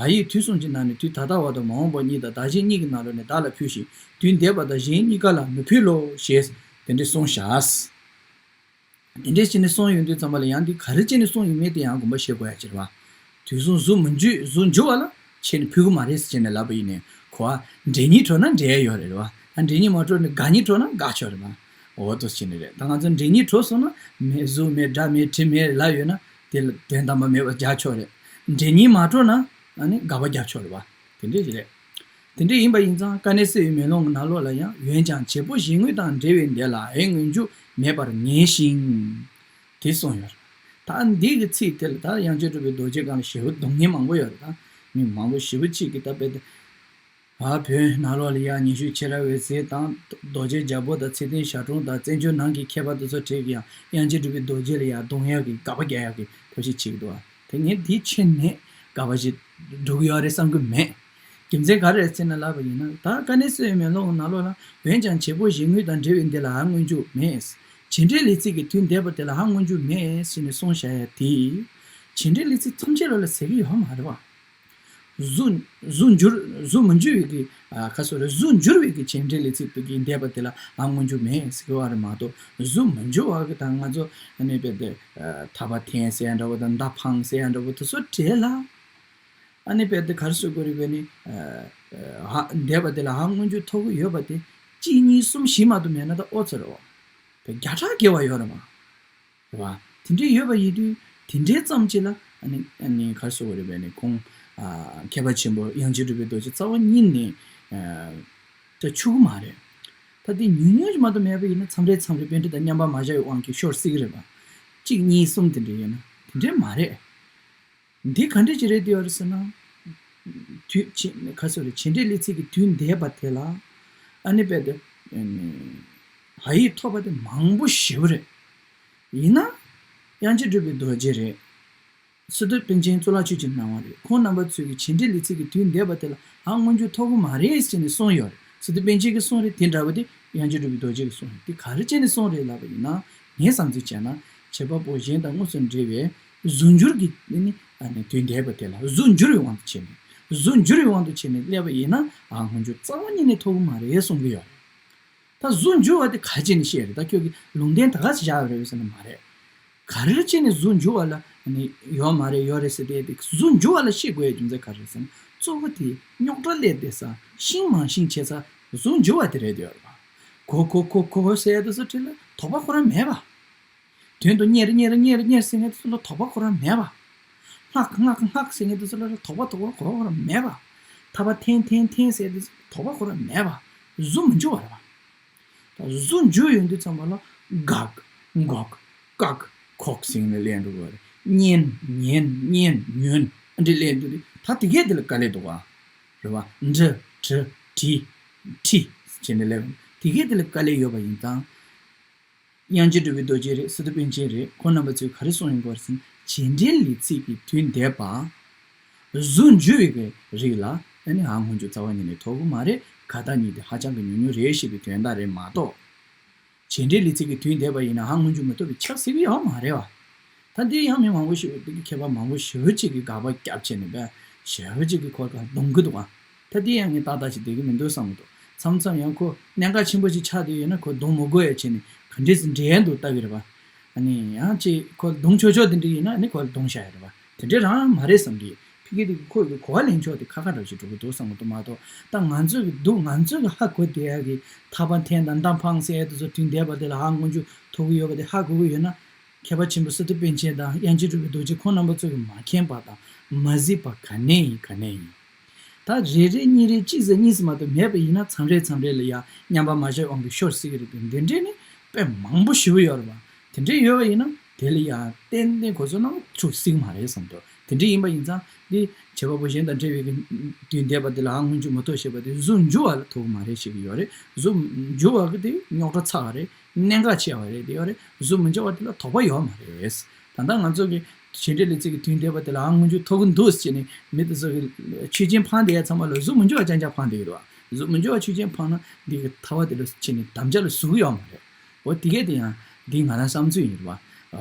ཨ་ཡིག་དུས་གསུམ་གྱི་ནང་ནས་དུས་ད་ལྟ་བ་དང་མ་འོངས་པ་གཉིས་དང་བདག་གཞན་གཉིས་ཀྱི་ནང་ལོགས་ནས་བདག་ལ་ཕུལ་ཞིང་དུས་འདས་པ་དང་གཞན་གཉིས་ཀ་ལ་མི་ཕུལ་ལོ་ཞེས་དེ་འདྲས་གསུངས་བཞག། དེ་འདྲས་བྱས་ནས་གསུངས་ཡོང་དུས་ཙམ་པ་ལ་ཡང་འདི་ག་རེ་བྱས་ནས་གསུངས་ཡོད་མེད་དེ་ཡང་དགོངས་པ་བཞེས་དགོས་ཡ་ཅིག་རེད་བ། དུས་གསུམ་གཟུགས་མི་འགྱུར་གཟུགས་འགྱུར་བ་ལ་ཁྱེད་ནི་ཕུལ་གི་མ་རེད་ཟེར་བྱས་ནས་ལབ་པ་ཡིན་ནའི་གོ་བ་འགྲན་སྙིང་བྲོ་ན་འགྲན་ཡ་ཡོད་རེད་བ། ཨ་འགྲན་སྙིང་མ་བྲོ་ནི་དགའ་སྙིང་བྲོ་ན་དགའ་ཆོག་རེད་བ། འོ་དོ་བྱས་ནི་རེད། ད་ང་ཚོ་འགྲན་སྙིང་བྲོ་སོང་ན་མེད་གཟུགས་མེད་སྒྲ་མེད་དྲི་མེད་ལབ་ཡོད་ན་དེ་ལ་དོན་དམ་པ་མེད་པ་རྒྱག་ཆོག་རེད། འགྲན་སྙིང་མ་བྲོ་ན་ཨ་ནི་དགའ་པ་རྒྱག་ཆོག་རེད་བ། དེ་འདྲས་ཞིག་རེད། དེ་འདྲ་ཡིན་པ་ཡིན་ཙང་དཀའ་གནད་གསལ་བའི་མེ་ལོང་གི་ནང་ལོགས་ལ་ཡང་འོན་ཀྱང་བྱེད་པོ་གཞན་དངོས་དང་འབྲེལ་བའི་འདི་ལ་ཧ་མངོན་འཇུག་མེད་པར་ངེས་ཤིང་། དེ་གསུངས་ཡོད། ད་འདི་གི་ཚིག་དེ་ལ་ད་དབྱངས་ཅན་གྲུབ་པའི་རྡོ་རྗེ་སྒང་ལ་ཞེ་པོ་སྡུག་བསྔལ་མང་པོ་ཡོད་རེད། ད་མི་མང་པོ་ཞེ་པོ་ཅིག་གིས་ད་དཔེ་དེ་ཨ་བོད་ནང་ལོགས་ལ་ཡང་ཉི་ཤུ་ཕྱི་ར་བའི་ཟས་དང་རྡོ་རྗེ་རྒྱལ་པོ་དང་ཚེ་བརྟན་ཞབས་དྲུང་དང་བཙན་བྱོལ་ནང་གི་མཁས་པ་དེ་ཚོ་གྲས་ཀྱིས་ཡང་དབྱངས་ཅན་གྲུབ་པའི་རྡོ་རྗེ་ལ་ཡང་རྡུང་ཡག་གི་དགག་པ་རྒྱག་ཡག་གི་ཐབས་ཤེས་བྱེད་ཀྱི་འདུག་ཨ། དེ་ངས་འདི་ཕྱིན་ནས་དགའ་བ་ཞིག་འགྲོ་གི་ཡོད་རེད་བསམ་གྱི་མེད། རྒྱུ་མཚན་ག་རེ་རེད་ཟེར་ན་ལབ་པ་ཡིན་ན། ད་དཀའ་གནད་གསལ་བའི་མེ་ལོང་ནང་ལོགས་ལ་འོན་ཀྱང་བྱེད་པོ་གཞན་དངོས་དང་འབྲེལ་བའི་འདི་ལ་ཧ་མངོན་འཇུག་མེད། བྱེད་འབྲེལ་ལས་ཚིག་གི་དུས་འདས་པ་དེ་ལ་ཧ་མངོན་འཇུག་མེད་ཟེར་ནས་གསུངས་བཞག་ཡ་དེ། བྱེད་འབྲེལ་ལས་ཚིག་ཐམས་ཅད་ལ་ལ་ཟེར་གྱི་ཡོད་མ་རེད་བ། གཟུགས་གཟུགས་འགྱུར་གཟུགས་མི་འགྱུར་བའི་གི་ཨ་ཁ་སོ་རེད། གཟུགས་འགྱུར་བའི་གི་བྱེད་འབྲེལ་ལས་ཚིག་དུ་གི་འདས་པ་དེ་ལ་ཧ་མངོན་འཇུག་མེད་ཟེར་གྱི་ཡོད་རེད་མ་གཏོགས། གཟུགས་མི་འགྱུར་བ་གི་ད་ང་ཚོ་ཨ་ནི་དཔེ་དེ་ཐག་པ་འཐེན་ཟེར་ཡ་འདྲ་བོ་དང་མདའ་འཕངས་ཟེར་ཡ་འདྲ་བོ་དེ་ཚོ་བྲིས་ལ། ཨ་ནི་དཔེ་དེ་ག་རེ་ཟེར་དགོས་རེད་པས་ནི། ཧ་འདས་པ་དེ་ལ་ཧ་མངོན་འཇུག་ཐོབ་ཀྱི་ཡོད་པ་དེ་གཅིག་གཉིས་གསུམ་བཞི་མ་གཏོགས་མེད་ན་ད་ཨོ་ཙི་རེད་བ། དེ་བརྒྱ་ཕྲག་བརྒལ་བ་ཡོད་རེད་བ། རེད་བ། དེ་འདྲའི་ཡོད་པ་ཡིན་དུས་དེ་འདྲའི་ཙམ་ཅིག་ལ་ཨ་ནི་ཨ་ནི་ག་རེ་ཟེར་དགོས་རེད་པས་ནི། ཁོང་ཨ་མཁས་པ་ཆེན་པོ་དབྱངས་ཅན་གྲུབ་པའི་རྡོ་རྗེ་རྩ་བ་ཉིད་ནས་ཨ་ད་ཆུག་གི་མ་རེད། ད་དེ་ཉུང་ཉུང་ཞིག་མ་གཏོགས་མེད་པ་ཡིན་ན་མཚམས་རེ་མཚམས་རེ་པཎྜི་ཏ་མཉམ་པ་མ་བཞག་པའི་དབང་གིས་ཤོར་སྲིད་ཀྱི་རེད་བ། གཅིག་གཉིས་གསུམ་དེ་འདྲ་ཡོད་ན་དེ་འདྲའི་མ་རེད། འདི་ག་འདྲ་ཅིག་རེད་འདི་ཡོད་རེད་ཟེར་ན། དུས་ཆེ་ག་ཟེར་རེད། བྱེད་འབྲེལ་ལས་ཚིག་གི་དུས་འདས་པ་དེ་ལ་ཨ་ནི་དཔེ་དེ་ཧ་ཡིག་ཐོབ་པ་དེ་མང་པོ་ཞེ་པོ་རེད། ཡིན་ན་དབྱངས་ཅན་གྲུབ་པའི་རྡོ་རྗེ་རེད། སི་ཏུ་པཎ་ཆེན་གཙུག་ལག་ཆོས་ཀྱི་སྣང་བ་རེད། ཁོང་རྣམ་པ་ཚོས་ཀྱི་བྱེད་འབྲེལ་ལས་ཚིག་གི་དུས་འདས་པ་དེ་ལ་ཧ་མངོན་འཇུག་ཐོབ་ཀྱི་མ་རེད་ཟེར་ནས་གསུངས་ཡོད་རེད། སི་ཏུ་པཎ་ཆེན་གྱི་གསུང་རེད། དེ་འདྲ་བ་དེ་དབྱངས་ཅན་གྲུབ་པའི་རྡོ་རྗེ་གི་གསུང་རེད། དེ་ག་རེ་བྱས་ནས་གསུངས་རེད་ལབ་པ་ཡིན་ན། ངས་བསམ་ཚུལ་བྱས་ན་བྱེད་པ་པོ་གཞན་དང་དངོས་སུ་འབྲེལ་བའི་གཟུགས་འགྱུར་གྱི་ནི་ཨ་ནི་དུས་འདས་པ་དེ་ལ་གཟུགས་འགྱུར་བའི་དབང་དུ་བྱས་ནས་གཟུགས་འགྱུར་བའི་དབང་དུ་བྱས་ནས་སླེབས་པ་ཡིན་ན་ཨ་སྔོན་འཇུག་རྩ་བ་ཉིད་ནས་ཐོབ་ཀྱི་མ་རེད་གསུང་གི་ཡོད་རེད། ད་གཟུགས་འགྱུར་བ་དེ་ག་རེ་བྱས་ནས་བཤད་རེད། ད་ཁྱོད་ཀྱིས་ལུང་བསྟན་ད་ག་ཟེ་བཞག་ཡོད་རེད་ཟེར་ན་མ་རེད། ག་རེ་བྱས་ནས་གཟུགས་འགྱུར་བ་ལ་ནི་ཡོད་མ་རེད་ཡོད་རེད་ཟེར་ཏེ། དེ་གཟུགས་འགྱུར་བ་ལ་བཤད་དགོས་ཡ་རྒྱུ་མཚན་ག་རེ་རེད་ཟེར་ན། གཙོ་བོ་དེ་རྙོག་དྲ་སླེབས་བསྡད་ས་ཤིང་མང་ཤིང་ཆེ་ས་གཟུགས་འགྱུར་བ་དེ་རེད་ཡོད་རེད་བ། གོ་གོ་གོ་གོ་གོ་ཟེར་ཡ་དེ་ཚོ་བྲིས་ལ་དོགས་པ་ཁོ་རང་མེད་པ། དོན་དུ་གཉེར་གཉེར་གཉེར་གཉེར་ཟེར་མཁན་དེ་ཚོ་ལ་དོགས་པ་ཁོ་རང་མེད་པ། སྔགས་སྔགས་སྔགས་ཟེར་མཁན་དེ་ཚོ་ལ་དོགས་པ་དོགས་པ་ཁོ་རང་མེད་པ། ཐག་པ་འཐེན་འཐེན་འཐེན་ཟེར་དེ་ཚོ་དོགས་པ་ཁོ་རང་མེད་པ། གཟུགས་མི་འགྱུར་བ་རེད་པ། ད་གཟུགས་འགྱུར་ཡོང་དུས་ཙམ་པ་ལ་འགག་འགོག་བཀག་ཁོག་ཟེར་ནས་ལེན་འགྲོ་དགོས་རེད། ཉན་ཉན་ཉན་ཉོན་ཨ་འདྲ་ལབ་འདུག་དེ། ད་དེ་གས་དེ་ལ་དཀའ་ལས་འདུག་ག་རེད་བ། འདྲི་དྲི་དྲིས་ཁྲིས་བྱས་ནས་ལབ། དེ་གས་དེ་ལ་དཀའ་ལས་ཡོད་པ་ཡིན་ཙང་། དབྱངས་ཅན་གྲུབ་པའི་རྡོ་རྗེ་རེད། སི་ཏུ་པཎ་ཆེན་རེད། ཁོང་རྣམ་པ་ཚོས་ག་རེ་གསུངས་ཡོང་གི་ཡོད་རེད་ཟེར་ན། བྱེད་འབྲེལ་ལས་ཚིག་གི་དུས་འདས་པ། གཟུགས་འགྱུར་བའི་གི་རིགས་ལ་ཨ་ནི་ཧ་སྔོན་འཇུག་རྩ་བ་ཉིད་ནས་ཐོབ་གི་མ་རེད། ཁ་བཏགས་གཉིས་དེ་ཧ་ཅང་གི་ཉུང་ཉུང་རེད་ཞེས་པའི་དོན་དག་རེད་མ་གཏོགས། བྱེད་འབྲེལ་ལས་ཚིག་གི་དུས་འདས་པ་ཡིན་ན་ཧ་སྔོན་འཇུག་མི་ཐོབ་པའི་ཆབ་སྲིད་ཀྱི་ཡོད་མ་རེད་བ། ད་འདི་ཡང་མི་མང་པོ་ཞིག་འདི་གི་མཁས་པ་མང་པོ་ཞེ་པོ་ཅིག་གིས་དགག་པ་བརྒྱབ་བྱས་ནས་བས་ཞེ་པོ་ཅིག་གིས་ཁོ་ག་གདོང་གི་འདུག་ཨ། ད་འདི་ཡང་ངས་ཏག་ཏག་ཅིག་བསྡད་ཀྱི་མི་འདུག་བསམ་གི་འདུག་མཚམས་མཚམས་ཡང་ཁོ་གནད་འགག་ཆེན་པོ་ཅིག་ཆགས་བསྡད་ཡོད་ན་ཁོ་གདོང་མི་དགོས་ཡ་བྱས་ནས་ག་འདྲས་སེ་འདྲེ་ཡན་དུ་ལྟ་གི་རེད་བ། ཨ་ནི་ཡང་ཅིག་ཁོ་གདོང་ཆོག་ཆོག་དེ་འདྲ་ཡིན་ན་ཨ་ནི་ཁོ་ལ་གདོང་བཞག་ཡ་རེད་བ། དེ་འདྲ་རང་མ་རེད་བསམ་གི། ཕ་གི་དེ་གི་ཁོ་གི་གོ་བ་ལེན་ཕྱོགས་དེ་ཁ་ཁ་འདྲ་ཞིག་འགྲོ་གི་འདུག་བསམ་གི་འདུག་མ་གཏོགས། ད་ང་ཚོས་གི་འདུག་ང་ཚོས་གི་ཧ་གོ་བསྡད་ཡ་གི་ཐར་པ་འཐེན་དང་མདའ་འཕངས་ཟེར་ཡ་དེ་ཚོ་དུས་འདས་པ་དེ་ལ་ཧ་སྔོན་འཇུག་ཐོབ་གི་ཡོད་པ་དེ་ཧ་གོ་གི་ཡོད་ན། མཁས་པ་ཆེན་པོ་སི་ཏུ་པཎ་ཆེན་དང་དབྱངས་ཅན་གྲུབ་པའི་རྡོ་རྗེ་ཁོང་རྣམ་པ་ཚོས་གི་མ་མཁྱེན་པ་དང་མ་གཟིགས་པ་ག་ནས་ཡིན་ག་ནས་ཡིན། ད་རེ་རེ་གཉིས་རེ་གཅིག་ཟེར་གཉིས་ཟེར་མ་གཏོགས་མེད་པ་ཡིན་ན་མཚམས་རེ་མཚམས་རེ་ལ་ཡ་མཉམ་པ་མ་བཞག་དབང་གིས་ཤོར་སྲིད་ཀྱི་རེད་དེ། འདི་འདྲས་ནི་དཔེ་མང་པོ་ཞེ་པོ་ཡོད་རེད་བ། དེ་འདྲས་ཡོད་པ་ཡིན་ན་དེ་ལ་ཡ་ཏན་ཏན་གོ་ཚོད་གནང་ཆོག་སྲིད་ཀྱི་མ་རེད་བསམ་འདུག་དེ་འདྲས་ཡིན་པ་ཡིན་ཙང་འདི་བྱེད་པ་པོ་གཞན་དང་འབྲེལ་བའི་གི་དུས་འདས་པ་དེ་ལ་ཧ་སྔོན་འཇུག་མ་ཐོབ་ཞེས་པ་དེ་གཟུགས་འགྱུར་བ་ལ་ཐོབ་ཀྱི་མ་རེད་ཞེས་ཀྱི་ཡོད་རེད། གཟུགས་འགྱུར་བ་གི་དེ་རྙོག་དྲ་ཚ་བ་རེད། གནད་འགག་ཆེ་བ་རེད། དེ་ཡོད་རེད། གཟུགས་མི་འགྱུར་བ་དེ་ལ་དོགས་པ་ཡོད་མ་རེད། ད་ལྟ་ང་ཚོ་གི་བྱེད་འབྲེལ་ལས་ཚིག་གི་དུས་འདས་པ་དེ་ལ་ཨ་སྔོན་འཇུག་ཐོབ་ཀྱི་འདུག་ཟེར་ནས་མི་དེ་ཚོ་གི་ཆོས་ཅན་འཕངས་བསྡད་ཡ་ཚང་མ་ལ་གཟུགས་མི་འགྱུར་བ་རྐྱང་རྐྱང་འཕངས་བསྡད་ཀྱི་འདུག་གཟུགས་མི་འགྱུར་བ་ཆོས་ཅན་འཕངས་ན་འདི་གི་ཐར་པ་དེ་ལ་ཕྱིན་ནས་དམ་བཅའ་ལ་ཟུག་གི་ཡོད་མ་རེད། འོ་དེ་གས་དེ་ཡང་འདི་ང་རང་བསམ་ཚུལ་ཡིན་རེད་བ།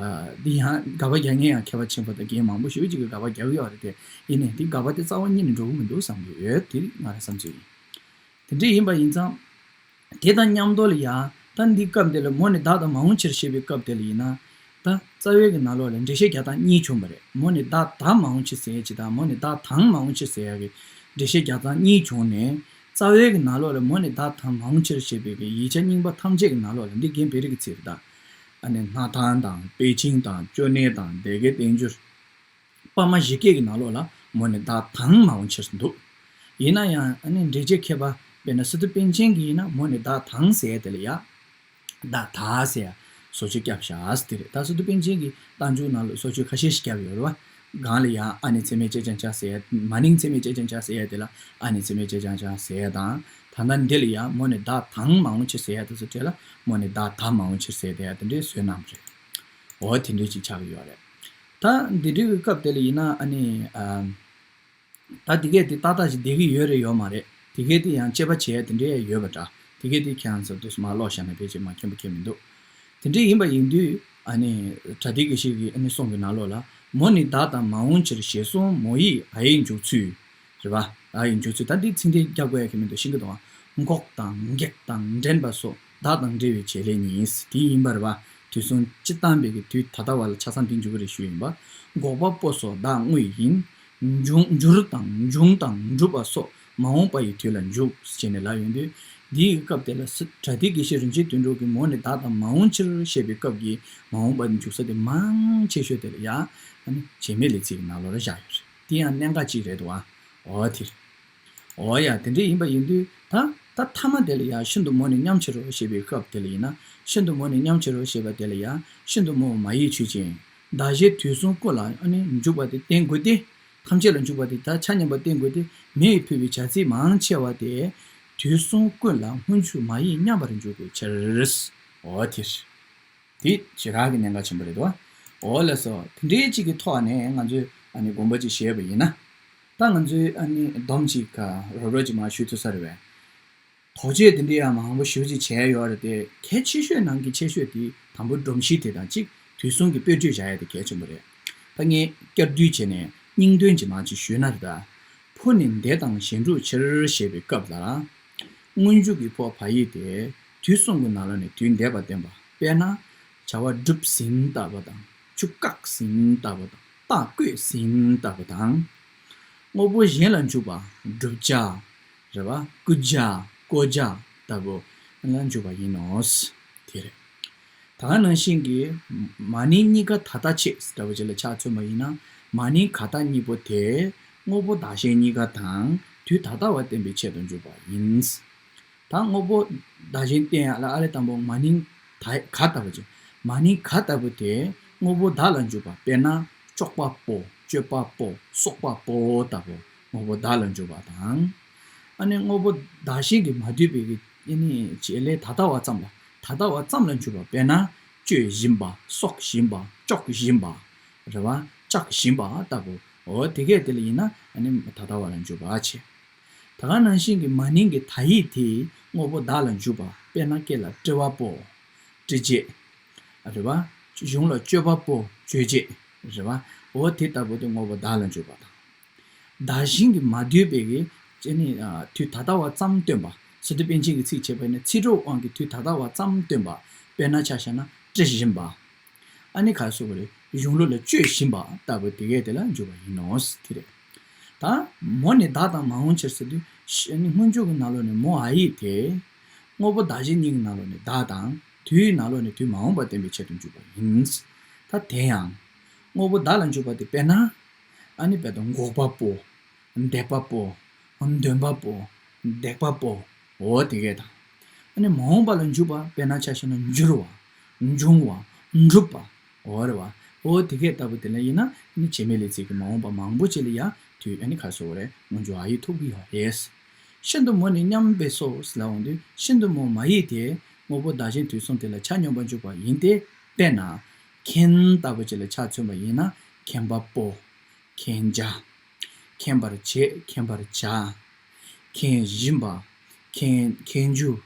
འདི་ཡང་དགག་པ་རྒྱག་མཁན་ཡང་མཁས་པ་ཆེན་པོ་དང་རྒན་མང་པོ་ཞེ་པོ་ཅིག་གིས་དགག་པ་རྒྱག་གི་ཡོད་རེད་དེ། ཡིན་ནའི་འདི་དགག་པ་དེ་རྩ་བ་ཉིད་ནས་འགྲོ་གི་མི་འདུག་བསམ་གི་ཡོད། དེ་ང་རང་བསམ་ཚུལ་ཡིན། དེ་འདྲ་ཡིན་པ་ཡིན་ཙང་། དེ་དང་མཉམ་དུ་ལ་ཡང་ད་འདི་སྐབས་དེ་ལ་མོ་ནི་བདག་དང་མ་འོངས་ཕྱིར་ཞེས་པའི་སྐབས་དེ་ལ་ཡིན་ན། ད་རྩ་བའི་གི་ནང་ལོགས་ལ་འགྲེལ་བཤད་རྒྱག་སྟངས་གཉིས་བྱུང་བ་རེད། མོ་ནི་བདག་དང་མ་འོངས་ཕྱིར་ཟེར་ཡ་ཅིག་དང་མོ་ནི་བདག་དང་མ་འོངས་ཕྱིར་ཟེར་ཡ་གི་འགྲེལ་བཤད་རྒྱག་སྟངས་གཉིས་བྱུང་ནས། རྩ་བའི་གི་ནང་ལོགས་ལ་མོ་ནི་བདག་དང་མ་འོངས་ཕྱིར་ཞེས་པའི་གི་ཡིག་ཆ་རྙིང་པ་ཐམས་ཅད་ཀྱི་ནང་ལོགས་ལ་འདི་རྒན་བེ་རི་གི་ཚིག་རེད་ད། ཨ་ནི་སྣར་ཐང་དང་པེ་ཅིང་དང་ཅོ་ནེ་དང་སྡེ་དགེ་བསྟན་འགྱུར། པར་མ་བཞི་སྐད་ཀྱི་ནང་ལོགས་ལ་མོ་ནི་བདག་དང་མ་འོངས་ཕྱིར་འདུག་ཡིན་ན་ཡང་ཨ་ནི་འགྲེལ་བྱེད་མཁས་པ་དཔེར་ན་སི་ཏུ་པཎ་ཆེན་གྱི་ཡིན་ན་མོ་ནི་བདག་དང་ཟེར་ཡ་དེ་ལ་ཡ། བདག་ད་ཟེར་ཡ་སོ་ཆོས་སྐྱབས་བཞག་ཟེར་དེ་རེད། ད་སི་ཏུ་པཎ་ཆེན་གྱི་རྟགས་འཇུག་ནང་ལ་སོ་ཆོས་ཁ་ཤས་ཤིག་བརྒྱབ་ཡོད་རེད་བ། སྒང་ལ་ཡ་ཨ་ནི་ཚད་མའི་ལྕེ་ཅང་ཅང་ཟེར་ཡ། མ་ནིང་ཚད་མའི་ལྕེ་ཅང་ཅང་ཟེར་ཡ་དེ་ལ་ཨ་ནི་ཚད་མའི་ལྕེ་ཅང་ཅང་ཟེར་ཡ་དང་། ད་ལྟ་འདི་ལ་ཡ་མོ་ནི་བདག་དང་མ་འོངས་ཕྱིར་ཟེར་ཡ་དེ་ཚོ་གྲས་ལ་མོ་ནི་བདག་ད་མ་འོངས་ཕྱིར་ཟེར་བསྡད་ཡ་དེ་འདྲའི་བཟོས་གནང་བ་རེད། འོ་དེ་འདྲའི་ཅིག་ཆགས་ཀྱི་ཡོད་རེད། ད་འདི་འདྲའི་གི་སྐབས་དེ་ལ་ཡིན་ན་ཨ་ནི་ཨ། ད་འདི་གས་དེ་ཏག་ཏག་ཅིག་བསྡད་ཀྱི་ཡོད་རེད་ཡོད་མ་རེད། འདི་གས་དེ་ཡང་དཔྱད་པ་བྱེད་ཡ་དེ་འདྲའི་ཡོད་པ་འདྲ། འདི་གས་དེ་ཁྱེད་རང་ཚོ་དུས་སུ་མར་ཀློག་བཞག་ན་ཕལ་ཆེར་མ་མཁྱེན་པ་ཁྱོན་མི་འདུག་དེ་འདྲའི་ཡིན་པ་ཡིན་དུས་ཨ་ནི་བྲ་ཏི་དགེ་བཤེས་ཀྱི་ཨ་ནི་གསུང་གི་ནང་ལོགས་ལ་མོ་ནི་བདག་དང་མ་འོངས་ཕྱིར་ཞེས་གསུངས་མོ་ཡིས་ཨ་ཡིག་འཇུག་ཚུལ། རེད་བ། ཨ་ཡིག་འཇུག་ཚུལ་ད་འདི་ཚིག་འགྲེལ་རྒྱག་དགོས་ཡ་གི་མི་འདུག་ཤེས་ཀྱི་འདུག་ཨ། འགོག་དང་འགེགས་དང་འདྲེན་པ་སོགས་བདག་དང་འབྲེལ་བའི་བྱེད་ལས་ཉིད། དེ་ཡིན་པ་རེད་བ། དུས་གསུམ་སྤྱི་བཏང་བའི་གི་དུས་ད་ལྟ་བ་ལ་ཆ་ཚང་འདི་འཇུག་གི་རེད་ཞུས་ཡིན་པ། འགོག་པ་པོ་སོགས་བདག་དངོས་ཡིན། འབྱུང་འགྱུར་དང་འབྱུང་དང་འགྲུབ་པ་སོགས་མ་འོངས་པ་ཡི་དུས་ལ་འཇུག་ཅེས་ནས་ལབ་ཡོང་དུས། འདིའི་སྐབས་དེ་ལ་སི་བྲ་ཏི་དགེ་བཤེས་རིན་ཆེན་དོན་གྲུབ་ཀྱིས་མོ་ནི་བདག་དང་མ་འོངས་ཕྱིར་བཤད་པའི་སྐབས་ཀྱི་མ་འོངས་པ་འཇུག་ས་དེ་མང་ཆེ་ཤོས་དེ་ལ་ཡ། ཨ་ནི་བྱེད་མེད་ལས་ཚིག་གི་ནང་ལོགས་ལ་བཞག་ཡོད་རེད། དེ་ཡང་གནད་འགག་ཅིག་རེད་འདུག་ཨ། འོ་དེ་རེད། འོ་ཡ་དེ་འདྲ་ཡིན་པ་ཡིན་དུས་ད་ད་ཐ་མ་དེ་ལ་ཡ་ཤིན་ཏུ་མོ་ནི་མཉམ་ཕྱིར་རོ་ཞེས་པའི་སྐབས་དེ་ལ་ཡིན་ན། ཤིན་ཏུ་མོ་ནི་མཉམ་ཕྱིར་རོ་ཞེས་པ་དེ་ལ་ཡ་ཤིན་ཏུ་མོ་མ་ཡི་ཆོས་ཅན། བདག་གཞན་དུས་གསུམ་ཀུན་ལ་ཨ་ནི་འཇུག་པ་དེ་བསྟན་དགོས་ཏེ། ཐམས་ཅད་ལ་འཇུག་པ་དེ་ད་ཆ་མཉམ་པ་བསྟན་དགོས་ཏེ། མེ་ཡིས་ཕུལ་བའི་བྱ་ཚིག་མང་ཆེ་བ་དེ། དུས་གསུམ་ཀུན་ལ་སྔོན་འཇུག་མ་ཡིས་མཉམ་པར་འཇུག་པའི་ཕྱིར། འོ་དེ་རེད། དེ་ཞེ་དྲག་གི་གནད་འགག་ཆེན་པོ་རེད་དོ། འོ་ལགས་སོ། དེ་འདྲའི་གཅིག་གི་ཐོག་ནས་ང་ཚོས་ཨ་ནི་དགོངས་པ་ཅིག་བཞེས་པ་ཡིན་ན། ད་ང་ཚོས་ཨ་ནི་སྡོམ་ཅིག་ག་རོབ་རོབ་ཅིག་མར་ཞུ་ཐུབ་ས་རེད་བས། དོགས་གཅོད་དེ་འདྲའི་ཡང་མང་པོ་ཞེ་པོ་ཅིག་བྱས་ཡོད་རེད་དེ། གལ་ཆེ་ཤོས་ནང་གི་ཆེ་ཤོས་དེ་དང་པོ་སྒྲོམ་གཞི་དེ་དང་གཅིག་དུས་གསུམ་གྱི་དཔེར་བརྗོད་བྱ་ཡ་དེ་གལ་ཆེན་པོ་རེད། ད་ངས་བསྐྱར་ཟློས་བྱས་ནས་སྙིང་དོན་ཅིག་མར་ཅིག་ཞུས་ན་རེད་ད། ཕོ་ནི་འདས་དང་གཞན་དྲུག་ཕྱིར་ཞེས་པའི་སྐབས་ལ། སྔོན་འཇུག་གི་ཕོ་བ་ཡིག་དེ་དུས་གསུམ་གྱི་ནང་ལོགས་ནས་དུས་འདས་པ་བསྟན་པ། དཔེར་ན། བྱ་བ་སྒྲུབ་ཟིན་ལྟ་བུ་དང་། ཆུ་བཀག་ཟིན་ལྟ་བུ་དང་། རྟ་བརྐོས་ཟིན་ལྟ་བུ་དང་། དངོས་པོ་གཞན་ལ་འཇུག་པ་སྒྲུབ་བྱ། རེད་བ། རྐུ་བྱ། བརྐོ་བྱ་ལྟ་བུ་ལ་འཇུག་པ་ཡིན་ནོ། དེ་རེད། ད་ག་ནང་བཞིན་གྱི་མ་ནིང་གཉིས་ཀ་ད་ལྟ་ཆད་ལྟ་བུ་ཅིག་ལ་ཆ་མཚོན་པ་ཡིན་ན། མ་ནིང་ག་ད་གཉིས་པོ་དེ་དངོས་པོ་བདག་གཞན་གཉིས་ཀ་དང་དུས་ད་ལྟ་བ་བསྟན་པའི་ཆེད་དུ་འཇུག་པ་ཡིན། ད་དངོས་པོ་བདག་གཞན་བསྟན་ཡ་ལ་ཨ་ལས་དང་པོ་མ་ནིང་ད་ག་ལྟ་བུ་ཅིག་མ་ནིང་ག་ལྟ་བུ་དེ་དངོས་པོ་བདག་ལ་འཇུག་པ། དཔེར་ན། གཅོག་པ་པོ། གཅོད་པ་པོ། གསོག་པ་པོ་ལྟ་བུ་དངོས་པོ་བདག་ལ་འཇུག་པ་དང་། ཨ་ནི་དངོས་པོ་བདག་གཞན་གྱིས་མ་བསྡུས་པའི་གི་ཨ་ནི་བྱེད་ལས་ད་ལྟ་བ་ཙམ་ལ། ད་ལྟ་བ་ཙམ་ལ་འཇུག་པ། དཔེར་ན་གཅོད་བཞིན་པ། གསོག་བཞིན་པ། གཅོག་བཞིན་པ། རེད་བ། བཅག་བཞིན་པ་ལྟ་བུ། འོ་དེ་གས་དེ་ལ་ཡིན་ན་ཨ་ནི་ད་ལྟ་བ་ལ་འཇུག་པ་བྱེད། ད་ག་ནང་བཞིན་གྱི་མ་ནིང་གི་ད་ཡིག་དེ་དངོས་པོ་བདག་ལ་འཇུག་པ། དཔེར་ན་སྐད་ལ་སྤྲི་བ་པོ། སྤྲི་བྱེད། རེད་བ། གཞུང་ལ་སྤྱོད་པ་པོ། སྤྱོད་བྱེད། རེད་བ། འོ་དེ་ལྟ་བུ་དེ་དངོས་པོ་བདག་ལ་འཇུག་པ་དང་། བདག་གཞན་གྱིས་མ་བསྡུས་པའི་གི་ཅེ་ནི་ཨ་དུས་ད་ལྟ་བ་ཙམ་སྟོན་པ། སི་ཏུ་པཎ་ཆེན་གྱི་ཚིག་བྱས་པ་ཡིན་ན་ཚིག་གྲོགས་དབང་གིས་དུས་ད་ལྟ་བ་ཙམ་སྟོན་པ། དཔེར་ན་ཆ་བཞག་ན་སྤྲི་བཞིན་པ། ཨ་ནི་ག་སོགས་རེད། གཞུང་ལུགས་ལ་སྤྱོད་བཞིན་པ་ལྟ་བུ་དེ་གས་དེ་ལ་འཇུག་པ་ཡིན་ནོ། དེ་རེད། ད་མོ་ནི་བདག་དང་མ་འོངས་ཕྱིར་ཟེར་དུས་ཤ་ནི་སྔོན་འཇུག་གི་ནང་ལོགས་ནས་མོ་འ་ཡིག་དེ། དངོས་པོ་བདག་གཞན་གཉིས་ཀྱི་ནང་ལོགས་ནས་བདག་དང་། དུས་ཡི་ནང་ལོགས་ནས་དུས་མ་འོངས་པ་བསྟན་པའི་ཆེད་དུ་འཇུག་པ་ཡིན། ད་དེ་ཡང་། དངོས་པོ་བདག་ལ་འཇུག་པ་དེ་དཔེར་ན། ཨ་ནི་དཔེར་ན་འགོག་པ་པོ། འདེབས་པ་པོ། འདོན་པ་པོ། འདེགས་པ་པོ། འོ་དེ་གས་དང་། ཨ་ནི་མ་འོངས་པ་ལ་འཇུག་པ་དཔེར་ན་ཆ་བཞག་ན་འགྱུར་བ། འབྱུང་བ། འགྲུབ་པ། འོ་རེད་བ། འོ་དེ་གས་ལྟ་བུ་དེ་ལ་ཡིན་ན་ཨ་ནི་བྱེད་མེད་ལས་ཚིག་གི་མ་འོངས་པ་མང་པོ་ཅིག་ལ་ཡང་དུས་ཨ་ནི་ག་སོགས་རེད། སྔོན་འཇུག་འ་ཡིག་ཐོབ་ཀྱི་ཡོད་རེད། ཤིན་ཏུ་མོ་ནི་མཉམ་པས་སོ་ལ་འོང་དུས་ཤིན་ཏུ་མོ་མ་ཡིག་དེ་དངོས་པོ་བདག་གཞན་དུས་གསུམ་དེ་ལ་ཆ་སྙོམས་པར་འཇུག་པ་ཡིན་ཏེ། དཔེར་ན། མཁན་ལྟ་བུ་ཅིག་ལ་ཆ་མཚོན་པ་ཡིན་ན་མཁྱེན་པ་པོ། མཁྱེན་བྱ། མཁྱེན་པར་བྱེད། མཁྱེན་པར་བྱ། མཁྱེན་བཞིན་པ། མཁྱེན་མཁྱེན་རྒྱུ།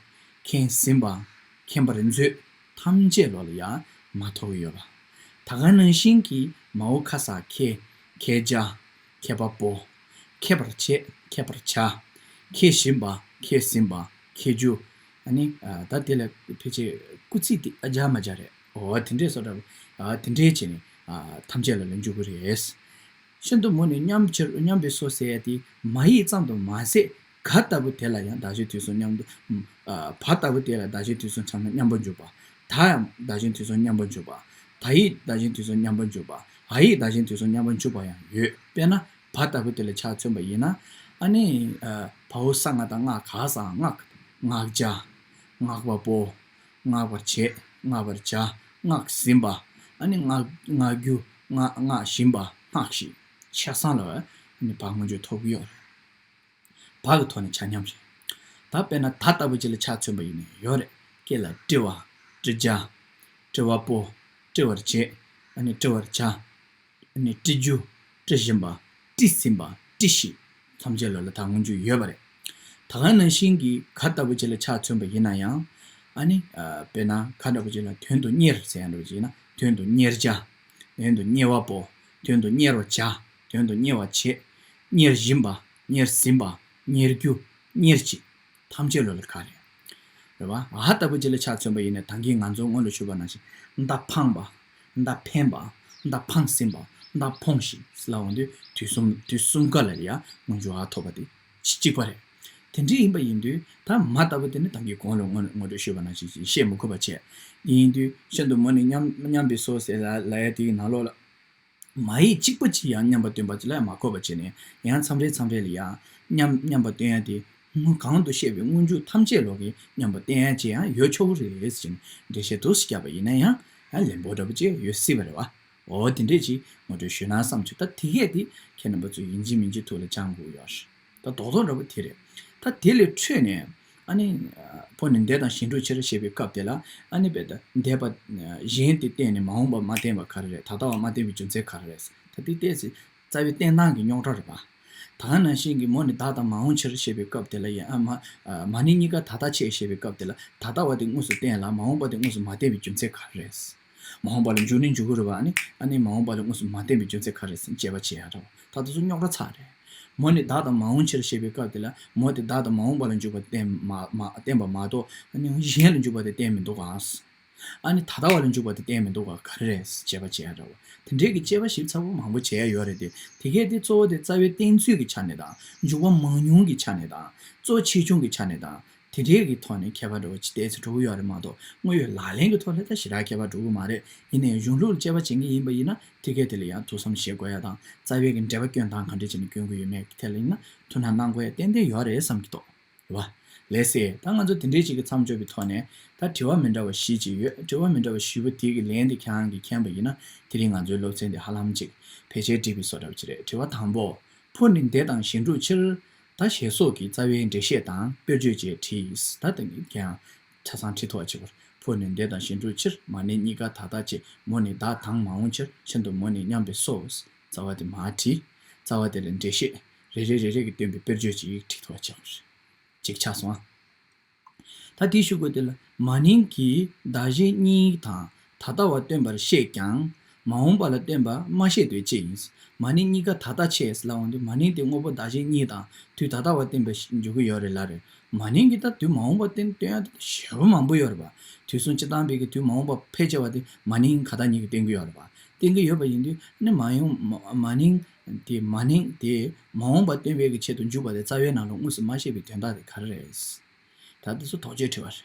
མཁྱེན་ཟིན་པ། མཁྱེན་པར་མཛོད། ཐམས་ཅད་ལོ་ལ་ཡང་མ་ཐོགས་ཡོད་པ། ད་ག་ནང་བཞིན་གྱི་མའོ་ཁ་ས་མཁས། མཁས་བྱ། མཁས་པ་པོ། མཁས་པར་བྱེད། མཁས་པར་བྱ། མཁས་བཞིན་པ། མཁས་ཟིན་པ། མཁས་རྒྱུ། ཨ་ནི་ད་དེ་ལ་ཕལ་ཆེར་སྐུལ་ཚིག་དེ་ཨ་བརྒྱབ་མ་བརྒྱབ་རེད། འོ་དེ་འདྲས་སོ་འདྲ་བོ། དེ་འདྲས་བྱས་ནས་ཐམས་ཅད་ལ་ལ་འཇུག་གི་རེད། ཤིན་ཏུ་མོ་ནི་མཉམ་ཕྱིར་མཉམ་པས་སོ་ཟེར་ཡ་དེ་མ་ཡིག་ཙམ་དུ་མ་ཟད་ག་ལྟ་བུ་དེ་ལ་ཡང་བདག་གཞན་དུས་གསུམ་མཉམ་དུ། བ་ལྟ་བུ་དེ་ལ་བདག་གཞན་དུས་གསུམ་ཆ་མཉམ་པར་འཇུག་པ། ད་ཡང་བདག་གཞན་དུས་གསུམ་མཉམ་པར་འཇུག་པ། ད་ཡིག་བདག་གཞན་དུས་གསུམ་མཉམ་པར་འཇུག་པ། འ་ཡིག་བདག་གཞན་དུས་གསུམ་མཉམ་པར་འཇུག་པ་ཡང་ཡོད། དཔེར་ན་བ་ལྟ་བུ་དེ་ལ་ཆ་མཚོན་པ་ཡིན་ན། ཨ་ནི། བའོ་ས་ང་དང་ང་ག་ས་ང་། ངག་བྱ། ངག་པ་པོ། ངག་པར་བྱེད། ངག་པར་བྱ། ངག་ཟིན་པ། ཨ་ནི་ངག་ངག་རྒྱུ། ངག་ངག་བཞིན་པ། སྔགས་ཤིག་ཆ་ཚང་ལ་ཨ་ནི་བ་སྔོན་འཇུག་ཐོབ་ཀྱི་ཡོད་རེད། བ་གི་ཐོག་ནས་ཆ་མཉམ་རེད། ད་དཔེར་ན་ད་ལྟ་བུ་ཅིག་ལ་ཆ་མཚོན་པ་ཡིན་ན་ཡོད་རེད། སྐད་ལ་སྤྲི་བ། སྤྲི་བྱ། སྤྲི་བ་པོ། སྤྲི་བར་བྱེད། ཨ་ནི་སྤྲི་བར་བྱ། ཨ་ནི་སྤྲི་རྒྱུ། སྤྲི་བཞིན་པ། སྤྲི་ཟིན་པ། སྤྲི་ཞིག་ཐམས་ཅད་ལ་ལ་ད་སྔོན་འཇུག་ཡོད་པ་རེད། ད་ག་ནང་བཞིན་གྱི་ག་ལྟ་བུ་ཅིག་ལ་ཆ་མཚོན་པ་ཡིན་ན་ཡང་། ཨ་ནི། དཔེར་ན་ག་ལྟ་བུ་ཅིག་ལ་དོན་དུ་གཉེར་ཟེར་ཡ་འདྲ་བོ་ཅིག་ཡིན་ན་དོན་དུ་གཉེར་བྱ། དོན་དུ་གཉེར་བ་པོ། དོན་དུ་གཉེར་བར་བྱ། དོན་དུ་གཉེར་བར་བྱེད། གཉེར་བཞིན་པ། གཉེར་ཟིན་པ། གཉེར་རྒྱུ། གཉེར་ཅིག་ཐམས་ཅད་ལོ་ལ་ག་རེད། རེད་བ། འ་ལྟ་བུ་ཅིག་ལ་ཆ་མཚོན་པ་ཡིན་ན་ད་གིན་ང་ཚོ་སྔོན་ལ་ཞུས་པ་ནང་བཞིན་མདའ་འཕངས་པ། མདའ་འཕེན་པ། མདའ་འཕངས་ཟིན་པ། མདའ་འཕོངས་ཤིག་ལ་འོང་དུས་དུས་གསུམ་དུས་གསུམ་ཀ་ལ་ཡང་སྔོན་འཇུག་འ་ཐོབ་པ་དེ་གཅིག་པ་རེད། དེ་འདྲ་ཡིན་པ་ཡིན་དུས་ད་མ་ལྟ་བུ་དེ་ནི་ད་གིན་གོང་ལ་སྔོན་ངོ་སྤྲོད་ཞུས་པ་ནང་བཞིན་བཤད་མི་དགོས་པ་བྱས། དེ་ཡིན་དུས་ཤིན་ཏུ་མོ་ནི་མཉམ་མཉམ་པས་སོ་ཟེར་ལ་ལ་ཡ་དེའི་ནང་ལོགས་ལ། མ་ཡིག་གཅིག་པ་གཅིག་ཡང་མཉམ་པ་སྟོན་པ་གཅིག་ལ་ཡང་མ་གོ་བ་བྱས་ནས་ཡང་མཚམས་རེ་མཚམས་རེ་ལ་ཡང་མཉམ་མཉམ་པ་སྟོན་ཡ་དེ་སྔོན་གང་དུ་བཤད་པའི་སྔོན་འཇུག་ཐམས་ཅད་ལོག་གི་མཉམ་པ་སྟོན་ཡ་ཅིག་ཡང་ཡོད་ཆོག་གི་རེད་ཟེར་ནས་འགྲེལ་བཤད་འདུག་སེ་བརྒྱབ་པ་ཡིན་ན་ཡང་ཡང་ལན་པོ་འདྲ་པོ་ཅིག་ཡོད་སྲིད་པ་རེད་བ། འོ་དེ་འདྲས་ཅིག་ངོ་སྤྲོད་ཞུས་ན་བསམ་བྱུང་། ད་དེ་གས་དེ་ཁྱེད་རྣམ་པ་ཚོ་ཡིན་གཅིག་མིན་གཅིག་ཐུགས་ལ་བཅངས་དགོས་ཡོད་རེད། ད་རྡོག་རྡོག་འདྲ་པོ་དེ་རེད། ད་དེ་ལས་འཕྲོས་ནས། ཨ་ནི། ཕོ་ནི་འདས་དང་གཞན་དྲུག་ཕྱིར་ཞེས་པའི་སྐབས་དེ་ལ་ཨ་ནི་རྦད་དེ་འདས་པ་གཞན་དེ་བསྟན་ནས་མ་འོངས་པ་མ་བསྟན་པ་ག་རེ་རེད། ད་ལྟ་བ་མ་བསྟན་པའི་རྒྱུ་མཚན་ག་རེ་རེད། ད་དེ་ཏོག་ཙམ་རྩ་བའི་བསྟན་སྟངས་ཀྱི་རྙོག་དྲ་རེད་པ། ད་ག་ནང་བཞིན་གྱི་མོ་ནི་བདག་དང་མ་འོངས་ཕྱིར་ཞེས་པའི་སྐབས་དེ་ལ་ཡང་ཨ་མ། མ་ནིང་གཉིས་ཀ་ད་ལྟ་ཆེད་ཞེས་པའི་སྐབས་དེ་ལ་ད་ལྟ་བ་དེ་དངོས་སུ་བསྟན་ལ་མ་འོངས་པ་དེ་དངོས་སུ་མ་བསྟན་པའི་རྒྱུ་མཚན་ག་རེ་རེད། མ་འོངས་པ་ལ་འཇུག་ནི་འཇུག་གི་རེད་པ། ཨ་ནི་ཨ་ནི་མ་འོངས་པ་ལ་དངོས་སུ་མ་བསྟན་པའི་རྒྱུ་མཚན་ག་རེ་རེད་ཟེར་དཔྱད་པ་བྱེད་ཡ་འདྲ་བོ། ད་དེ་ཚོ་རྙོག་དྲ་ཚ་རེད། མོ་ནི་བདག་དང་མ་འོངས་ཕྱིར་ཞེས་པའི་སྐབས་དེ་ལ་མོ་དེ་བདག་དང་མ་འོངས་པ་ལ་འཇུག་པ་བསྟན་མ་མ་བསྟན་པ་མ་གཏོགས་ཨ་ནི་གཞན་ལ་འཇུག་པ་དེ་བསྟན་མི་འདུག་ག། ཨ་ནི་ད་ལྟ་བ་ལ་འཇུག་པ་དེ་བསྟན་མི་འདུག་ག་ག་རེ་རེད་དཔྱད་པ་བྱེད་ཡ་འདྲ་བོ། དེ་འདྲའི་གི་དཔྱད་པ་ཞིབ་ཚགས་པོ་མང་པོ་བྱས་ཡ་ཡོད་རེད་དེ། དེ་གས་དེ་གཙོ་བོ་དེ་རྩ་བའི་བསྟན་ཚུལ་གྱི་ཆ་ནས་དང་འཇུག་པ་མང་ཉུང་གི་ཆ་ནས་དང་གཙོ་ཆེ་ཆུང་གི་ཆ་ནས་དང་། དེ་འདྲའི་གི་ཐོག་ནས་ཁྱད་པར་འདྲ་བོ་ཅིག་ཏོག་ཙམ་འགྲོ་གི་ཡོད་རེད་མ་གཏོགས་དངོས་ཡོད་ལག་ལེན་གྱི་ཐོག་ལ་ད་ཞེ་དྲག་ཁྱད་པར་འགྲོ་གི་མ་རེད། ཡིན་ནའི་གཞུང་ལུགས་ལ་དཔྱད་པ་བྱེད་མཁན་ཡིན་པ་ཡིན་ན་དེ་གས་དེ་ལ་ཡང་ཐུགས་བསམ་བཞེས་དགོས་ཡ་དང་རྩ་བའི་གི་འགྲེལ་པ་སྐྱོན་སྟངས་ག་འདྲ་བྱས་ནས་སྐྱོན་གྱི་ཡོད་མེད་ཀྱི་ཐད་ལ་ཡིན་ན་ཐུགས་སྣང་གནང་དགོས་ཡ་ཏན་ཏན་ཡོད་རེད་བསམ་གྱི་འདུག་རེད་བ། ལགས་སེ། ད་ང་ཚོ་དེ་འདྲའི་ཅིག་གི་མཚམས་འཇོག་པའི་ཐོག་ནས་ད་དྲི་བ་མི་འདྲ་བ་བཞི་ཅིག་ཡོད། དྲི་བ་མི་འདྲ་བ་བཞི་པོ་དེ་གི་ལན་དེ་ཁྱེད་རང་གིས་མཁྱེན་པ་ཡིན་ན་དེ་རིང་ང་ཚོའི་སློབ་ཚན་དེ་ཧ་ལམ་ཅིག་ཕལ་ཆེར་འགྲིག་པའི་བཟོ་འདྲ་བ་ཅིག་རེད། དྲི་བ་དང་པོ། ཕོ་ནི་འདི་དང་གཞན་དྲུག་ཕྱིར། ད་ཞེས་སོགས་ཀྱི་རྩ་བའི་འགྲེལ་བཤད་དང་དཔེར་བརྗོད་བཅས་བྲིས། ད་དེ་ནི་ཁྱེད་རང་ཆ་ཚང་བྲིས་ཐུབ་པ་བྱེད་དགོས། ཕོ་ནི་འདི་དང་གཞན་དྲུག་ཕྱིར། མ་ནིང་གཉིས་ཀ་ད་ལྟ་བྱས། མོ་ནི་བདག་དང་མ་འོངས་ཕྱིར། ཤིན་ཏུ་མོ་ནི་མཉམ་པས་སོ། རྩ་བ་དེ་མར་བྲིས། རྩ་བ་དེ་ལ་འགྲེལ་བཤད་རེ་རེ་རེ་རེ་གིས་སྟོན་པའི་དཔེར་བརྗོད་ཅིག་བྲིས་ཐུབ་པ་བྱེད་དགོས། གཅིག་ཆགས་སོང་ཨ། ད་དེའི་གཞུག་གུ་དེ་ལ་མ་ནིང་གི་བདག་གཞན་གཉིས་དང་ད་ལྟ་བ་སྟོན་པར་བཤད་ཀྱང་མ་འོངས་པ་ལ་སྟོན་པ་མ་བཤད་དོན་ཅི་ཡིན། མ་ནིང་གཉིས་ཀ་ད་ལྟ་བྱས་ལབ་འོང་དུས་མ་ནིང་དེ་དངོས་པོ་བདག་གཞན་གཉིས་དང་དུས་ད་ལྟ་བ་སྟོན་པ་འཇུག་གི་ཡོད་རེད་ལབ་རེད། མ་ནིང་གི་ད་དུས་མ་འོངས་པ་སྟོན་སྟོན་ཡ་དེ་ཞེ་པོ་མང་པོ་ཡོད་རེད་པ། དུས་གསུམ་སྤྱི་བཏང་པའི་གི་དུས་མ་འོངས་པ་ཕལ་ཆེ་བ་དེ་མ་ནིང་ཁ་བཏགས་གཉིས་ཀྱིས་སྟོན་གི་ཡོད་རེད་པ། སྟོན་གི་ཡོད་པ་ཡིན་དུས་ནི་མ་ཡོང་མ་མ་ནིང་དེ་མ་ནིང་དེ་མ་འོངས་པ་སྟོན་པའི་གི་ཆེད་དུ་འཇུག་པ་དེ་རྩ་བའི་ནང་ལ་དངོས་སུ་མ་བཤད་པའི་དོན་དག་དེ་ག་རེ་རེད། ད་དེ་ཚོ་དོགས་གཅོད་དྲི་བ་རེད།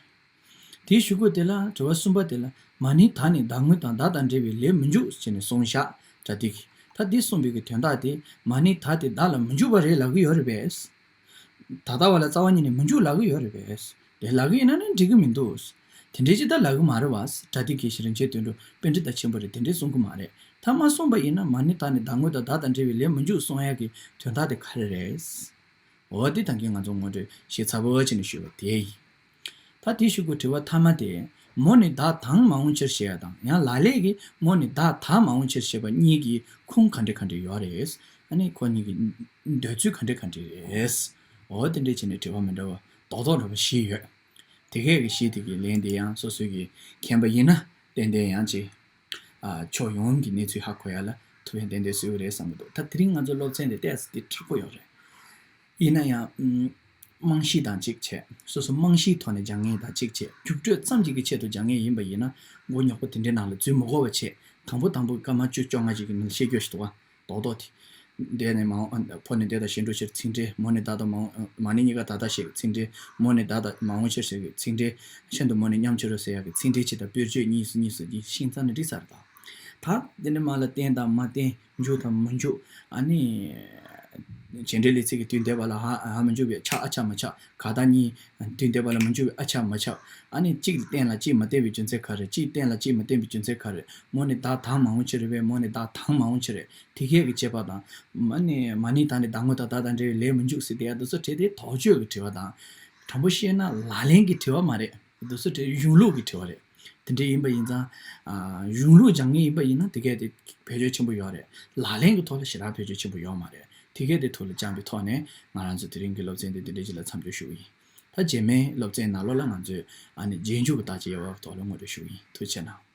དེའི་གཞུག་གུ་དེ་ལ་དྲི་བ་གསུམ་པ་དེ་ལ་མ་ནིང་ད་ནི་བདག་དངོས་དང་བདག་དང་འབྲེལ་བའི་ལས་མི་འཇུག་ཅེས་ནས་གསུངས་བཞག་པྲ་ཏི་གིས། ད་འདི་གསུངས་པའི་གི་དོན་དག་དེ་མ་ནིང་ད་དེ་བདག་ལ་མི་འཇུག་པ་རེད་ལབ་གི་ཡོད་རེད་པས། ད་ལྟ་བ་ལ་རྩ་བ་ཉིད་ནས་མི་འཇུག་ལབ་གི་ཡོད་རེད་པས། དེ་ལབ་གི་ཡིན་ན་ནི་འགྲིག་གི་མི་འདུག་དེ་འདྲའི་ཅིག་ད་ལབ་གི་མ་རེད་པ། པྲ་ཏི་གིས་རིན་ཆེན་དོན་གྲུབ་པཎྜི་ཏ་ཆེན་པོ་རེད་དེ་འདྲས་གསུང་གི་མ་རེད། ད་མ་གསུངས་པ་ཡིན་ན་མ་ནིང་ད་ནི་བདག་དངོས་དང་བདག་དང་འབྲེལ་བའི་ལས་མི་འཇུག་གསུང་ཡག་གི་དོན་དག་དེ་ག་རེ་རེད། འོ་དེ་ད་གིན་ང་ཚོ་ངོ་སྤྲོད་ཞིབ་ཚགས་པོ་བྱས་ནས་ཞུས་པ་དེ་ཡིན། ད་དེའི་གཞུག་གུ་དྲི་བ་ཐ་མ་དེ། མོ་ནི་བདག་དང་མ་འོངས་ཕྱིར་ཞེས་པ་དང་ཡང་ལ་ལས་ཀྱི་མོ་ནི་བདག་ད་མ་འོངས་ཕྱིར་ཞེས་པ་གཉིས་ཀྱི་ཁུངས་ག་འདྲ་ག་འདྲ་ཡོད་རེད། ཨ་ནི་ཁོ་གཉིས་ཀྱི་འདོད་ཚུལ་ག་འདྲ་ག་འདྲ་རེད། འོ་དེ་འདྲ་བྱས་ནས་དྲི་བ་མི་འདྲ་བ་རྡོག་རྡོག་འདྲ་བ་བཞི་ཡོད། དེ་གས་ཀྱི་བཞི་དེ་གི་ལན་དེ་ཡང་སོ་སོ་གིས་མཁྱེན་པ་ཡིན་ན་ཏན་ཏན་ཡང་ཅིག་ཨ་ཕྱོགས་ཡོངས་ཀྱི་གནས་ཚུལ་ཧ་གོ་ཡ་ལ་ཐུགས་ཕན་ཏན་ཏན་གསོས་ཀྱི་རེད་བསམ་གྱི་འདུག་ད་དེ་རིང་ང་ཚོ་སློབ་ཚན་དེ་ཏོག་ཙམ་དེ་མཁྲེགས་པོ་ཡོད་རེད། ཡིན་ན་ཡང་ཨུམ། རྨང་གཞི་དང་གཅིག་བྱས། སོ་སོ་རྨང་གཞིའི་ཐོག་ནས་སྦྱང་མཁན་དང་གཅིག་བྱས། རྒྱུགས་སྤྲོད་ཙམ་གཅིག་གི་ཆེད་དུ་སྦྱང་མཁན་ཡིན་པ་ཡིན་ན་མགོ་རྙོག་པོ་དེ་འདྲའི་ནང་ལ་འཛུལ་མི་དགོས་པ་བྱས། དང་པོ་དང་པོ་སྐར་མ་བཅུ་བཅོ་ལྔ་ཅིག་གི་ནང་བཤད་རྒྱུ་ཞིག་འདུག་བ། རྡོག་རྡོག་དེ། འདས་ནས་མ་འོངས། ཕོ་ནི་འདས་དང་གཞན་དྲུག་ཕྱིར་ཚིག་འགྲེལ། མོ་ནི་བདག་དང་མ་འོངས། མ་ནིང་གཉིས་ཀ་ད་ལྟ་ཞེས་ཚིག་འགྲེལ། མོ་ནི་བདག་དང་མ་འོངས་ཕྱིར་ཟེར་གི་ཚིག་འགྲེལ། ཤིན་ཏུ་མོ་ནི་མཉམ་ཕྱིར་རོ་ཟེར་ཡག་གི་ཚིག་འགྲེལ་བྱས་དང་དཔེར་བརྗོད་གཉིས་སུ་གཉིས་སུ་གཉིས་ཤིང་ཚང་ནི་འགྲིག་ས་རེད་ད། ད་དེ་ནས་མ་ལ་བརྟེན་དང་མ་བརྟེན། འཇུག་དང་མི་འཇུག་ཨ་ནི། བྱེད་འབྲེལ་ལས་ཚིག་གི་དུས་འདས་པ་ལ་ཧ་ཧ་མི་འཇུག་པའི་ཆ་ཨ་ཆ་མ་ཆ་ག་ད་གཉིས། དུས་འདས་པ་ལ་མི་འཇུག་པའི་ཨ་ཆ་མ་ཆ་ཨ་ནི་གཅིག་ལ་བརྟེན་ལ་གཅིག་མ་བརྟེན་པའི་རྒྱུ་མཚན་ག་རེ། གཅིག་བརྟེན་ལ་གཅིག་མ་བརྟེན་པའི་རྒྱུ་མཚན་ག་རེ། མོ་ནི་བདག་དང་མ་འོངས་ཕྱིར་རེད་པས། མོ་ནི་བདག་དང་མ་འོངས་ཕྱིར་རེད། དེ་གས་ཀྱི་བྱེད་པ་དང་། མ་ནི་མ་ནིང་ད་ནི་བདག་དངོས་དང་བདག་དང་འབྲེལ་བའི་ལས་མི་འཇུག་ཟེར་དེ་ཡ་འདི་ཚོ་བྲིས་ཏེ་དོགས་གཅོད་ཀྱི་དྲི་བ་དང་། དྲང་པོ་བཤད་ན་ལག་ལེན་གྱི་དྲི་བ་མ་རེད། འདི་ཚོ་དེ་གཞུང་ལུགས་ཀྱི་དྲི་བ་རེད། དེ་འདྲ་ཡིན་པ་ཡིན་ཙང་། ཨ། གཞུང་ལུགས་སྦྱང་མཁན་ཡིན་པ་ཡིན་ན་དེ་གས་དེ་བེད་སྤྱོད་ཆེན་པོ་ཡོད་རེད། ལག་ལེན་གྱི་ཐོག་ལ་ཞེ་དྲག་བེད་སྤྱོད་ཆེན་པོ་ཡོད་མ་རེད། དེ་གས་དེ་ཐུགས་ལ་བཅངས་པའི་ཐོག་ནས་ང་རང་ཚོ་དེ་རིང་གི་སློབ་ཚན་དེ་འདི་འདྲ་ཅིག་ལ་མཚམས་འཇོག་ཞུ་གི་ཡིན། ད་རྗེས་མའི་སློབ་ཚན་ནང་ལོགས་ལ་ང་ཚོས་ཨ་ནི་རྗེས་འཇུག་གི་བརྟག་དཔྱད་ཡོད་པའི་ཐོག་ལ་ངོ་སྤྲོད་ཞུ་གི་ཡིན། ཐུགས་རྗེ་གནང་།